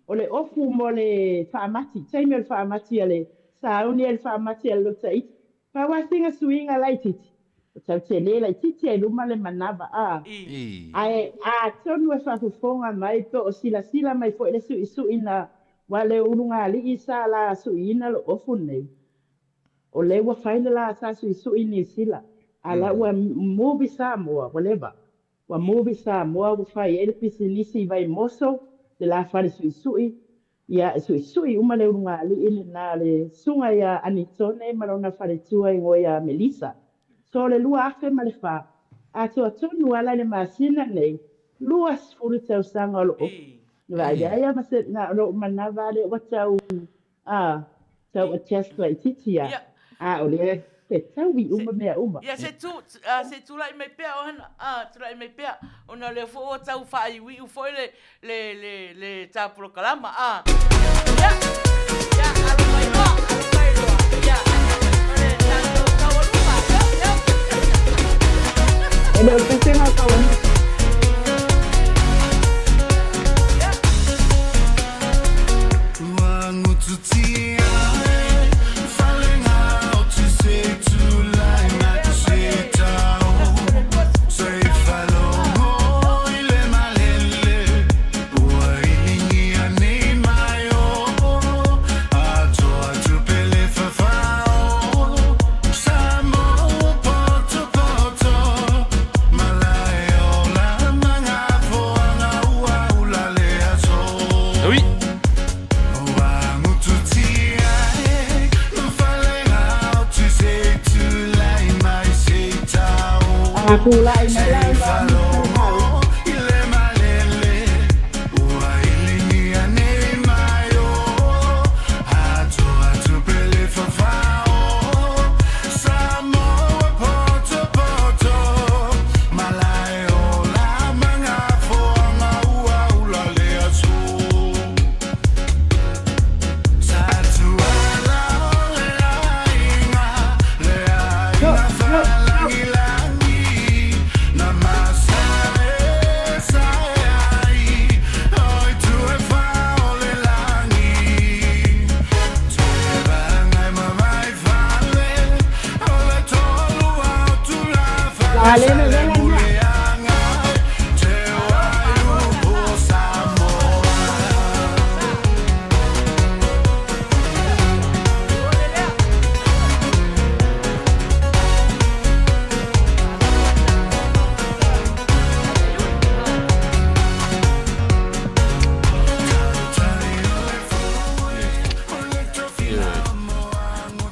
o le ofu mo le faamati, taimi o le faamati a le sauni ai le faamati a le Lotu Iti. Pau lava sina suiga laitiiti, ua tau tele laitiiti ai luma le manava, a. Ae atonu e faafofoga mai po o silasila mai foi le suʻisuʻi na Ua le ulugalii sa la suiina lo ofu nei. O le ua fai le la sa suisui i Niu Sila, a la ua move i Samoa, ua leva. Ua move i Samoa, ua fai ai le pisinisi i Vaimoso, le la fale suisui, ia e suisui uma le ulugalii lena le susuga ia Anitone ma lona faletua igoa ia Melissa. So le 2004, atoa tonu ala i le masina nei, 20 tausaga o lo ofu. Vaai ai ma se na o lou manava lea ua tau a tau adjust laitiiti a a o lea e taui uma mea uma. Ia se tu a se tulai mai pea Ohana a tulai mai pea ona o lea foi ua tau faaiuiu foi le le le le ta polokalama a ia ia alo mai loa alo mai loa ia o le tatou taualuga ia ia. E le o le pesega o taualuga. A tulai mai la i la Mister House. Yo, yo, yo. Vale, me vela na.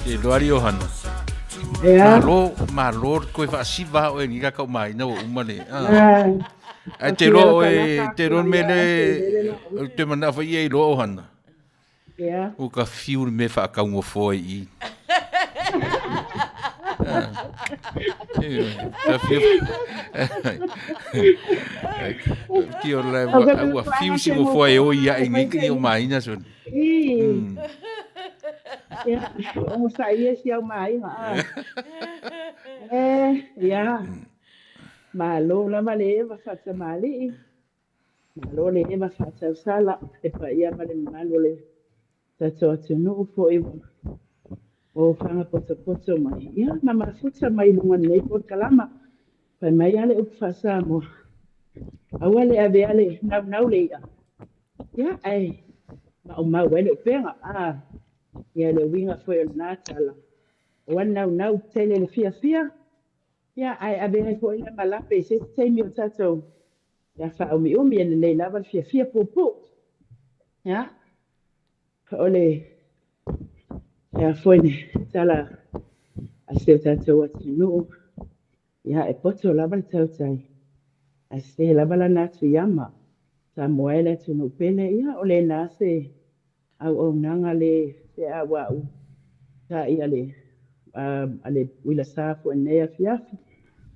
E loa ali Ohana. Malo, malo le toe faasiva oe ni ka taumaina ua uma le. Ae te loa oe, te loa le mea le, o te manao foi ia i loa o hana. Ua ka fiu le mea faataugofoa i i. Ka fiu. Ki o le ua fiu si gofoa e oi ae nei ki o maina son. Ia, o sa ia si au maina. Eh, ia. Malo lava le eva faatamali'i. Malo le eva faatausala le paia ma le mamalu o le tatou atunuu foi ua ofaga potopoto mai ia ma mafuta mai i luga o lenei polokalama. Fai mai lava le upu faa-Samoa, aua le avea le naunau le i'a, ia ae maumau ai le upega. A, ia le uiga foi o lena tala, aua le naunau tele i le fiafia, ia ae avea ai foi le malape i se isi taimi o tatou Ia faaumiumi e lelei lava le fiafia puupuu. Ia, o le ea foi le tala a si o tatou atunuu, ia e poto lava le tautai, ae sese lava lana atu iama. Samoa e le atunuu pele, ia o lena se auaunaga le feauau ta'i a le a le uila sa foi nei afiafi.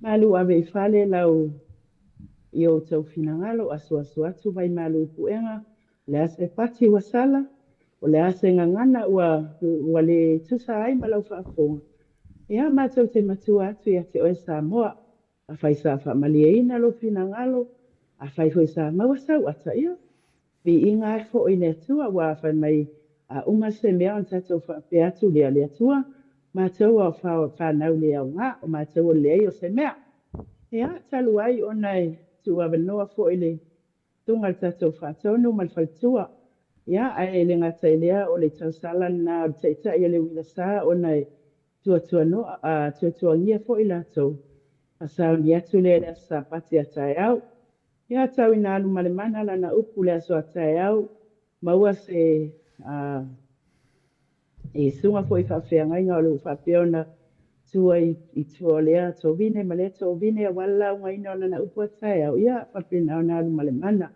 Malu ave i fale lau i outou finagalo, asuasu atu vai malu i puega, o le a se pati ua sala, o le a se gagana ua ua le tusa ai ma lau faafofoga. Ia, matou te matua atu ia te oe Samoa. Afai sa faamalieina lou finagalo, afai foi sa maua sau ata, ia, viiga ai foi i le Atua, ua fai mai a uma se mea ona tatou faapea atu lea, Le Atua, matou a o fanau le aoga, o matou o le leai o se mea. Ia, talu ai ona e tuuavanoa foi le susuga i le tatou faatonu ma le faletua, ia, ae le gata i lea o le tausala lena o le Taitai o le Uila Sa ona e tuatuagia foi latou, fasaoni atu lea i le Aso Sapati a taeao. Ia, tau ina alu ma le mana lana upu i le aso a taeao, maua se isuga foi faafeagaiga o lo o faapea ona tua i tua o lea tovine ma lea tovine aua le laugaina o lana upu a taeao, ia, faapena ona alu ma le mana.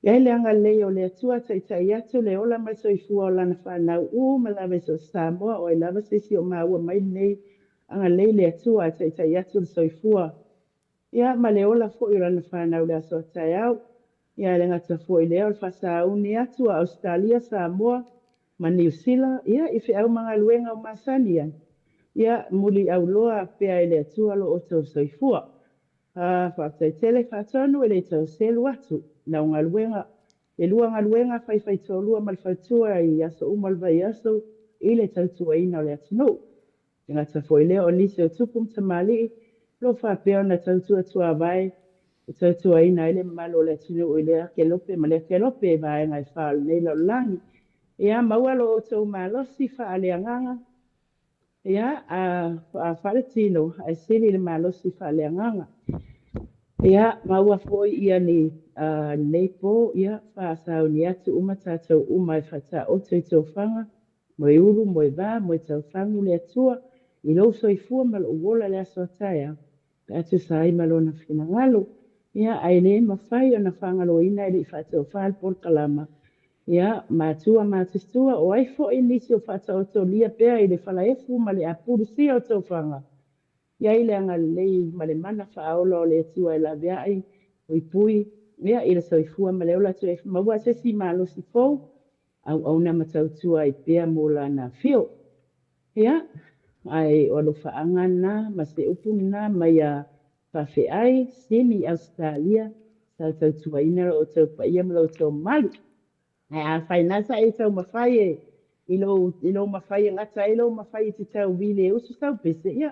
I ai le agalelei o le Atua, taitai atu le ola ma le soifua o Lana fanau uma lava i so o se Samoa, o ai lava se isi o maua mai lenei agalelei le Atua ae taitai atu le soifua ia ma le ola foi o Lana fanau i le aso a taeao. Ia e le gata foi i lea o le faasauni atu a Ausetalia, Samoa ma Niu Sila ia i feau ma galuega o masani ai. Ia muliauloa pea e le Atua lo outou soifua. A, faafetai tele faatonu e le tau selu atu lau galuega. E lua galuega faifaitoalua ma le faletua i aso uma o le vaiaso i le tautuaina o le atunuu. E gata foi lea o nisi o tupu ma tamalii o lo o faapea ona tautua tuavae e tautuaina ai le mamalu o le atunuu i lea kelope ma lea kelope i vaega e fa o lenei lalolagi. Ia maua lo outou malosi faaleagaga Ia, a faaletino, ae sili le malosi faaleagaga. Ia, maua foi ia ni lenei po, ia, faasauni atu uma tatou uma e faataoto i tofaga, moe ulu, moe va, moe taufagu le Atua i lou soifua ma lou ola i le aso a taeao, pe a tusa ai ma Lona finagalo. Ia, ae le mafai ona faagaloina e le i faatofa le polokalama. Ia, matua matutua, o ai foi nisi o faataotolia pea i le falaefu ma le apulusia o tofaga? I ai le agalelei ma le mana faaola o le Atua e laveai, puipui, ia, i le soifua ma le ola toe maua se isi malosi fou, auauna ma tautua ai pea mo Lana afio. Ia, ae o alofaaga na ma se upu na mai a faafeai, Sini, Ausetalia, sa tautuaina lo outou paia ma lo outou mamalu. Ae afai na sa e taumafai e i lou i lou mafai e gata ai lou mafai e te tauvi le usu sau pese, ia,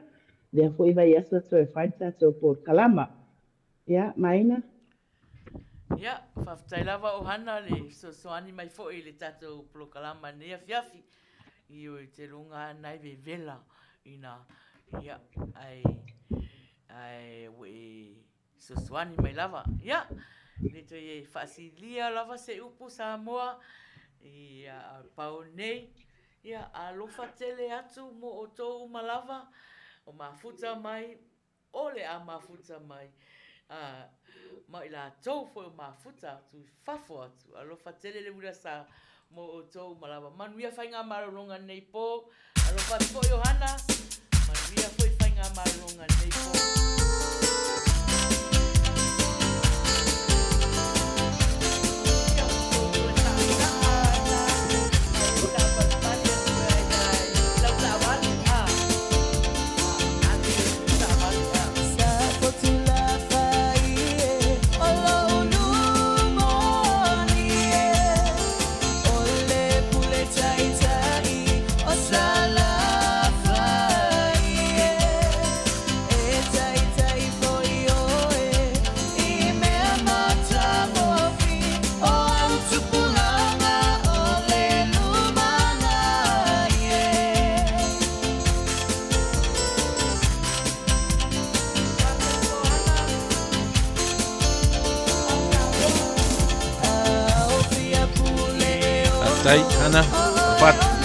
lea foi vaiaso toe fai le tatou polokalama. Ia, Maina. Ia, faafetai lava Ohana le fesoasoani mai foi i le tatou polokalama i lenei afiafi. Ioe, te luga nai vevela ina, ia, ae, ae ua e fesoasoani mai lava. Ia, le toe faasilia lava se upu Samoa, ia, pau nei, ia, alofa tele atu mo outou uma lava. o mafuta mai, o le a mafuta mai, a, ma i latou foi o mafuta atu i fafo atu. Alofa tele le uila sa mo outou ma lava. Manuia faigamalologa lenei po. Alofa atu foi Ohana. Manuia foi faigamalologa lenei po. Faafetai, Hana. Fat.